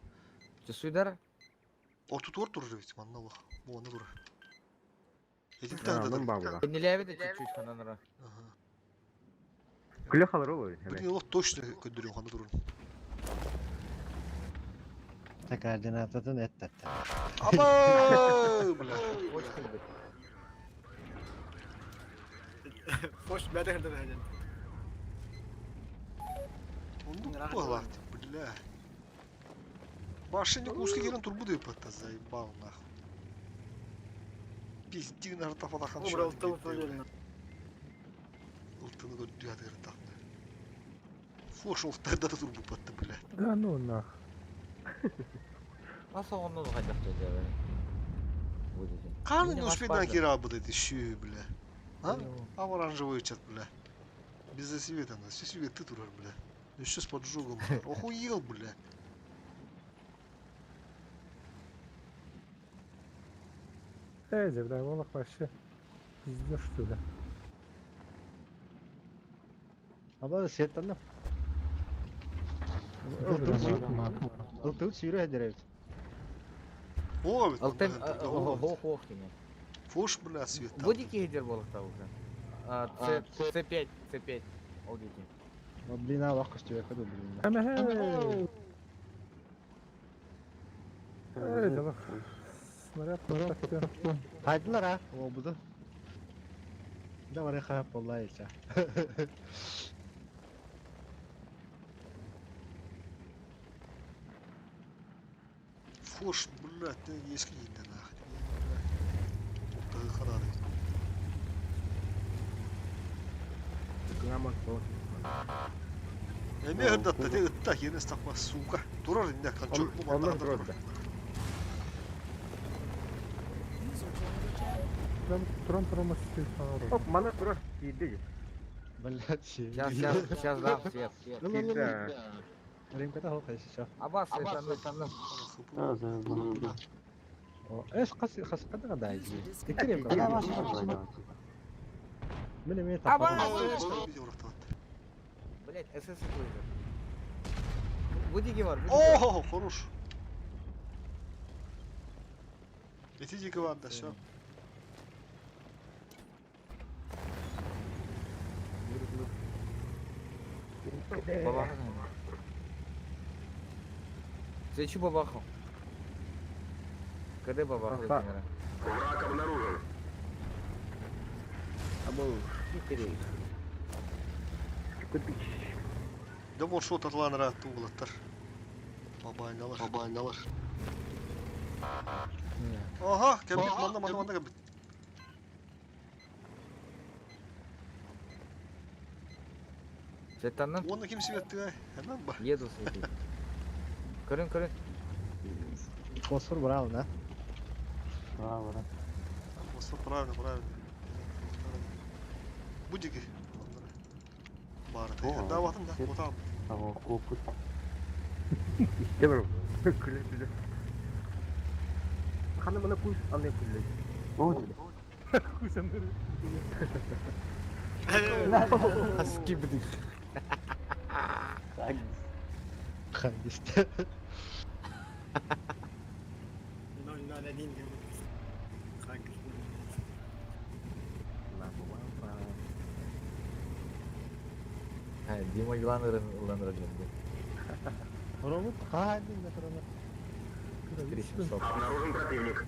Часуйдар? О тут ор турар ведь, манна лох. Бу ана турар. Этим А, та да. мын бар була. Не левит чуть-чуть хананара. Күлө халыр ол. Блин, лох точно көдүрүм хана турар. Та координататын эттетте. Аба, бля. Хош, бәдә хәлдә бәдә. Ну, палат, бля. Башня узкий герен турбу деп атта, заебал нахуй. Пиздин артафалахан Убрал тыл проверено. Ылтыны көрдү атыр тахны. Фош олтарда да турбу патты, бля. Да ну нах. Аса онну хайдах деді. Будете. Каны не успеть на кира будет еще, бля. А? А оранжевый чат, бля. Без света на, все свет ты турар, бля. Еще с поджогом. Охуел, бля. Эй, бля, Волох вообще пиздешь что ли? Аба сеттан. Ылтыл сүйрө хедеребит. О, ведь. Алтын, ох, ох, Фош, бля, свет. Будете хедер болықта уже? С, С5, С5. Олдики. Блин, а лох көстүбө көдү блин. Эй, Эй, да Снаряд тоқтатты. Хайдылар а, о буду. Давай хап болайча. Фош, бля, ты есть ли да нахуй. Ылтыгы карады. Грамма сол. Эме хырдатта, те ытта хенес тапма, сука. Турар инде канчок бу Оннор манда турар. турар. Прям трон трон Оп, мана турар кийди. Блядь. Сейчас, сейчас, сейчас дам свет. Кийди. Римката хол кайсы ча. Абас, это Эш кас кас када дайжи. Текерем. Мен эме Абас! таппадым. Блять, СС уже. Будиги бар, будиги. О, хорош. Эти дикого да, все. Бабаха. Свечу бабаху. Когда бабаху? Враг обнаружен. Або Купить. Да вот шот атланра туглаттар. Бабайналар. Бабайналар. Ага, кәбит, манна, манна, манна кәбит. Сеттаннан? Оны ким светти, Hemen ба. Еду светить. Көрін, көрін. Фосфор брал, да? Браво, Фосфор, правильно, правильно. Будиги. Бары. Да, ватым да, отам. Ага, опыт. Исте бар. Күлө күлө. Ханы мына куй, андай күлө. Хуй Скибдик. Хангист. 001. Дима Билан ылан ырын. Робот хаһаайдын да турана. 3700. Обнаружен противник.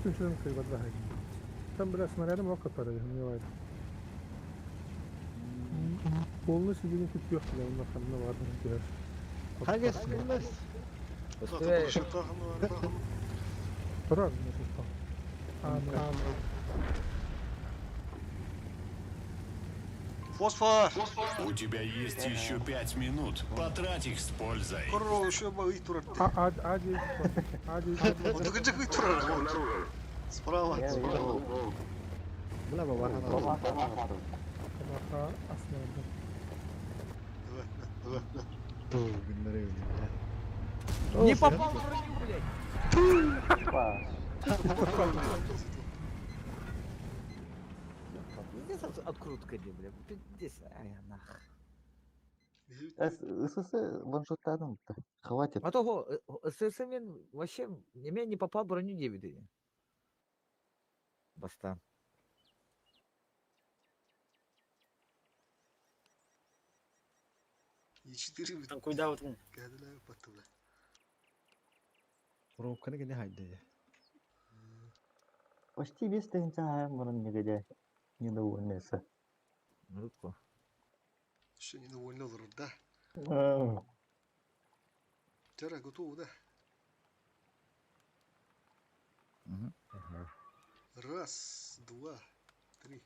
Түнчүнэн кыйбат баһай. Там, бля, снарядом око пара, не вайд. Полностью деген күтпек, бля, онна ханна бардын түһэр. Хагес, кимнес? Турар, не А, Фосфор! У тебя есть еще 5 минут. Потрать их с пользой. Корро, еще бы турар. А, А, А9, А9. Он только жакы турар. Справа, справа. Бля, баба. Тамаха, основа. Давай, давай. Ту, гыннары бля. Не попал в броню, блядь! Пиздец открутка, бля. Пиздец, ай, нах. СС ваншоттадым. Хватит. А то СС мен вообще не не попал в броню 9. Баста. И четыре. Там куда вот? Кәділі батты, бля. Робканы гене хайды. Почти весь тыгынча мурун негодяй. Недовольный. Минутку. Еще недовольный olur, да? Вчера готово, да? Угу. Раз, два, три.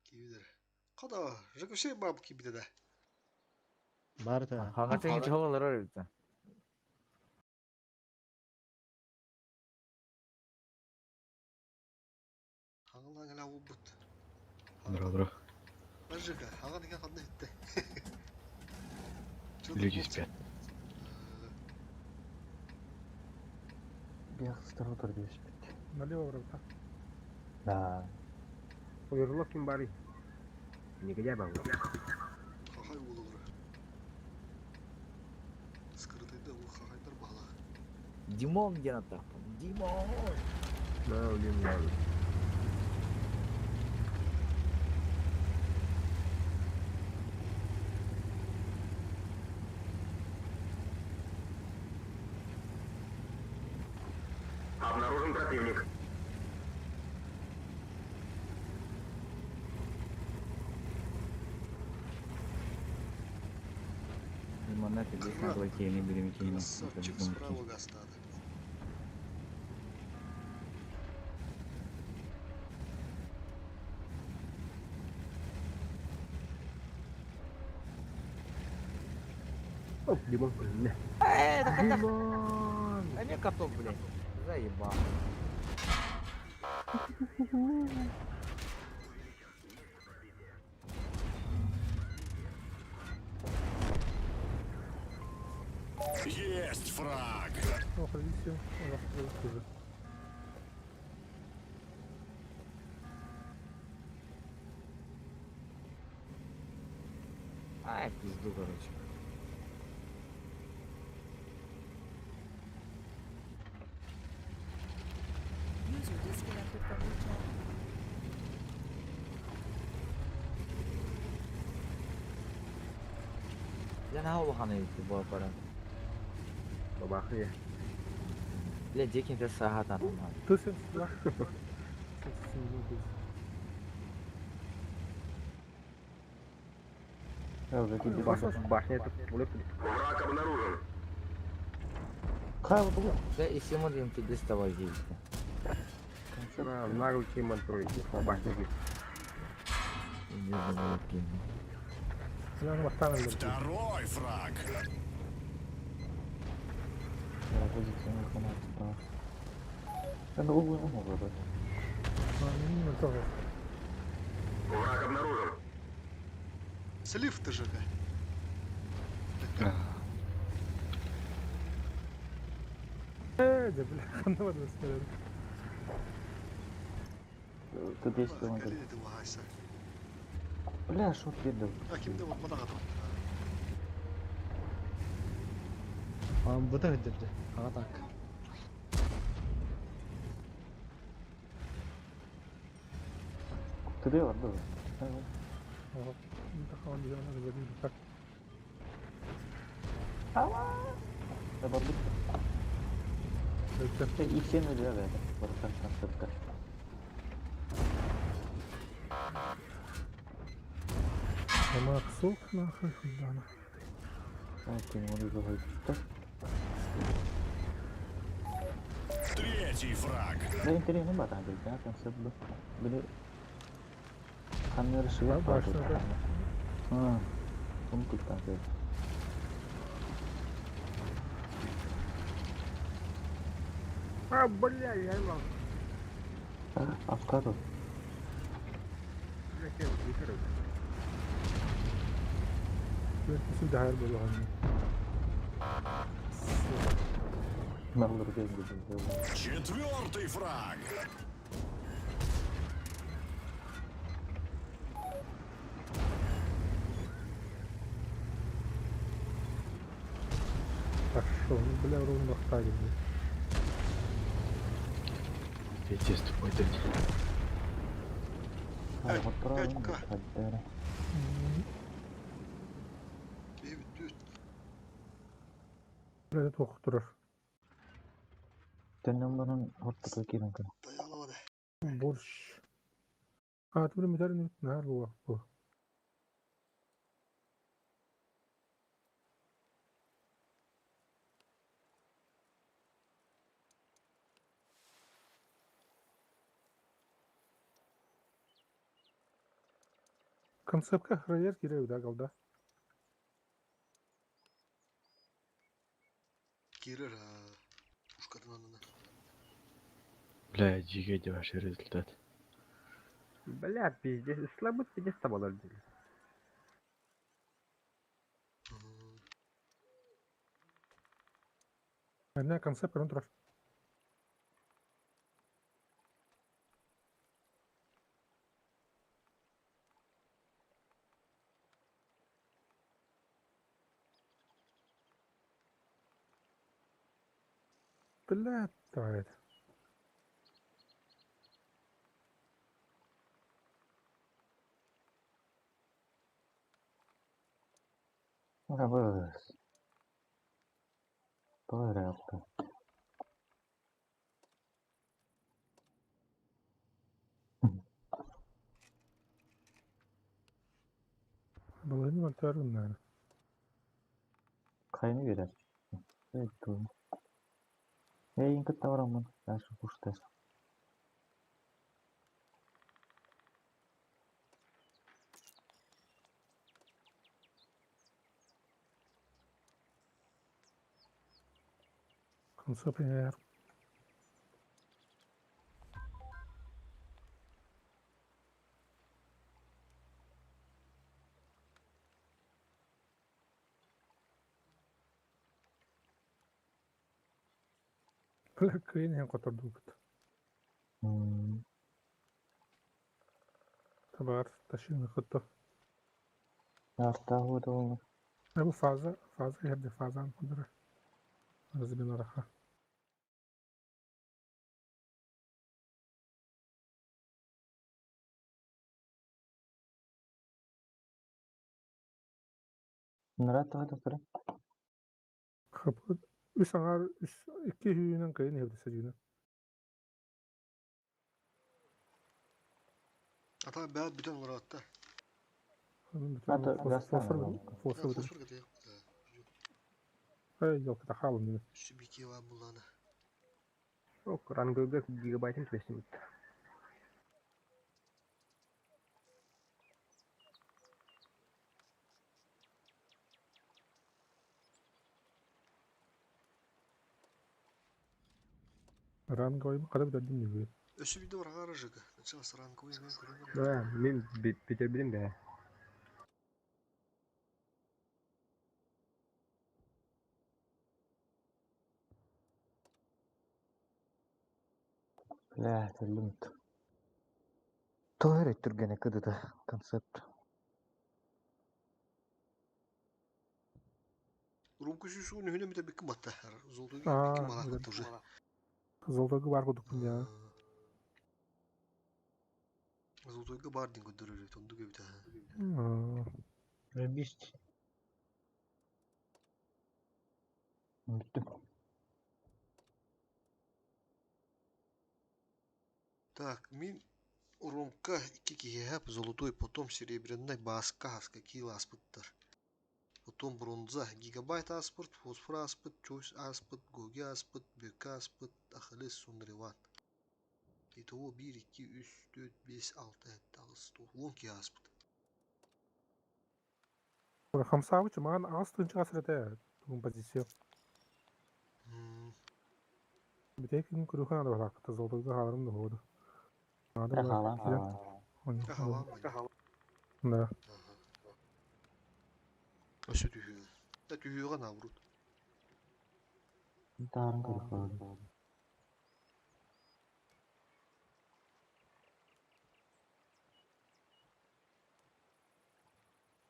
Кибидер. Када, жакуше баб кибиде да. Барта. Хаңа чоғалар өріпті. Хаңла гала убут. Дро, дро. Бажыка, хаңа деген қандай бітті. Люди спят. Бияқ тұр деш. Налево враг, Да. Ойырлық ким бары? Негодяй бар. Хахай olur. Скрытыйда ол хахайдар бала. Димон где на так? Димон! На, Димон. Обнаружен противник. Красавчик справа гастады. Оп, Димон. Не. Эй, это Димон! А мне каток, блядь. Заебал. Есть фраг! Ох, видите, у нас хуже. Ай, пизду, короче. User disconnected from your channel. Я на улахан эбит бу аппарат. Бабахы. Бля, декин те саат анан. Т-72. 77 Я уже тебе Башня это улепили. Враг обнаружен. Хай, вот Да и Симон им пиздец давай едет. На, на руки монтруйте. Башня. Второй фраг! Это углы не могу быть. Враг обнаружен. Слив ты же, Э, да, бля, ханна бар снаряд. Тут есть что Бля, шо ты дал? А кимде вот мана гадан. Быта өйдөрдө. Аға так. Тыры бар да. Барбыт. Исен өлüyor böyle. Барытан концертка. Тамақ сук нахуй хуйдана. Третий фраг. Да интересно ба там да концерт бу. Били камера шыга бар. А. Он тут концерт. А, бля, я ебал. Авкадо. Четвертый фраг. Пошел, ну бля, ровно хтали, бля. Пиздец тупой ты. 5К. Бля, это охтурар. Төннөн баран ортоко кирен көр. Борщ. А, ты бля, металл не нар буа. Концепка храер кире да галда. Кирер, пушкатын анына. Бля, жиге вообще результат. Бля, пиздец, слабый пиздец табалар дейді. Менә концепт көрөн турар. Бля, давай. Бабыз. Порядка. Баланы мантарын, наверное. Кайны берер. Эй, инкыт таварамын. Дальше пуштас. Концепт яр. Бля, кыйын хен которду бит. Табар, ташины хытты. Арта худу. Бу фаза, фаза ерде фазан кудыра. Разбина раха. Нрат хады тура. Хапы үс аңар үс икки хүйүнөн кыйын хебде сажына. Ата бәт бүтән олар атта. Ата Фосфор фосфор. Фосфор кете. Эй, елка халым неме. Сүбики ва буланы. Ок, рангылга гигабайтын түбесін бітті. Ранговый када бит неме. Өсү биде бар гаражыгы. Начало с ранговый мен көрөм. Да, мен битер билим бе. Бля, төлүмт. Тойр өттүргене кыдыда концепт. Румку сүүсүгүн үһүнэ бүтэ бикки батта. Золотойга бикки Аа, малаахпыт уже. Золотойга бар кудукпун я. Золотойга бар дин көдөрөр тонду көбүтэ. Ребист. Бүттүм. Так, мин Ромка икки киһиэхэ золотой, потом серебряный бааска хаска киил ааспыттар. Потом бронза, гигабайт ааспыт, фосфор ааспыт, чойс ааспыт, гоги ааспыт, бөкө ааспыт, ахиллес сунриван. Итого 1, 2, 3, 4, 5, 6, 7, 8, 9, 10 киһи ааспыт. Хамсаабычы маған ағыс тынчыға сірете тугун позиция. Битей күн күрүхэн ада баракта золотойга хааларым да ходу. Ада Хаалан, хаалан. Да. Өсө түһүгө. Да түһүгө наоборот. Тарын көрүк.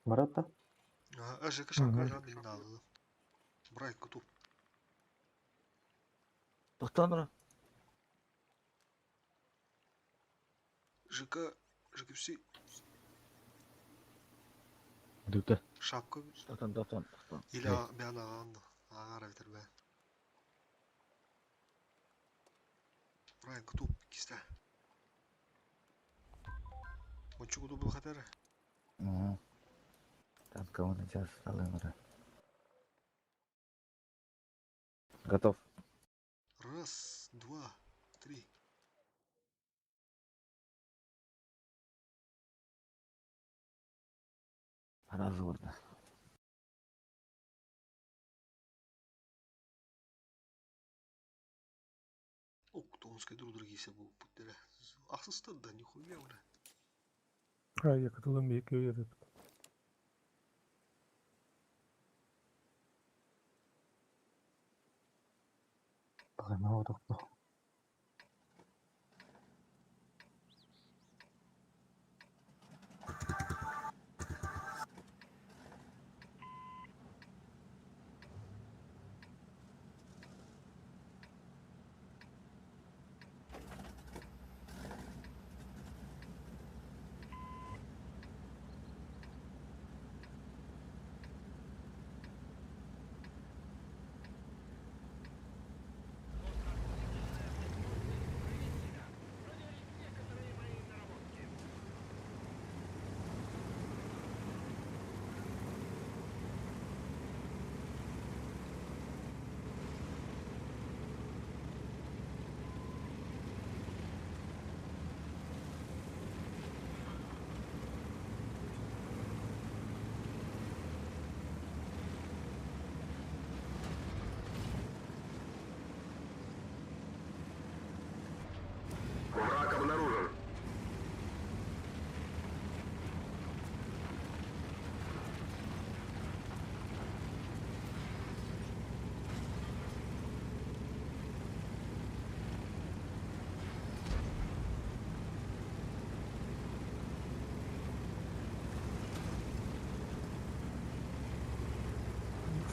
Барат да? Ага, ЖК шапка жан далы. Брайт куту. Тоқтан ЖК ЖКФС Дүтэ. шапка Тоқтан, тоқтан, тоқтан. или бян аган агар битер бе. Брайт куту киста. Ончу куту бу хатар. Там кого на час стало Готов. Раз, два, три. Разорно. Ок, Томская друг другие все будут путера. Ахсыстар да нихуя бля. Ай, я катылым екі үйрет. Пагана отоқты. Враг обнаружен.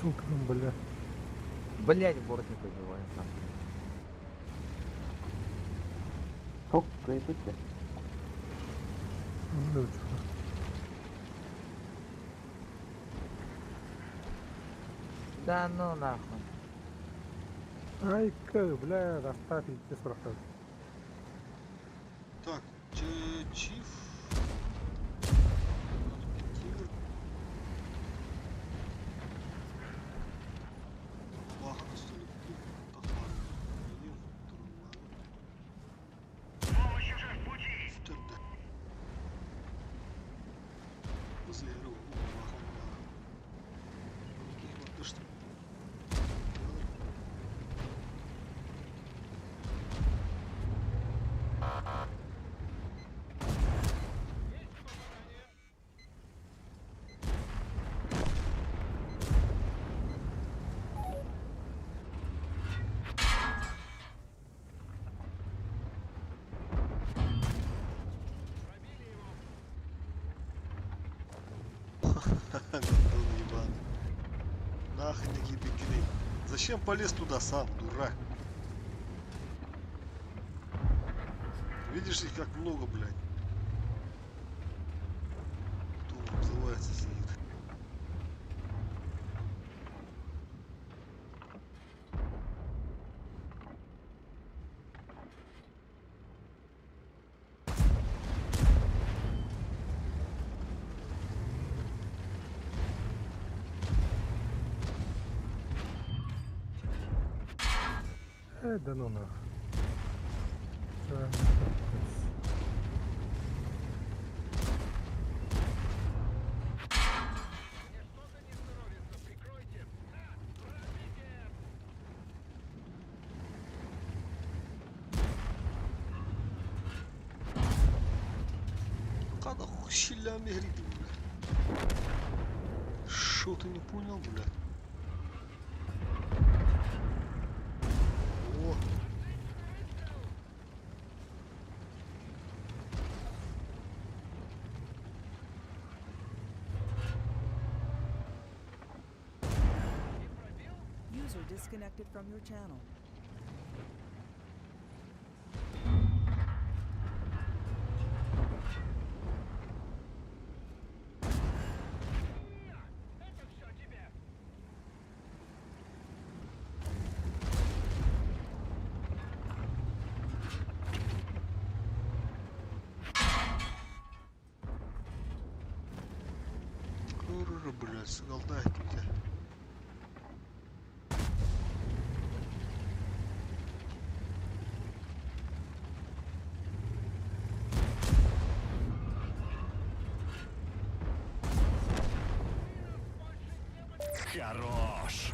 Сука, бля. Блять, борт не пробиваем там. Ток кайпытты. Ну, чё. Да ну нахуй. Ай, к, бля, достать пиздец проход. Так, Чиф. Тигр. Улахан үстүлүктүү тахмар. Үстөрдө. Ызыяры улахан. Кийин Нахрен киирбиккиний? Зачем полез туда сам, дурак? Видишь их как много, блядь. Кто обзывается сидит. Да ну нах. Когда щелями грибы, бля. Шо ты не понял, бля? О! User disconnected from your channel. Курра, блядь, сыгалдай тебя. Хорош.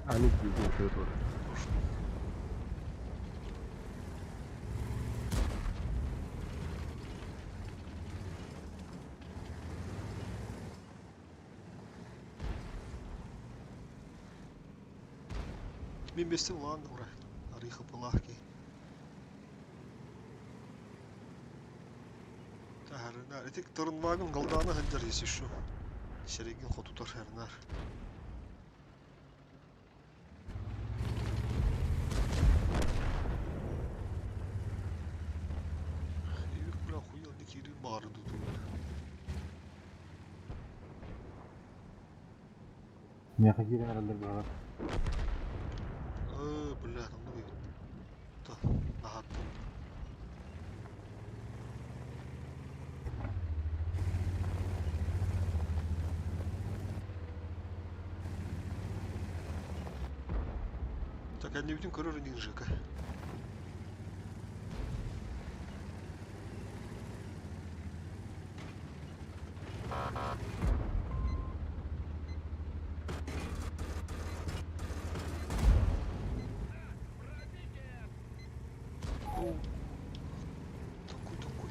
Они пиздец тоже. Мен бестен ладно, ура. Ариха палахки. Тахарына. Этик торынмагын галданы ханжар если что. Шерегин хотутар хернар. Хейвик, бля, хуел не кири бары дуту. Не хотели аралдар бар. Бля, там ну Та, нахаттым. Так, я не видим король Нинжика. О, такой такой.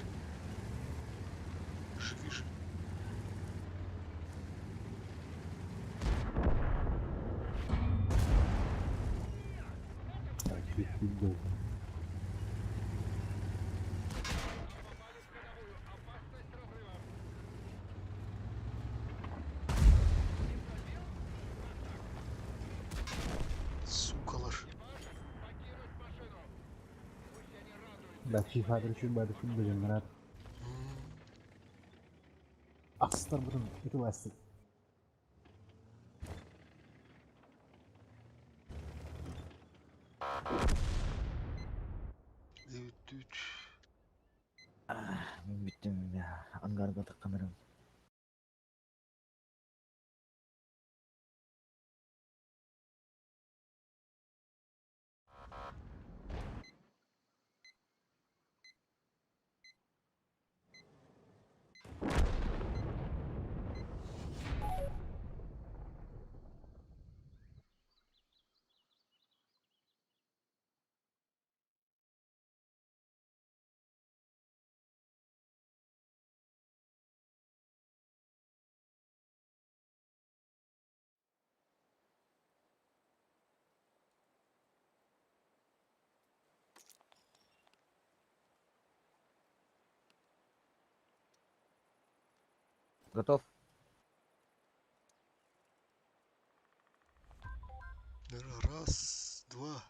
Живи же. Так, пиздец. Сука, лаш. Да, FIFA чуть бары чуть бежим, Ахстар бұрын, это ластик. Девять, үч. Мен бүттүм я. Ангарга такканырым. Готов. Раз, два,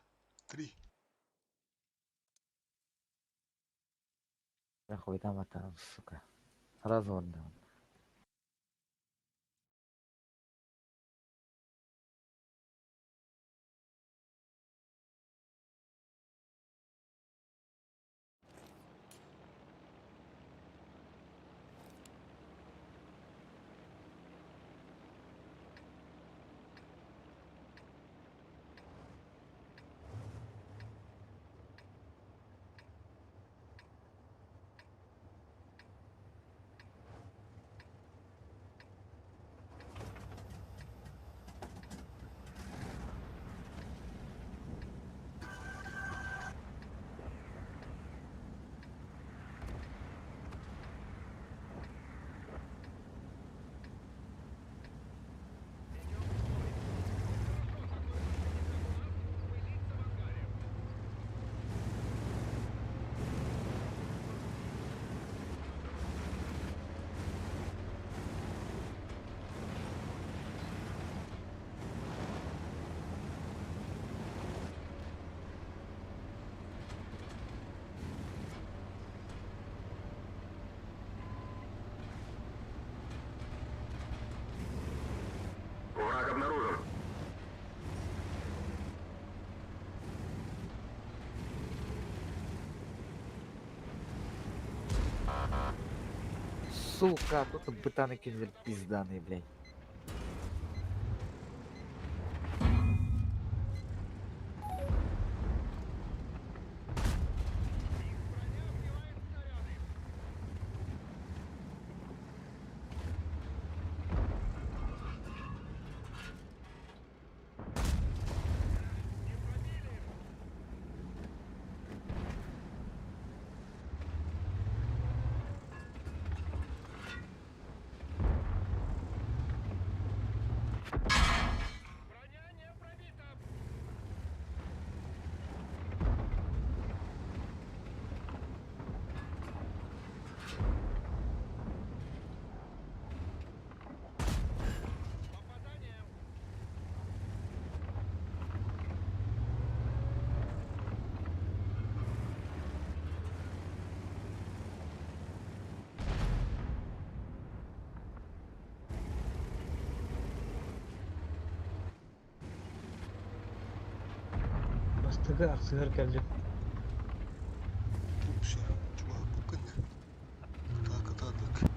три. Нахуй там это, сука. Сразу отдам. Враг обнаружен. Сука, тут бытаны кинули пизданые, блядь. Бастыгы аксыгар кэллим. Все, чувак, буканы. Так, атадык.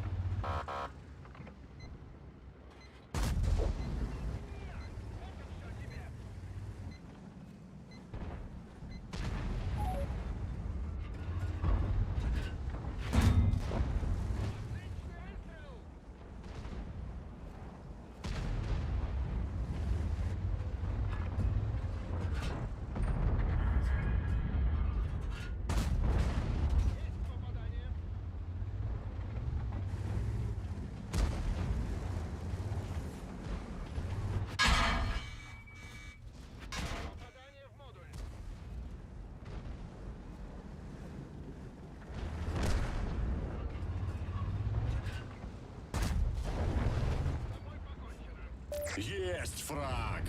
Есть фраг!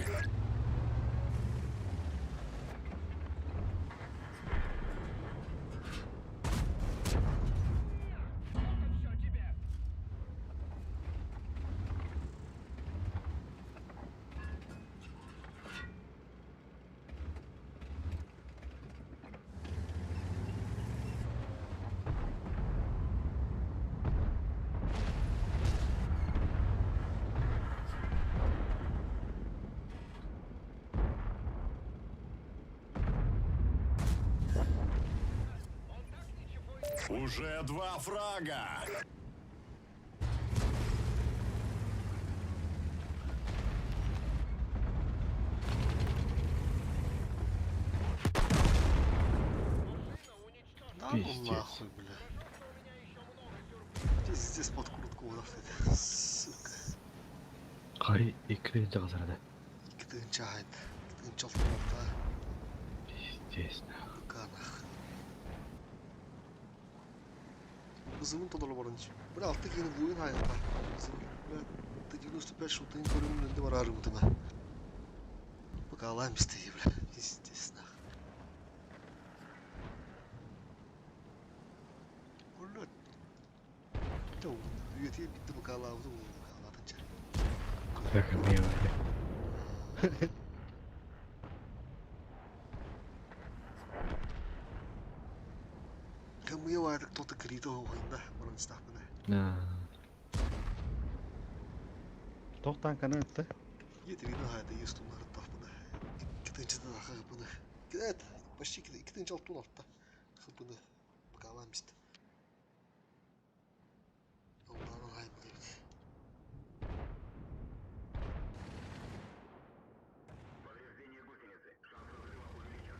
Уже два фрага! Да ну Пиздец. нахуй, бля. Пиздец подкрутку удавтады. Сука. Кай икри жағызарады. Кытынча айт. Кытынча алтын Пиздец. Канах. Вызывын толору баран. Бля, алты киһини буйун хайата. Бля, Т-95 шутын көрүмүнде барары бутуна. Бакалаем истеги, бля. Пиздец, нах. Блядь. Үйэтиге битти бакалаабыты буолуо бакалаатынча. Так, милый. Кымыйа баайдык тоты кириитэ оһуохайында баран истахпына. Туох танканы ытта? Етерина хайда естуннар ыттахпына. Китинчи да хапыны. Это почти китинчи алтын алтта. Хапыны. Бакалаем исти. Аллаһын хайбы дейбит. Повреждение гусеницы. Шанс разрыва увеличен.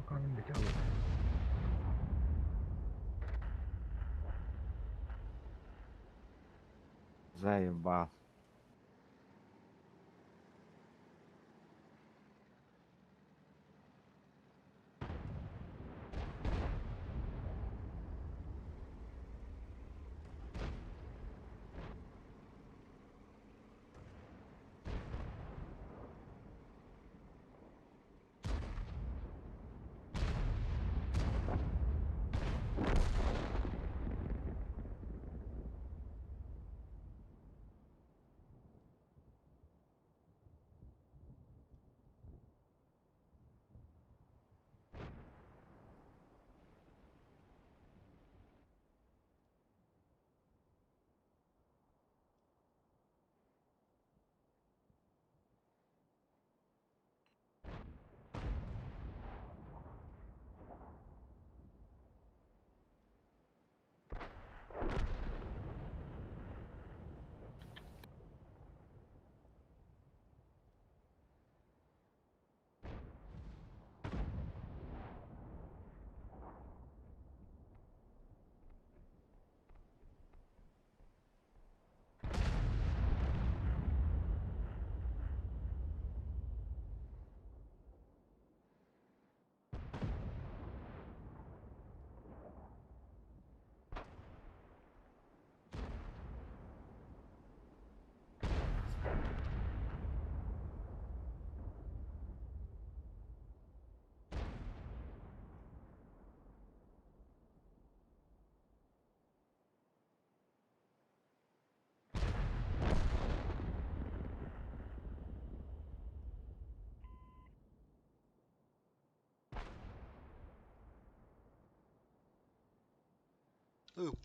Каным бите алып. Заебал.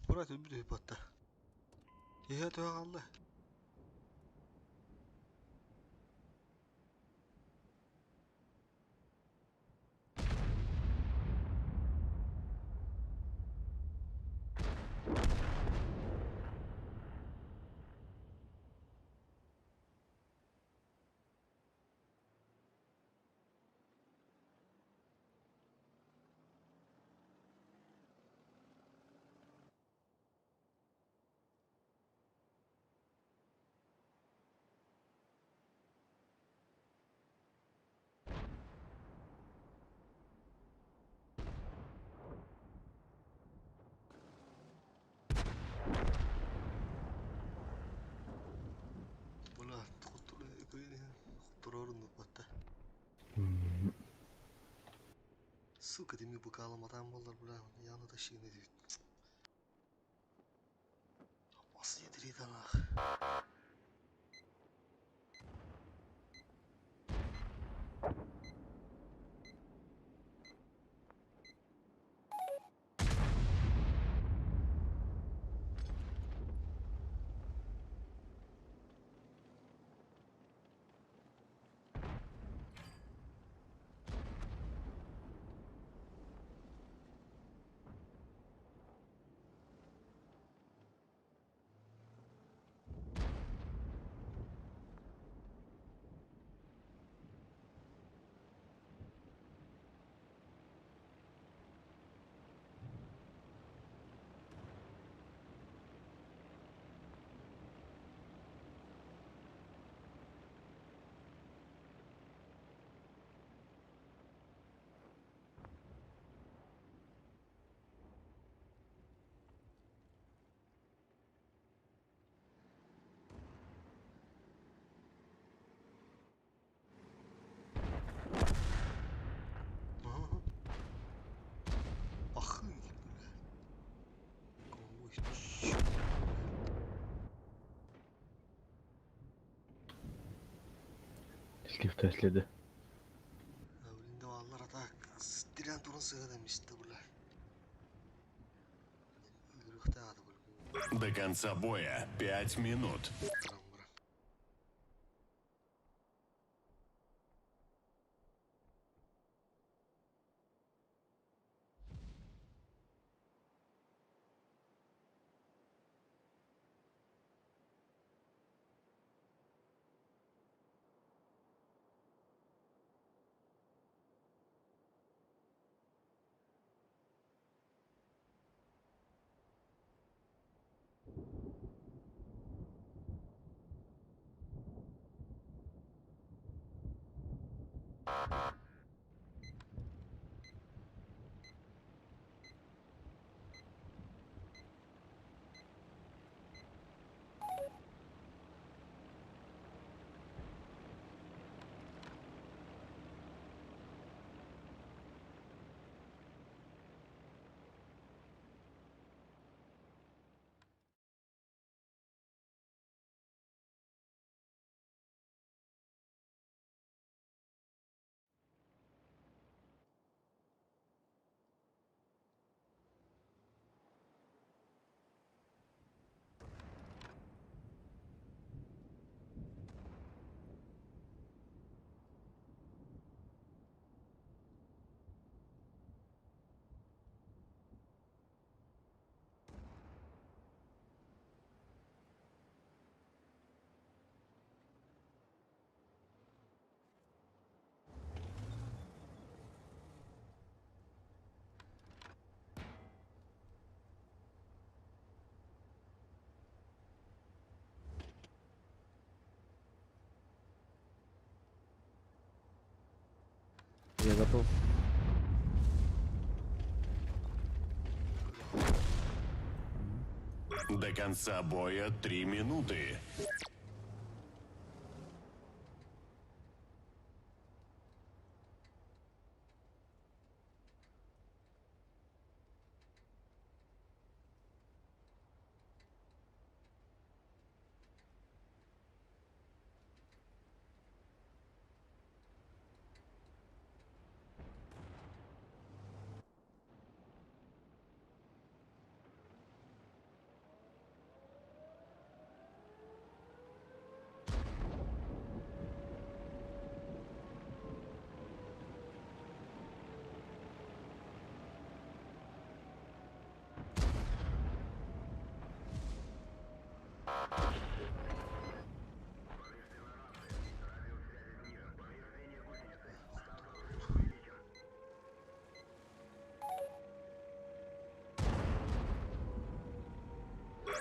Брат, өлбүт батта. Эһэ төһө хаалла. Бля, хотторорун батта. Сука, деми букаламатан болар, бля, яны да шигне дейт. Басы едірейді анах. Слив Теследи. Блин, аллар ата стрелян туран сыгыда мисте була. До конца боя 5 минут. Я готов. До конца боя 3 минуты.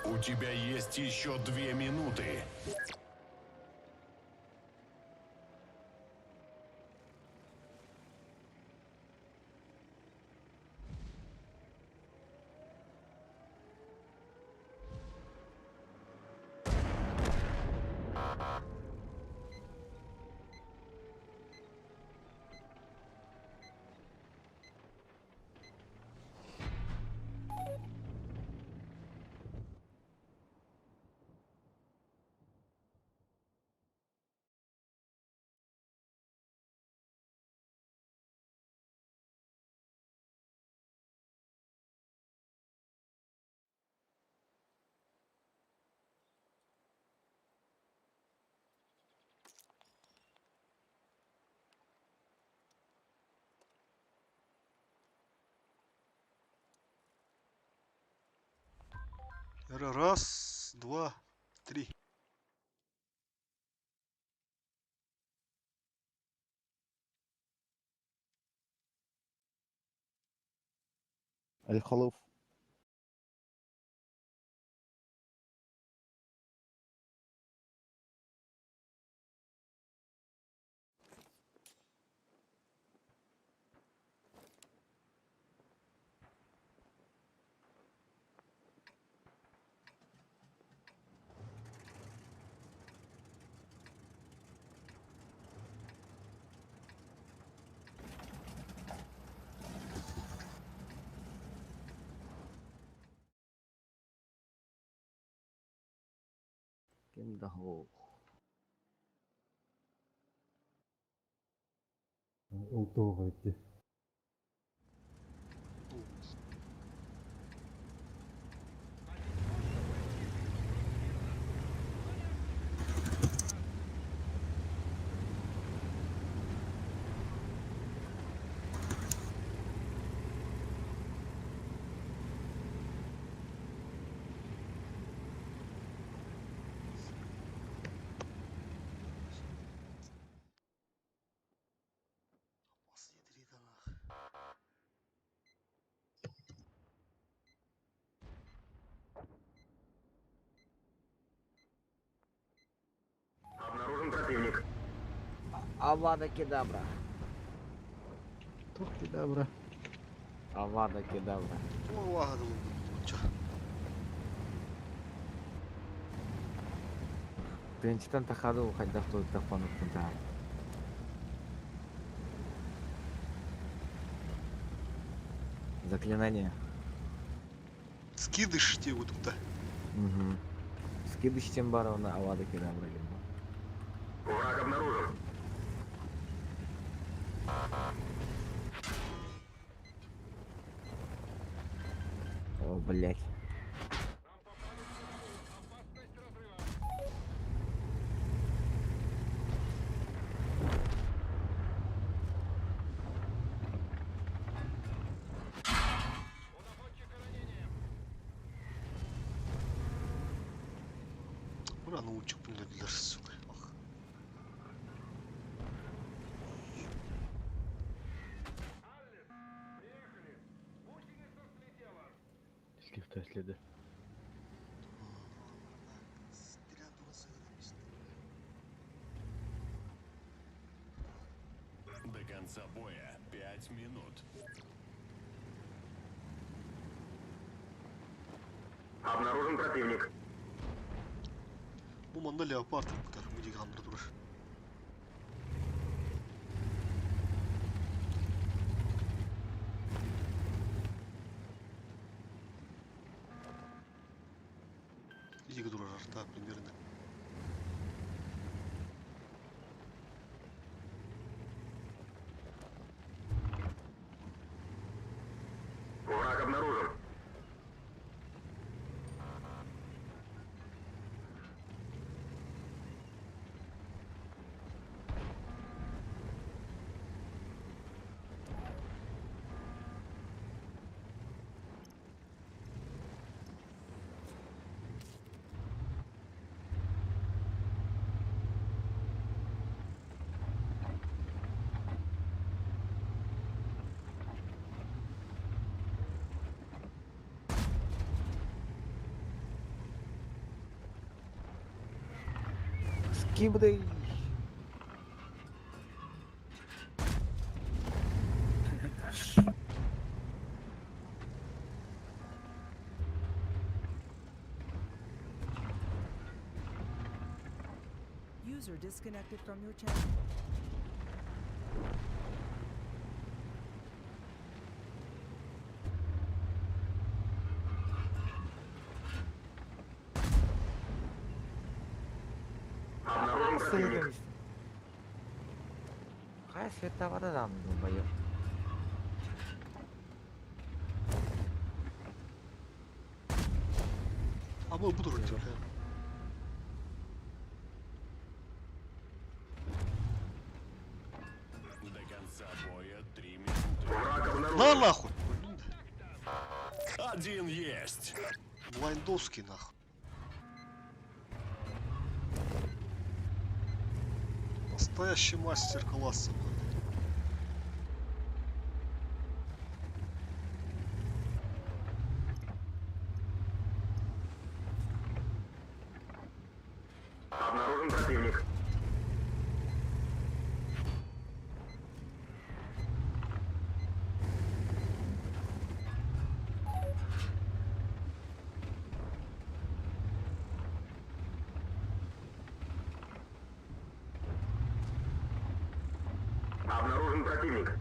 У тебя есть еще 2 минуты. Раз, два, три. Аль-Халуф. Кем да хоох. Ол тоҕо ити. Обнаружен противник. Авада кедавра. Тух кедавра. Авада кедавра. Туох дылы. Тынчтан тахаду хайдах туттах пануттан таа. Заклинание. Скидыш те тут. Угу. Скидыш тем барона Авада кедавра. Враг обнаружен. О, блять. Бura научик билер, сука. Ах. Слив следы. До конца боя 5 минут. Обнаружен противник. Бу манна леопард кутар мудиг хамдыр турар. Иги турар арта примерно. Враг обнаружен. Скибдый. User disconnected from your channel. Обнаружен противник. Какая световая там, долбоёб. А мы буду ролить. До конца боя 3 минуты. Враг обнаружен. На нахуй! Один есть. Блайндовский нахуй. Настоящий мастер класса, блядь. Обнаружен противник. Обнаружен противник.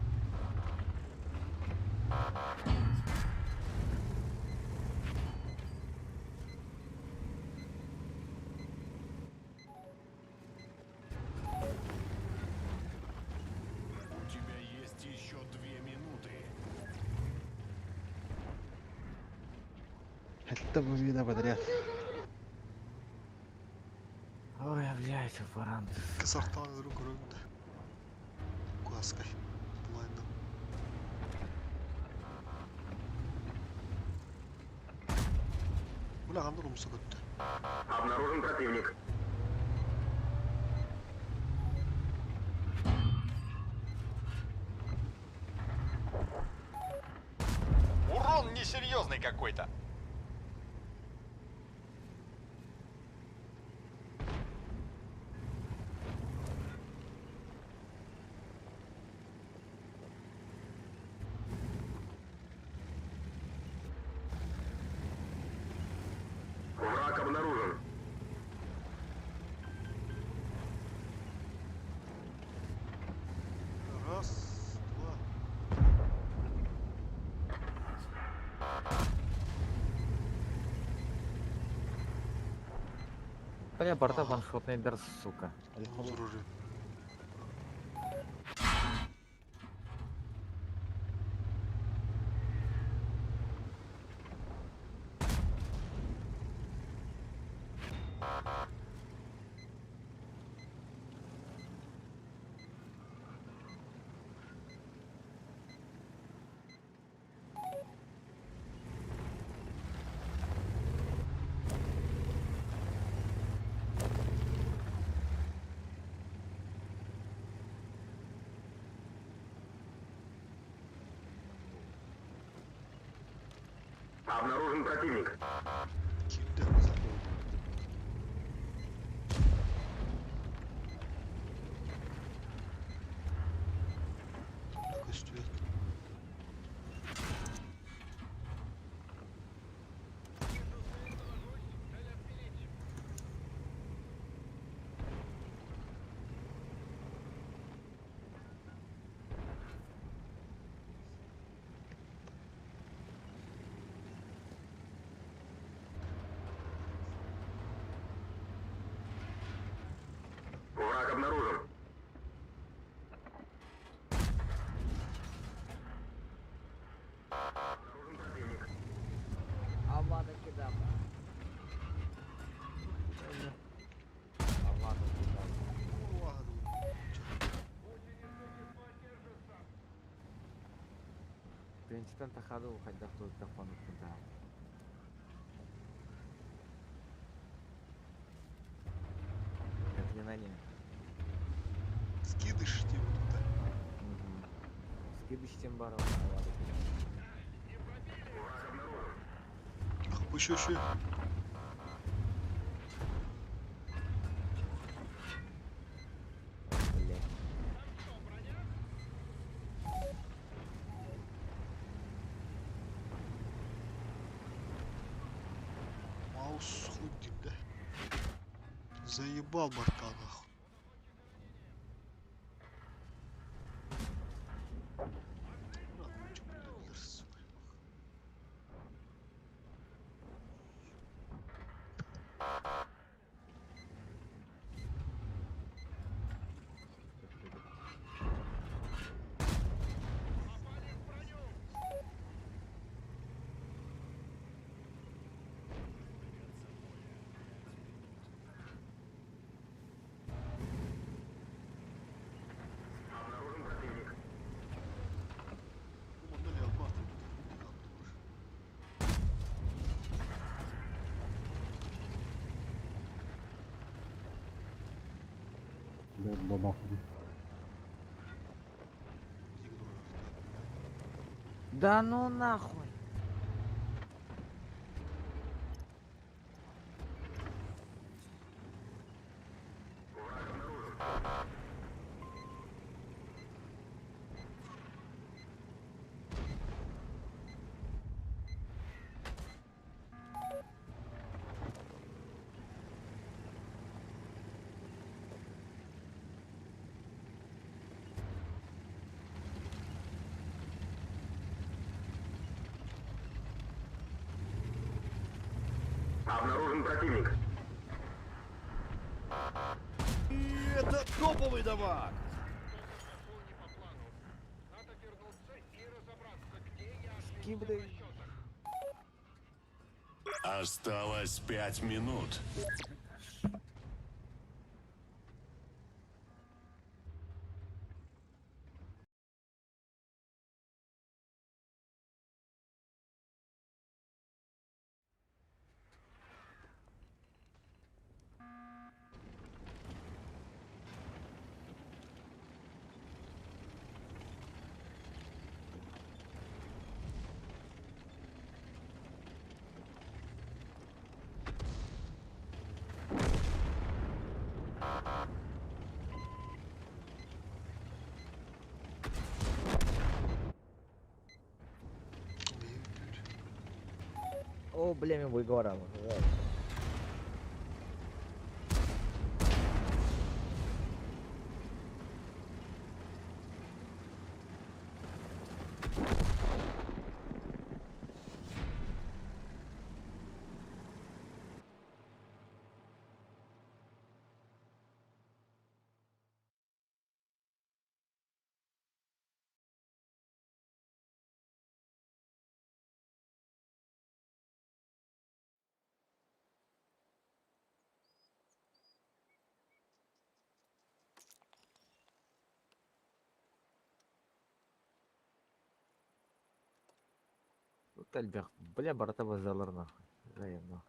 У тебя Это победа подряд. Ой, блядь, варанты. Кысартаан ыру көрөбүн да. Куаскай. Булайында. Бу лаганды умса көттө. Обнаружен противник. Урон несерьезный какой-то. Враг обнаружен. Раз, два. Бля, борта ваншотный дар, сука. Оружие. Обнаружен противник. Кирде. Көстүбэт. Враг обнаружен. Обнаружен противник. Авада кедавра. Авада кедавра. Принципен тахаду хайдах тут куда. Заклинание. Скидыш типа да. Угу. Скидыш тем баром. Авада кедавра. Еще еще. Блядь. Маус хуй да. Заебал борта нахуй. Ладно, чё, блядь, сука. Обнаружен противник. Онда леопард. Бабаху. Да ну нахуй. Обнаружен противник. Это топовый дамаг! Скибды. Осталось 5 минут. О, бля, мен бойга барамын. Тут элбэх, бля, барыта базалар нахуй. Взаимно.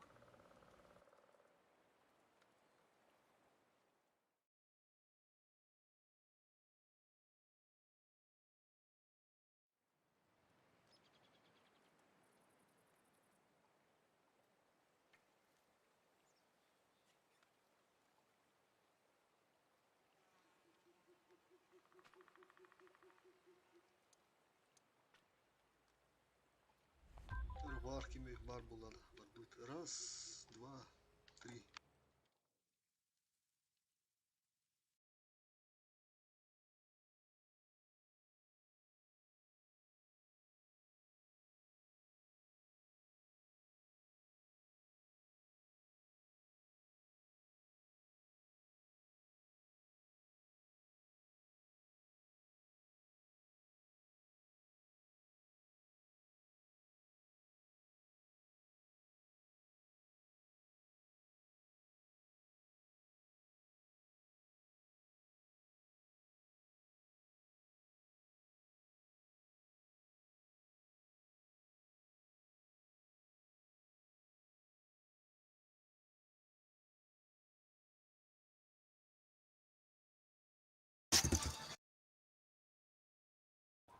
Бар кими бар булады. Бардут. Раз, два, три.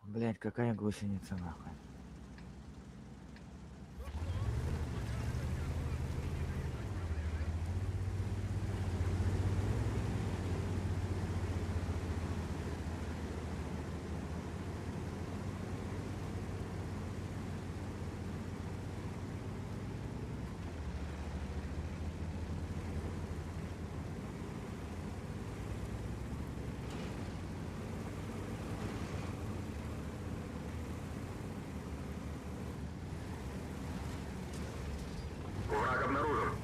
Блять, какая гусеница нахуй. Враг обнаружен.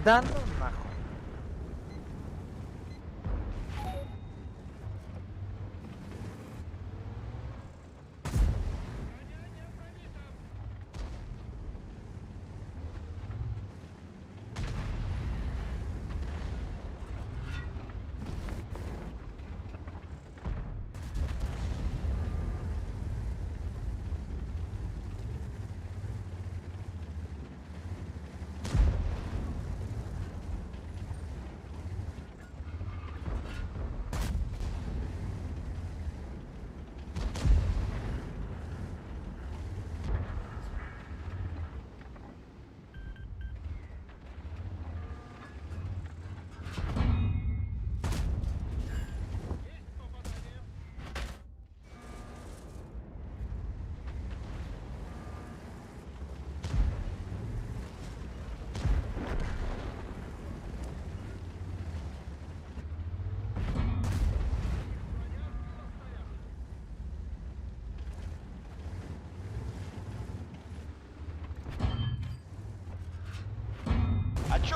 Да ну нахуй.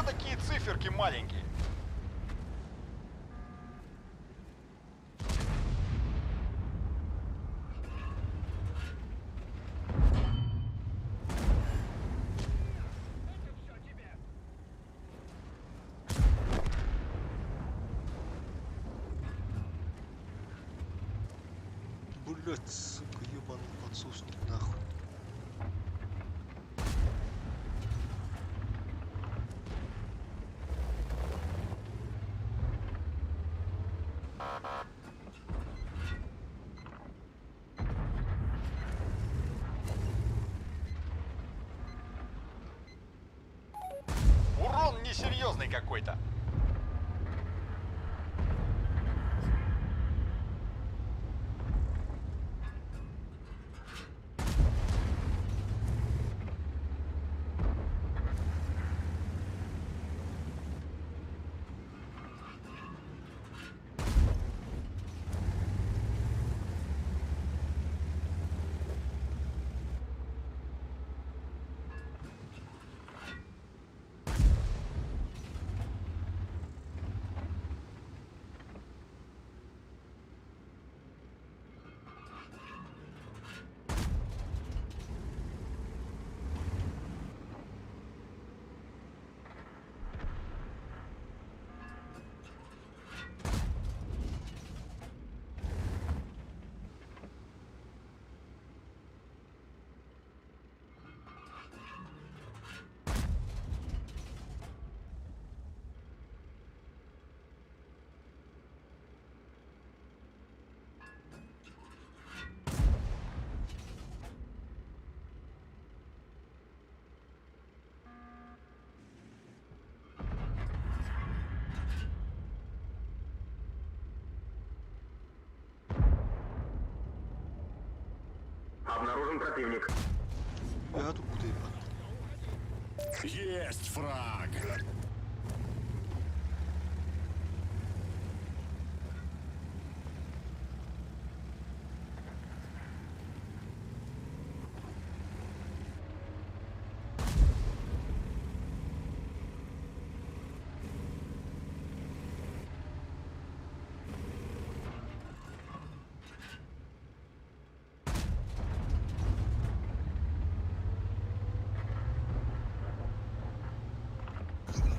Чё такие циферки маленькие? Блять, сука, ебаный подсосник, нахуй. Урон несерьезный какой-то. Обнаружен противник. Я тут буду ебать. Есть фраг.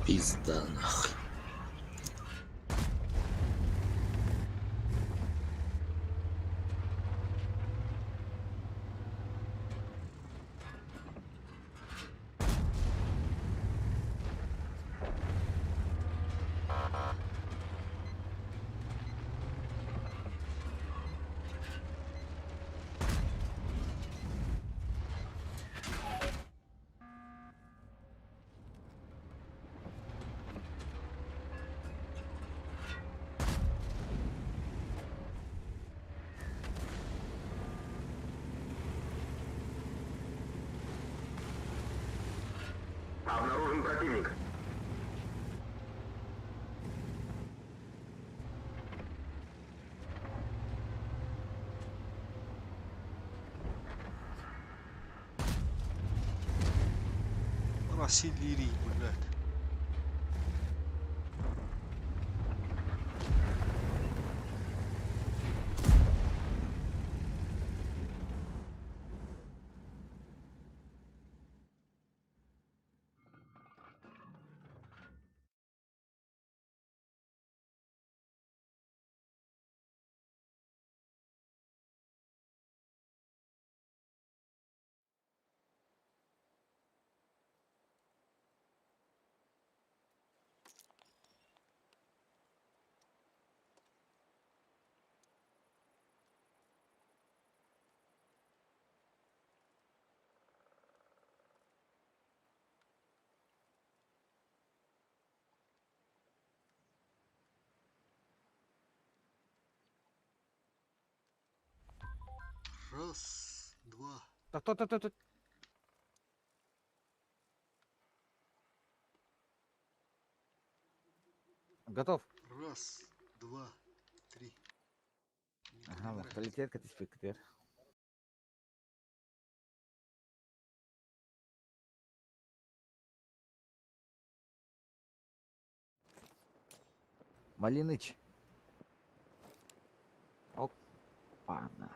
Пизда нахуй. Обнаружен противник. Василий, блядь. Раз, два. Так, то, то, то, то. Готов. Раз, два, три. Ага, полетел, как ты. Малиныч. Опа-на.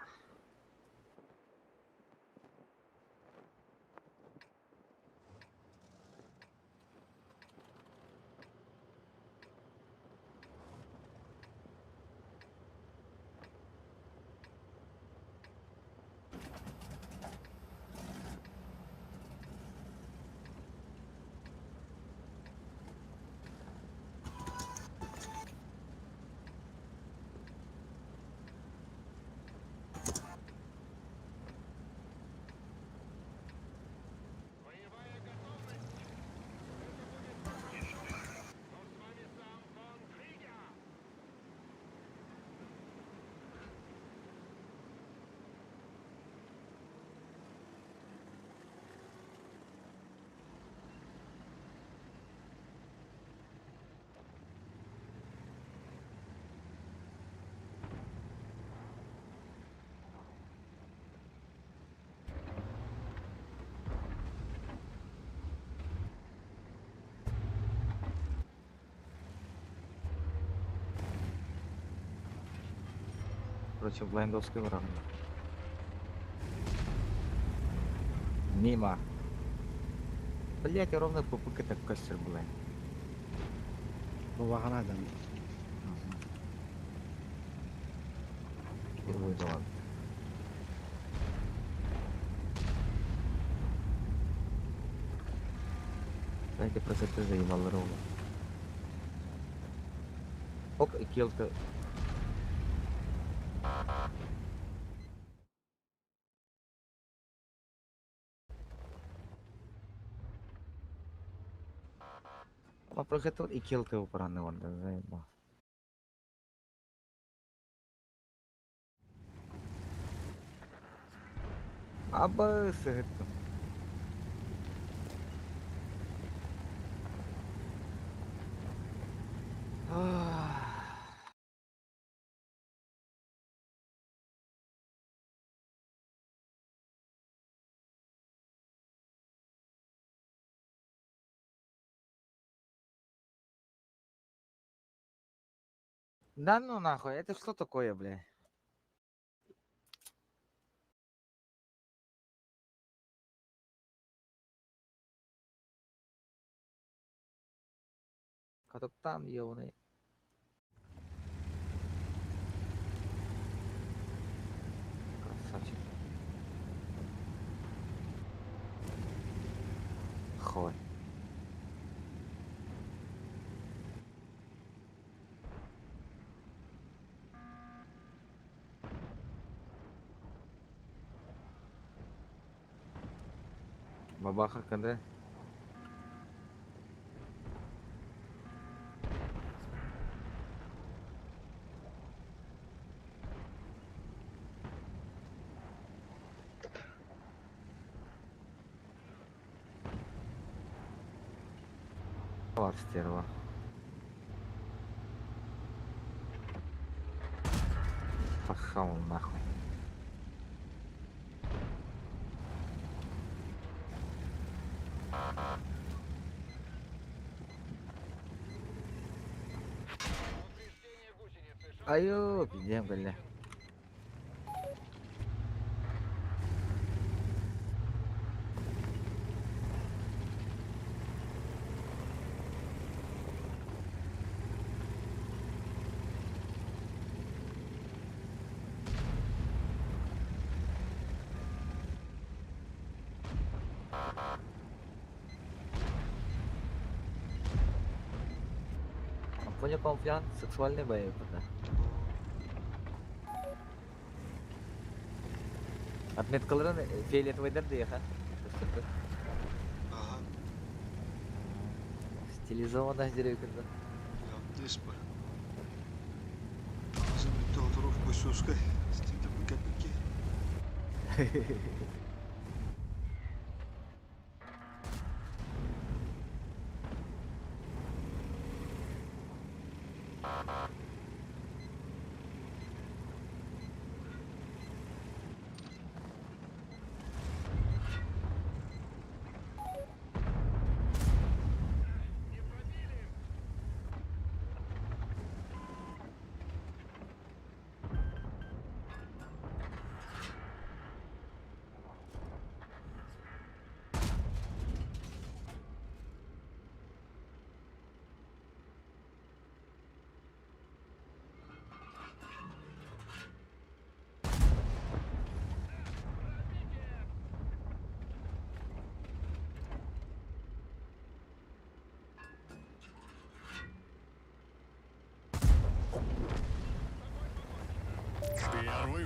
Короче, блайндовский враг. Мимо. Блять, ровно попытка так костер была. Бабаханадан. Первый дала. Знаете, просто ты заебал ровно. Ок, и келка. Ma progetto i келка упраны онда заебал. Аба сыгыттым. Да ну нахуй, это что такое, бля? Катоктан ебаный. Красавчик. Хой. Бабаха КД. Бар стерва. Пошел нахуй. Аю, пиздем, бля. Понял, конфликт, сексуальный боевик, да. Отметкаларын фиолетовый дердеха. Ага. Стилизованно деревья. Здесь бы. Забыть суской. Стиль копейки.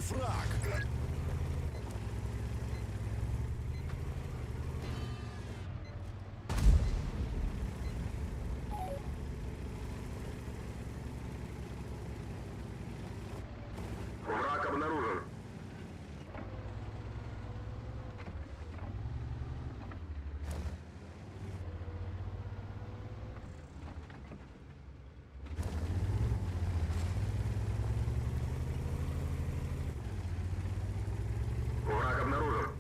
Первый фраг. Враг обнаружен. Враг обнаружен.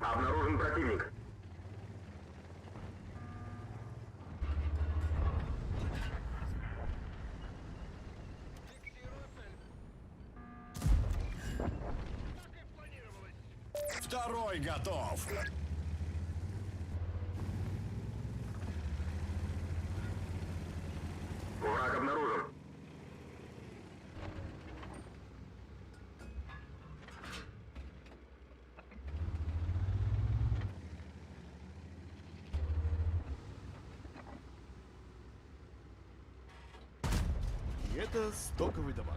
Обнаружен противник. Второй готов. Враг обнаружен. И это стоковый дамаг.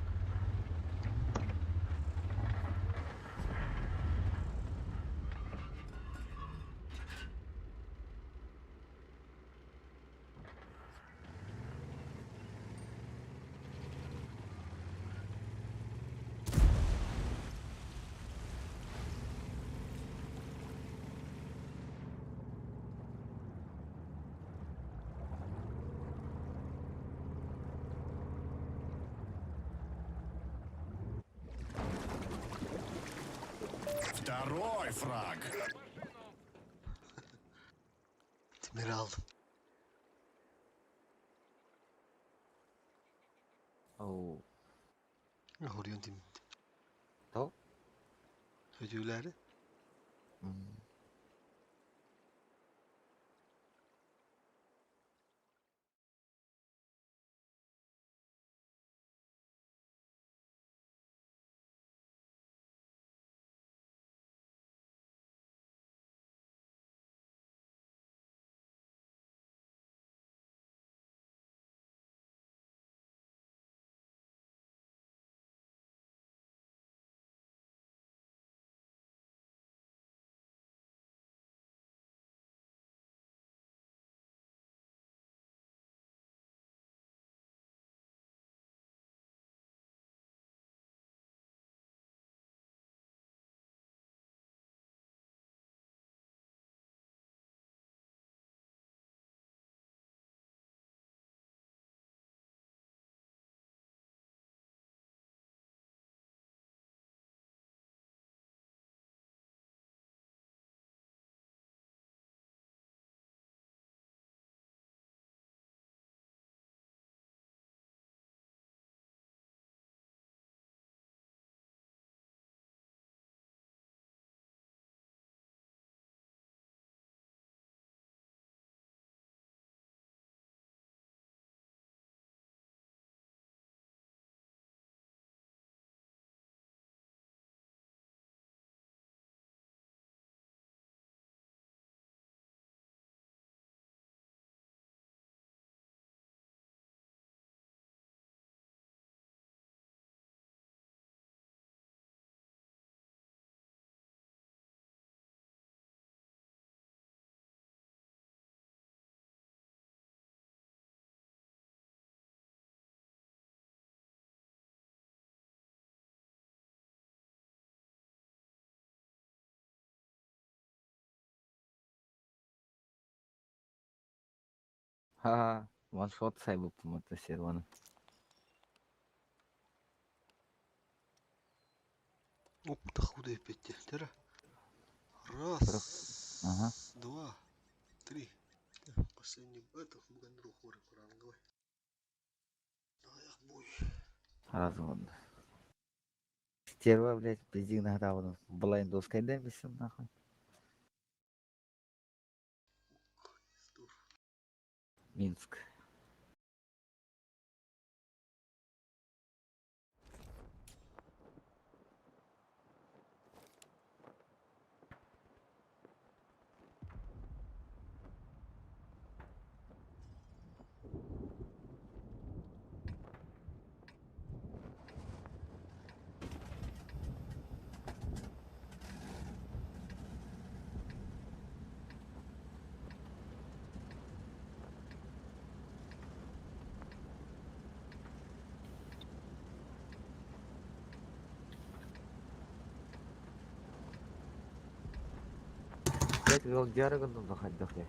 Второй фраг. Timiri aldım. Oo. Orion Timir. To? Ödülleri. Hmm. Ха-ха, ваншот сайбыппын это серваны. Оп, тахуда опять. Тера. Раз, Ага. два, три. Последний это ранговый. Бой. Развод. Стерва, блядь, пиздик нагадал. Блайн доской дай бесим нахуй. Минск. Блядь, Велдиара гандон хайдах, блядь.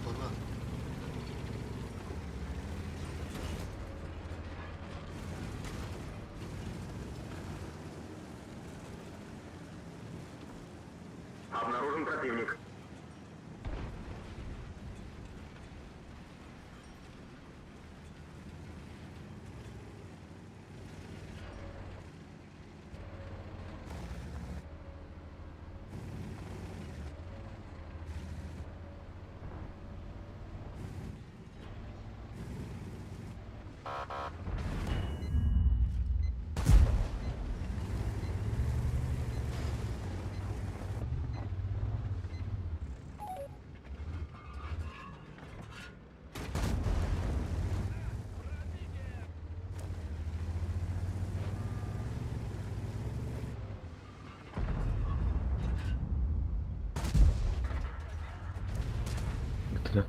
Опа-на. Обнаружен противник. Ыттыра.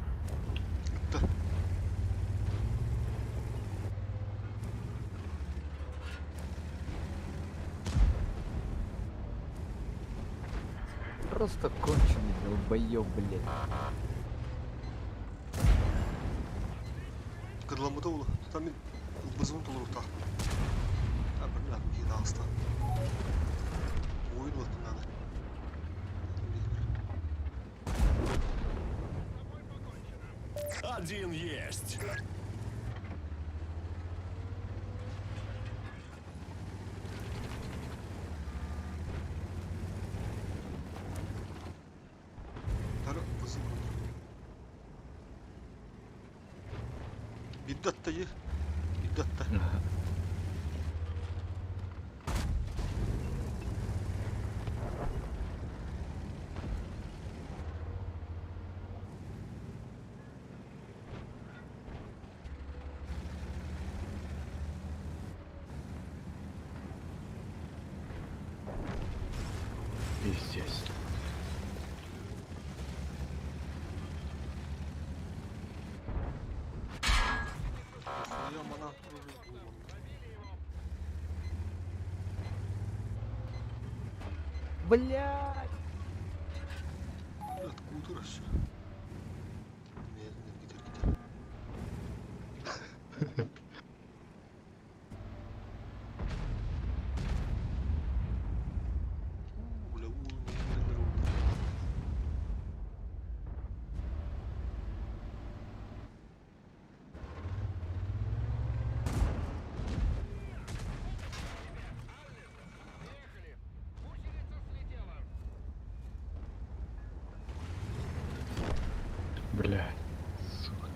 Просто конченый долбоёб, блядь. Кыдламыта улу. Там бызын толур та. Та бір ләм бейді алыста. Ойын өтін надо. Один есть. Тары бызын Биддатта е. Биддатта. Пиздец. Я мана. Блядь! Откуда все? Нет, нет, где где. Бля, Бля. Сука.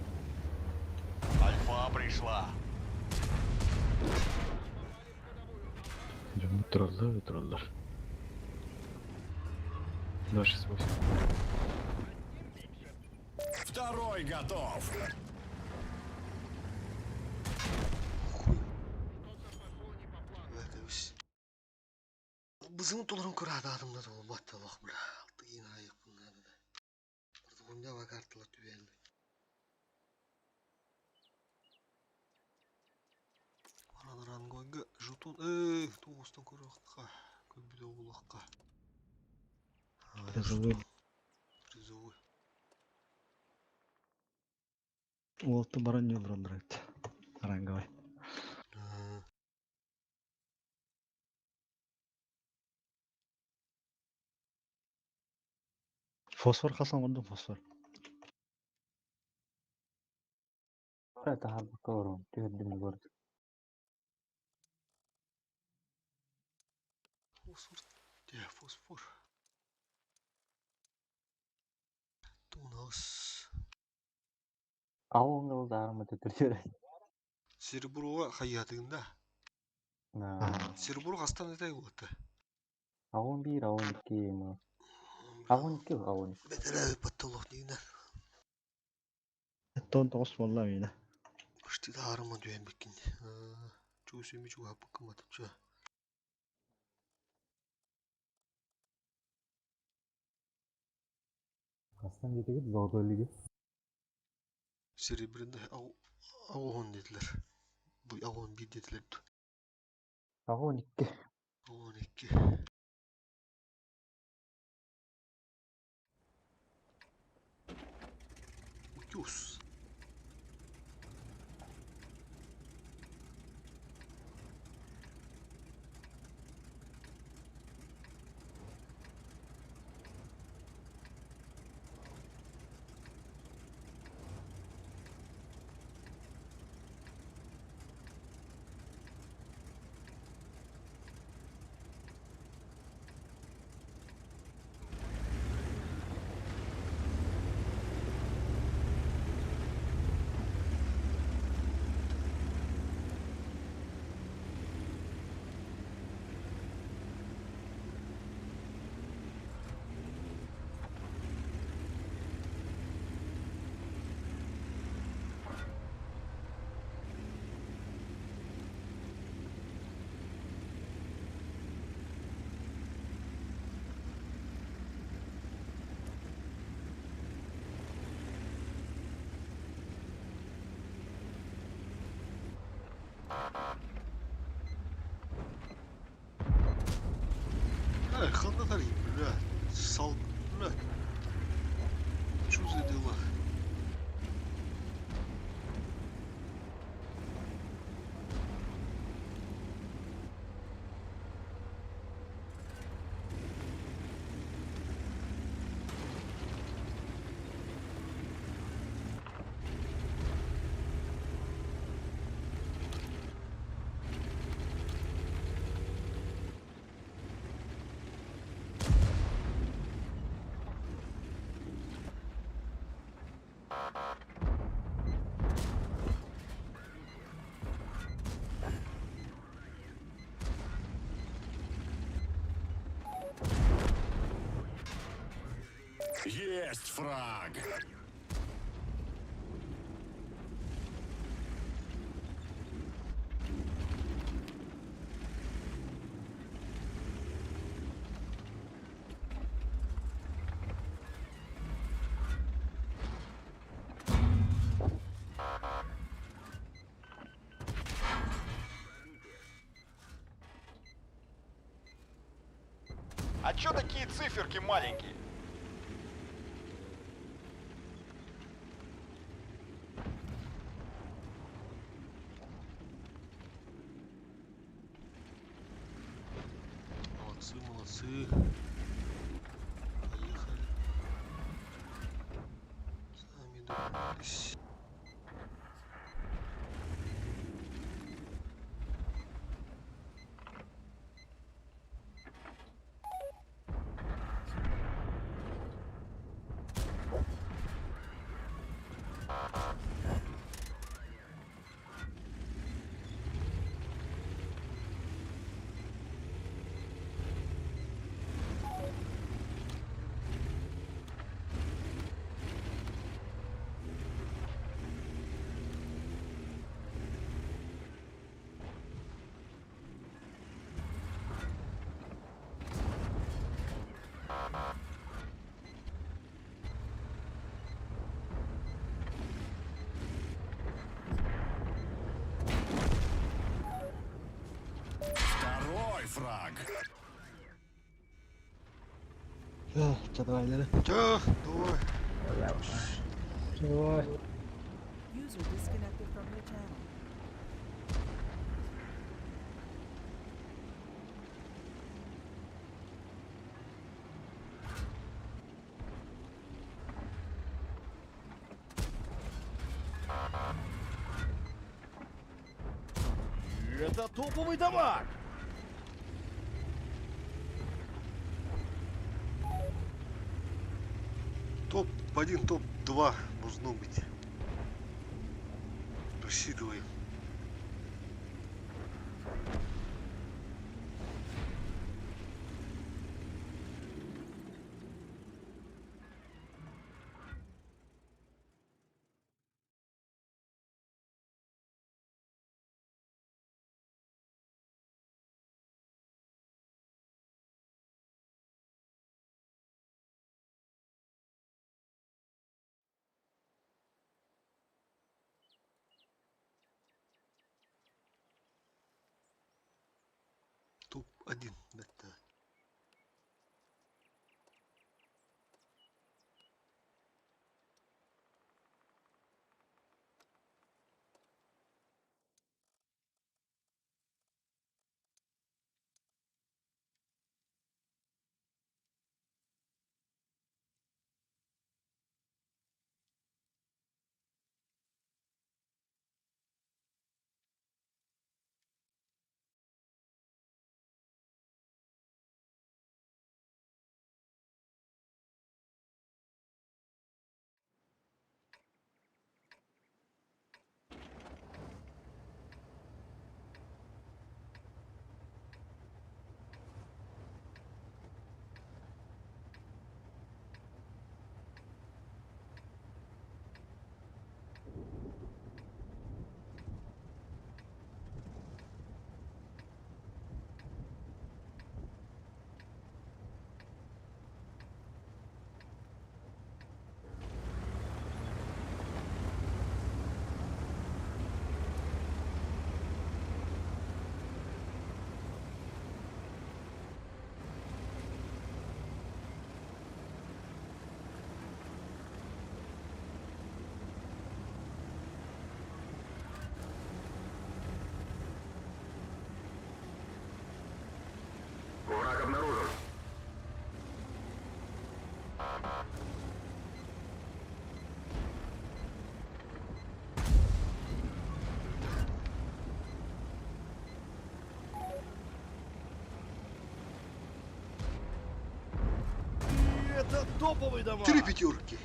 Альфа пришла. Дьон троллар, троллар. 268. Второй готов. Бызын толорун көрө адамдар болбат аллах бля. Алты айык бунда. Бардыгында вакартылар түбән. Призовойга жетон. Эй, тугустан көрүөххэ. Көрбүтэ буолуохха. Призовой. Призовой. Уолту баран ньылран барат. Ранговый. Фосфор хасан оңордуҥ фосфор? Таһаарбакка олоробун, түһэрдим город. Фосфор. Де, фосфор. Тунас. Аҕа ылдаарым этэ Сереброға хайатыгында. Серебро хастан этэй буолта. 81, 82 ма. 82, 82. Бэдэрэ паттолох дигинен. Тон тоҕус буолла миэнэ. Почти таарыма түһэн биккин. Чуусүмү чугаһаппыккын батычча. Хастан диэтигит Золотой лиги? Серебряный аҕуһун диэтилэр. Бу аҕуһун биир диэтилэр дуу. 82. 12. Утюз. Эй, ханна тарый, бля. Сал, бля. Чё за дела? Есть фраг! А чё такие циферки маленькие? Молодцы, молодцы. Поехали. Сами добрались. Чэ, давай, Лера. Чэ, давай. Давай. User disconnected from your channel. Это топовый дамаг! Топ-1, топ-2 должно быть. Рассчитываем. Топ-1, да. Враг обнаружен. Это топовый дамаг! Три пятерки.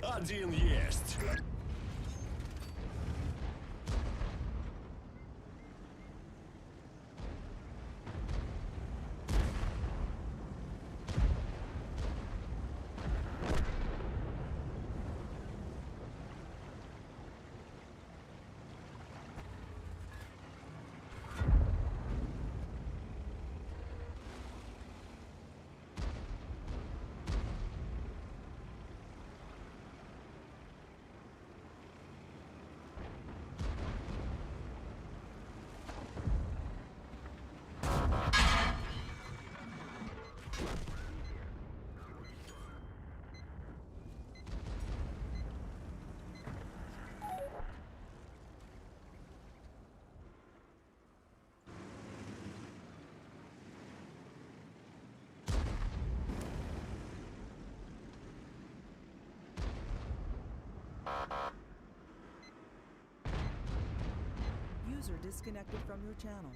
Один есть. User disconnected from your channel.